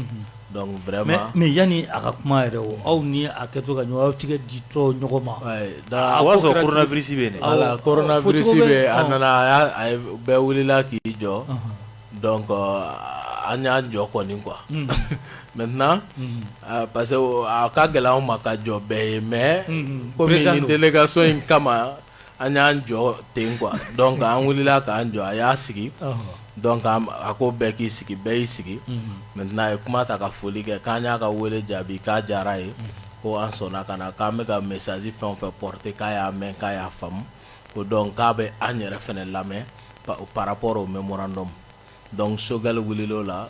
Donc vraiment. Mais yani a ka kuma yɛrɛ o aw ni a kɛtɔ ka ɲɔgɔn aw tigɛ ditɔ ɲɔgɔn ma. O y'a sɔrɔ coronavirus bɛ yen dɛ. Voilà coronavirus bɛ yen a nana a ye bɛɛ wulila k'i jɔ. Donc an y'an jɔ kɔni quoi. Maintenant parce que a ka gɛlɛn anw ma ka jɔ bɛɛ ye mais komi nin délégation in kama an y'an jɔ ten quoi. Donc an wulila k'an jɔ a y'a sigi. Donc a ko bɛɛ k'i sigi bɛɛ y'i sigi maintenant a ye kuma ta ka foli kɛ k'an y'a ka wele jaabi k'a diyara ye ko an sɔnna ka na k'an bɛ ka message fɛn o fɛn porter k'a y'a mɛn k'a y'a faamu ko donc k'a bɛ an yɛrɛ fana lamɛn par rapport au mémorandum donc Choguel wulila o la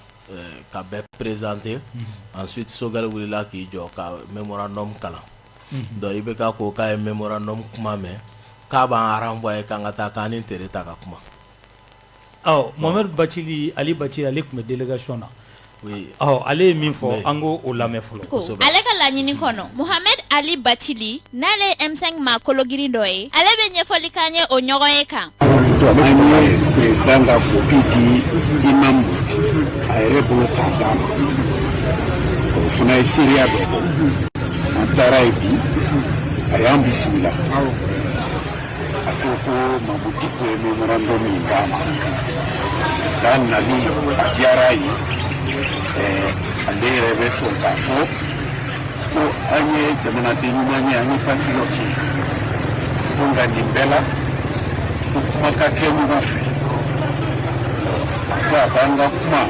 ka bɛɛ présenter ensuite Choguel wulila k'i jɔ ka mémorandum kalan donc IBK ko k'a ye mémorandum kuma mɛn k'a b'an renvoyer k'an ka taa k'an ni Tereta ka kuma. Mohamed Bacili Ali Bacili ale tun bɛ délégation na ale ye min fɔ an k'o lamɛn fɔlɔ ale ka laɲini kɔnɔ Mohamed Ali Bacili n'ale ye M5 maa kologirin dɔ ye ale bɛ ɲɛfɔli k'an ye o ɲɔgɔn ye kan. An ye président ka copie di imam a yɛrɛ bolo k'a d'a ma o fana ye seereya dɔ bɔ an taara yen bi a y'an bisimila. A ko ko Mahmoud Dicko ye mémorandum min d'a ma k'a nali a diyara a ye ale yɛrɛ bɛ sɔn k'a fɔ ko an ye jamanaden ɲuman ye an ye patriote ye ko nka nin bɛɛ la ko kuma ka kɛ ɲɔgɔn fɛ a ko a b'an ka kuma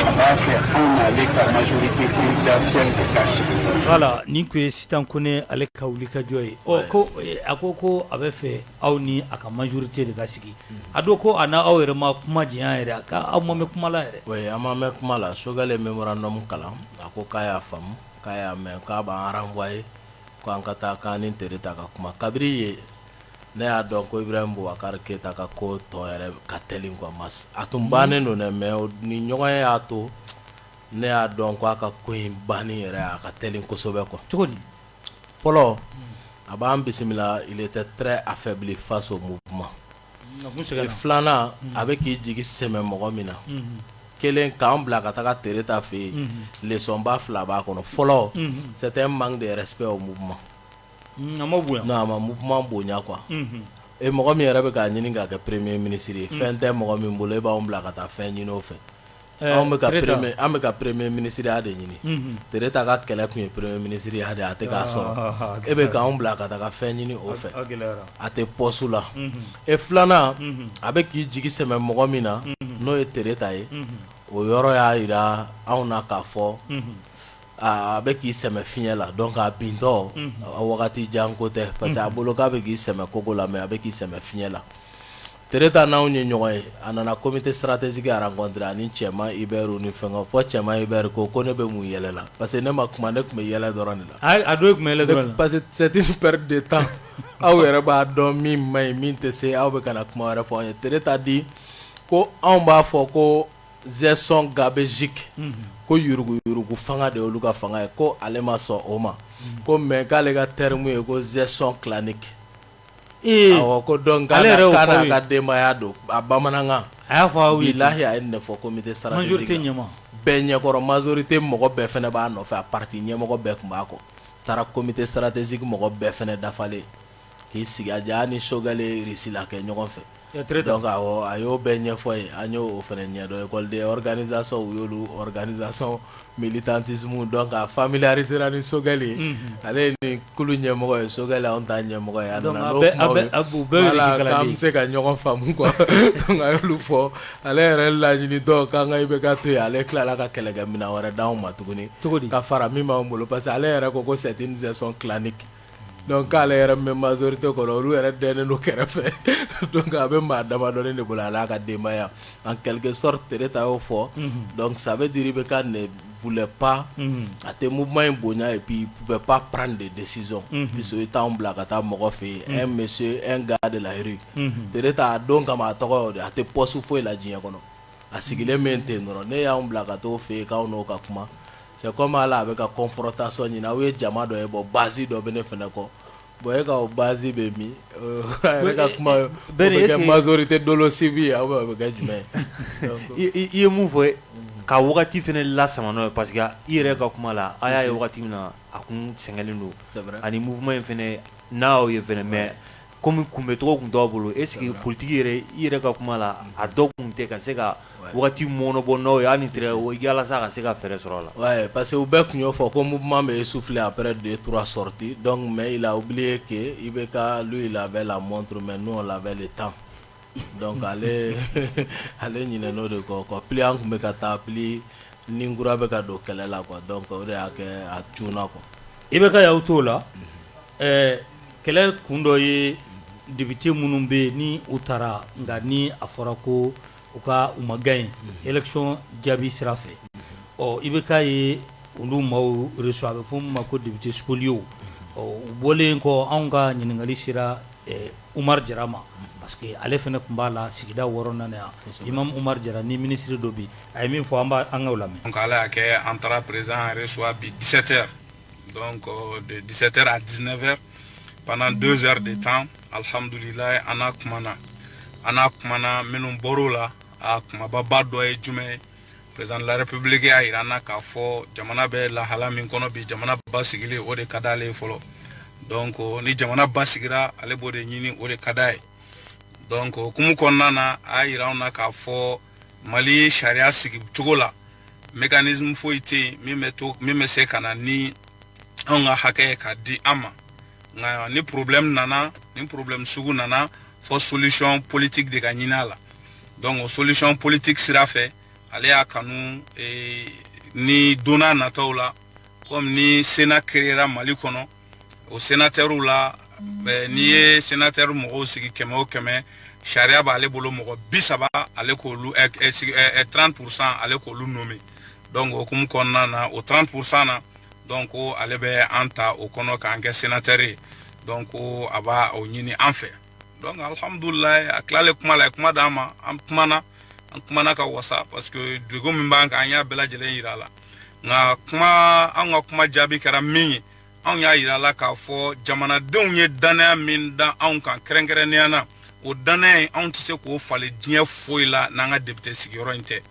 a b'a fɛ anw n'ale ka majorité présidentielle de ka sigi. Voilà nin tun ye Sitan Kone ale ka wulikajɔ ye ɔ ko a ko ko a bɛ fɛ aw ni a ka majorité de ka sigi a don ko a n'aw yɛrɛ ma kuma janya yɛrɛ aw ma mɛn kuma la yɛrɛ. Oui an ma mɛn kuma la Choguel ye mémorandum kalan a ko k'a y'a faamu k'a y'a mɛn k'a b'an renvoyer ko an ka taa k'an ni Tereta ka kuma kabiri yen ne y'a dɔn ko Ibrahim Boubacar Keita ka ko tɔ yɛrɛ ka teli quoi mas a tun bannen don dɛ mais ni ɲɔgɔn ye y'a to ne y'a dɔn ko a ka ko in banni yɛrɛ a ka teli kosɛbɛ quoi cogo di fɔlɔ a b'an bisimila il était très affaibli face au mouvement filanan a bɛ k'i jigi sɛmɛ mɔgɔ min na kelen k'an bila ka taga Tereta fɛ yen leçon ba fila b'a kɔnɔ fɔlɔ c'est un manque de respect au mouvement A ma bonya non a ma mouvement bonya quoi e mɔgɔ min yɛrɛ bɛ k'a ɲini k'a kɛ premier ministre ye fɛn tɛ mɔgɔ min bolo e b'anw bila ka taa fɛn ɲini o fɛ anw bɛ ka premier an bɛ ka premier ministre ya de ɲini Tereta ka kɛlɛ tun ye premier ministre ya de ye a tɛ k'a sɔrɔ e bɛ k'anw bila ka taga fɛn ɲini o fɛ a tɛ poste la e filanan a bɛ k'i jigi sɛmɛ mɔgɔ min na n'o ye Tereta ye o yɔrɔ y'a jira anw na k'a fɔ a bɛ k'i sɛmɛ fiɲɛ la donc a bintɔ a wagati jan ko tɛ parce que a bolo k'a bɛ k'i sɛmɛ kogo la mais a bɛ k'i sɛmɛ fiɲɛ la Tereta n'anw ye ɲɔgɔn ye a nana comité stratégique rencontrer ani Cɛma Hubert ni fɛngɛ fɔ Cɛma Hubert ko ko ne bɛ mun yɛlɛ la parce que ne ma kuma ne tun bɛ yɛlɛ dɔrɔn de la a don e tun bɛ yɛlɛ dɔrɔn de la parce que c'est une perte de temps aw yɛrɛ b'a dɔn min man ɲi min tɛ se aw bɛ ka na kuma wɛrɛ fɔ anw ye Tereta dit ko anw b'a fɔ ko gestion gabegique ko yuruguyurugu fanga de olu ka fanga ye ko ale ma sɔn o ma ko mais k'ale ka terme ye ko gestion clanique awɔ ko donc k'a n'a ka denbaya don a bamanankan a y'a fɔ aw ye bilahi a ye nin de fɔ comité stratégique majorité ɲɛmaa bɛɛ ɲɛkɔrɔ majorité mɔgɔ bɛɛ fana b'a nɔfɛ a parti ɲɛmɔgɔ bɛɛ tun b'a kɔ taara comité stratégique mɔgɔ bɛɛ fana dafalen k'i sigi a ja ni Choguel ye Russie la kɛ ɲɔgɔn fɛ donc awɔ a y'o bɛɛ ɲɛfɔ ye an y'o fana ɲɛdɔn école de organisation u y'olu organisation militantisme donc a familiariser ra ni Choguel ye ale ye nin kulu ɲɛmɔgɔ ye Choguel anw ta ɲɛmɔgɔ ye a nana n'o kumaw ye voilà k'an bɛ se ka ɲɔgɔn faamu quoi donc a y'olu fɔ ale yɛrɛ laɲinitɔ k'an ka IBK to yen ale tilala ka kɛlɛkɛminɛn wɛrɛ d'anw ma tuguni ka fara min b'anw bolo parce que ale yɛrɛ ko ko c'est une gestion clanique. Donc k'ale yɛrɛ min bɛ majorité kɔnɔ, olu yɛrɛ dɛnnen don kɛrɛfɛ, donc a bɛ maa damadɔni de bolo, a n'a ka denbaya. En quelque sorte, Tereta y'o fɔ. Donc ça veut dire IBK ne voulait pas, a tɛ mouvement in bonya et puis il pouvait pas prendre des décisions, puisque i t'anw bila ka taa mɔgɔ fɛ yen, un monsieur, un gars de la rue. Tereta a don kama, a tɔgɔ y'o de, a tɛ poste foyi la diɲɛ kɔnɔ, a sigilen bɛ ten dɔrɔn. Ne y'anw bila ka t'o fɛ yen k'anw n'o ka kuma, c'est comme ala a bɛ ka confrontation ɲini. Aw ye jama dɔ ye, bon, base dɔ bɛ ne fɛnɛ kɔ. Bon, e ka o base bɛ min? A yɛrɛ ka kuma, o bɛ kɛ majorité dolosibi ye, ou bien o bɛ kɛ jumɛn ye? I ye mun fɔ ka wagati fana lasama n'o ye, parce que i yɛrɛ ka kuma la, a y'a ye wagati min na a kun sɛgɛnlen don, ani mouvement in fana n'a y'aw ye fana, mais komi kunbɛcogo tun t'aw bolo, est ce que politique yɛrɛ, i yɛrɛ ka kuma la, a dɔ kun tɛ ka se ka wagati mɔnɔbɔ n'aw ye hali ni yalasa ka se ka fɛɛrɛ sɔrɔ a la? Ouais, parce que u bɛɛ tun y'o fɔ ko mouvement bɛ essoufflé après deux, trois sorties. Donc, mais il a oublié que IBK, lui, il avait la montre, mais nous, on avait le temps. Donc ale ɲinɛn'o de kɔ quoi. Plus an tun bɛ ka taa, plus ni kura bɛ ka don kɛlɛ la quoi. Donc o de y'a kɛ a cunna quoi. IBK y'aw t'o la, kɛlɛ kun dɔ ye député minnu bɛ yen ni u taara, nka ni a fɔra ko u ka u ma gagné élection jaabi sira fɛ, ɔ IBK ye olu maaw reçoit, a bɛ fɔ min ma ko député spoliés. Ɔ u bɔlen kɔ, anw ka ɲininkali sera Umaru Jara ma, parce que ale fana tun b'a la sigida 6nan na yan. Imam Umaru Jara ni ministre dɔ bi, a ye min fɔ, an b'a an k'o lamɛn. Donc Ala y'a kɛ, an taara président reçoit bi 17 heures. Donc de 17 heures à 19 heures, pendant 2 heures de temps, alhamdulillah, an n'a kumana. Minnu bɔr'o la, a kumababa dɔ ye jumɛn ye? Président de la République y'a yira an na k'a fɔ jamana bɛ lahala min kɔnɔ bi, jamana basigili, o de ka d'ale ye fɔlɔ. Donc ni jamana basigira, ale b'o de ɲini, o de ka d'a ye. Donc hukumu kɔnɔna na, a y'a yira anw na k'a fɔ Mali sariya sigi cogo la, mécanisme foyi tɛ yen min bɛ to, min bɛ se ka na ni anw ka hakɛ ye k'a di an ma. Nka ni problème nana, ni problème sugu nana, fɔ solution politique de ka ɲini a la. Donc o solution politique sira fɛ, ale y'a kanu ni don n'a nataw la, comme ni Sénat créera Mali kɔnɔ, o sénateur la, n'i ye sénateur mɔgɔw sigi 100 o 100, sariya b'ale bolo mɔgɔ 30, ale k'olu 30%, ale k'olu nommer. Donc o hukumu kɔnɔna na, o 30% na, donc ko ale bɛ an ta o kɔnɔ k'an kɛ sénateur ye. Donc ko a b'a o ɲini an fɛ. Donc alhamdulilayi, a tilalen kuma la, a ye kuma d'an ma, an kumana, an kumana ka wasa, parce que degun min b'an kan, an y'a bɛɛ lajɛlen yira a la. Nka kuma, anw ka kuma jaabi kɛra min ye, anw y'a yira a la k'a fɔ jamanadenw ye danaya min da anw kan kɛrɛnkɛrɛnnenya na, o danaya in, anw tɛ se k'o falen diɲɛ foyi la n'an ka député sigiyɔrɔ in tɛ,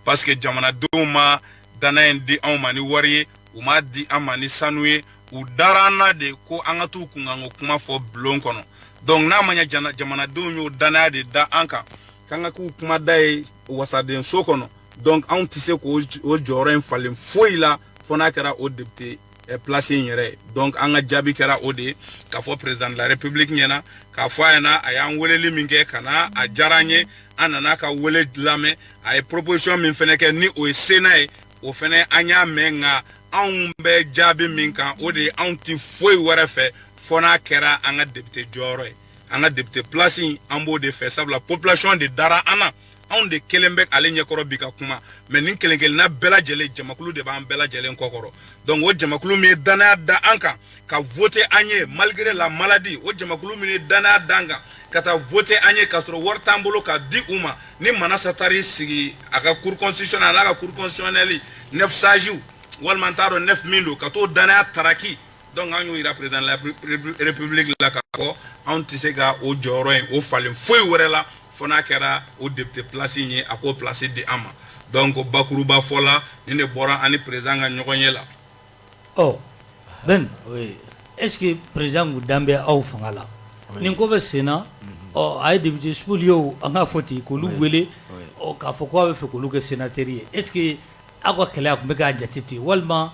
parce que jamanadenw ma danaya in di anw ma ni wari ye, u m'a di an ma ni sanu ye, u dara an na de ko an ka t'u kunkanko kuma fɔ bulon kɔnɔ. Donc n'a ma ɲɛ jamanadenw y'o danaya de da an kan k'an ka k'u kumada ye wasadenso kɔnɔ, donc anw tɛ se k'o jɔyɔrɔ in falen foyi la fo n'a kɛra o député place in yɛrɛ ye. Donc an ka jaabi kɛra o de ye k'a fɔ président de la République ɲɛna, k'a fɔ a ɲɛna a y'an weleli min kɛ ka na, a diyara an ye, an nana ka wele lamɛn. A ye proposition min fɛnɛ kɛ, ni o ye Sénat ye, o fɛnɛ an y'a mɛn. Nka anw bɛ jaabi min kan, o de ye anw ti foyi wɛrɛ fɛ fo n'a kɛra an ka député jɔyɔrɔ ye. An ka député place in, an b'o de fɛ, sabula population de dara an na. Anw de kelen bɛ ale ɲɛkɔrɔ bi ka kuma, mais nin kelen kelenna bɛɛ lajɛlen, jamakulu de b'an bɛɛ lajɛlen kɔkɔrɔ. Donc o jamakulu min ye danaya da an kan ka voter an ye malgré la maladie, o jamakulu min ye danaya da an kan ka taa voter an ye k'a sɔrɔ wari t'an bolo ka di u ma, ni Manasa taar'i sigi a ka cour constitutionnelle, a n'a ka cour constitutionnelle neuf sages, walima n t'a dɔn neuf min don, ka t'o danaya taraki. Donc an y'o yira président de la République la k'a fɔ anw tɛ se ka o jɔyɔrɔ in o falen foyi wɛrɛ la fo n'a kɛra o député place in ye, a k'o place di an ma. Donc bakuruba fɔ la, nin de bɔra an ni président ka ɲɔgɔn ye la. Ɔ Ben, est ce que président kun dan bɛ aw fanga la nin ko bɛ sen na? Ɔ a ye député spoliés, an k'a fɔ ten, k'olu wele, ɔ k'a fɔ k'a bɛ fɛ k'olu kɛ sénateur ye, est ce que aw ka kɛlɛ a tun bɛ k'a jate ten, walima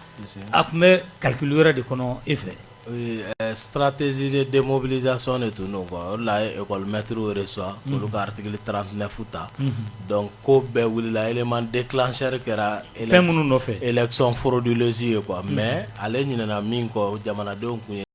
a tun bɛ calcul wɛrɛ de kɔnɔ e fɛ? Oui, stratégie de démobilisation de tun don quoi. O de la a ye école maître reçoit, olu ka article 39 ta. Donc ko bɛɛ wulila, élément déclencheur kɛra fɛn minnu nɔfɛ, élection frauduleuse ye quoi. Mais ale ɲinɛna min kɔ, jamanadenw kun ye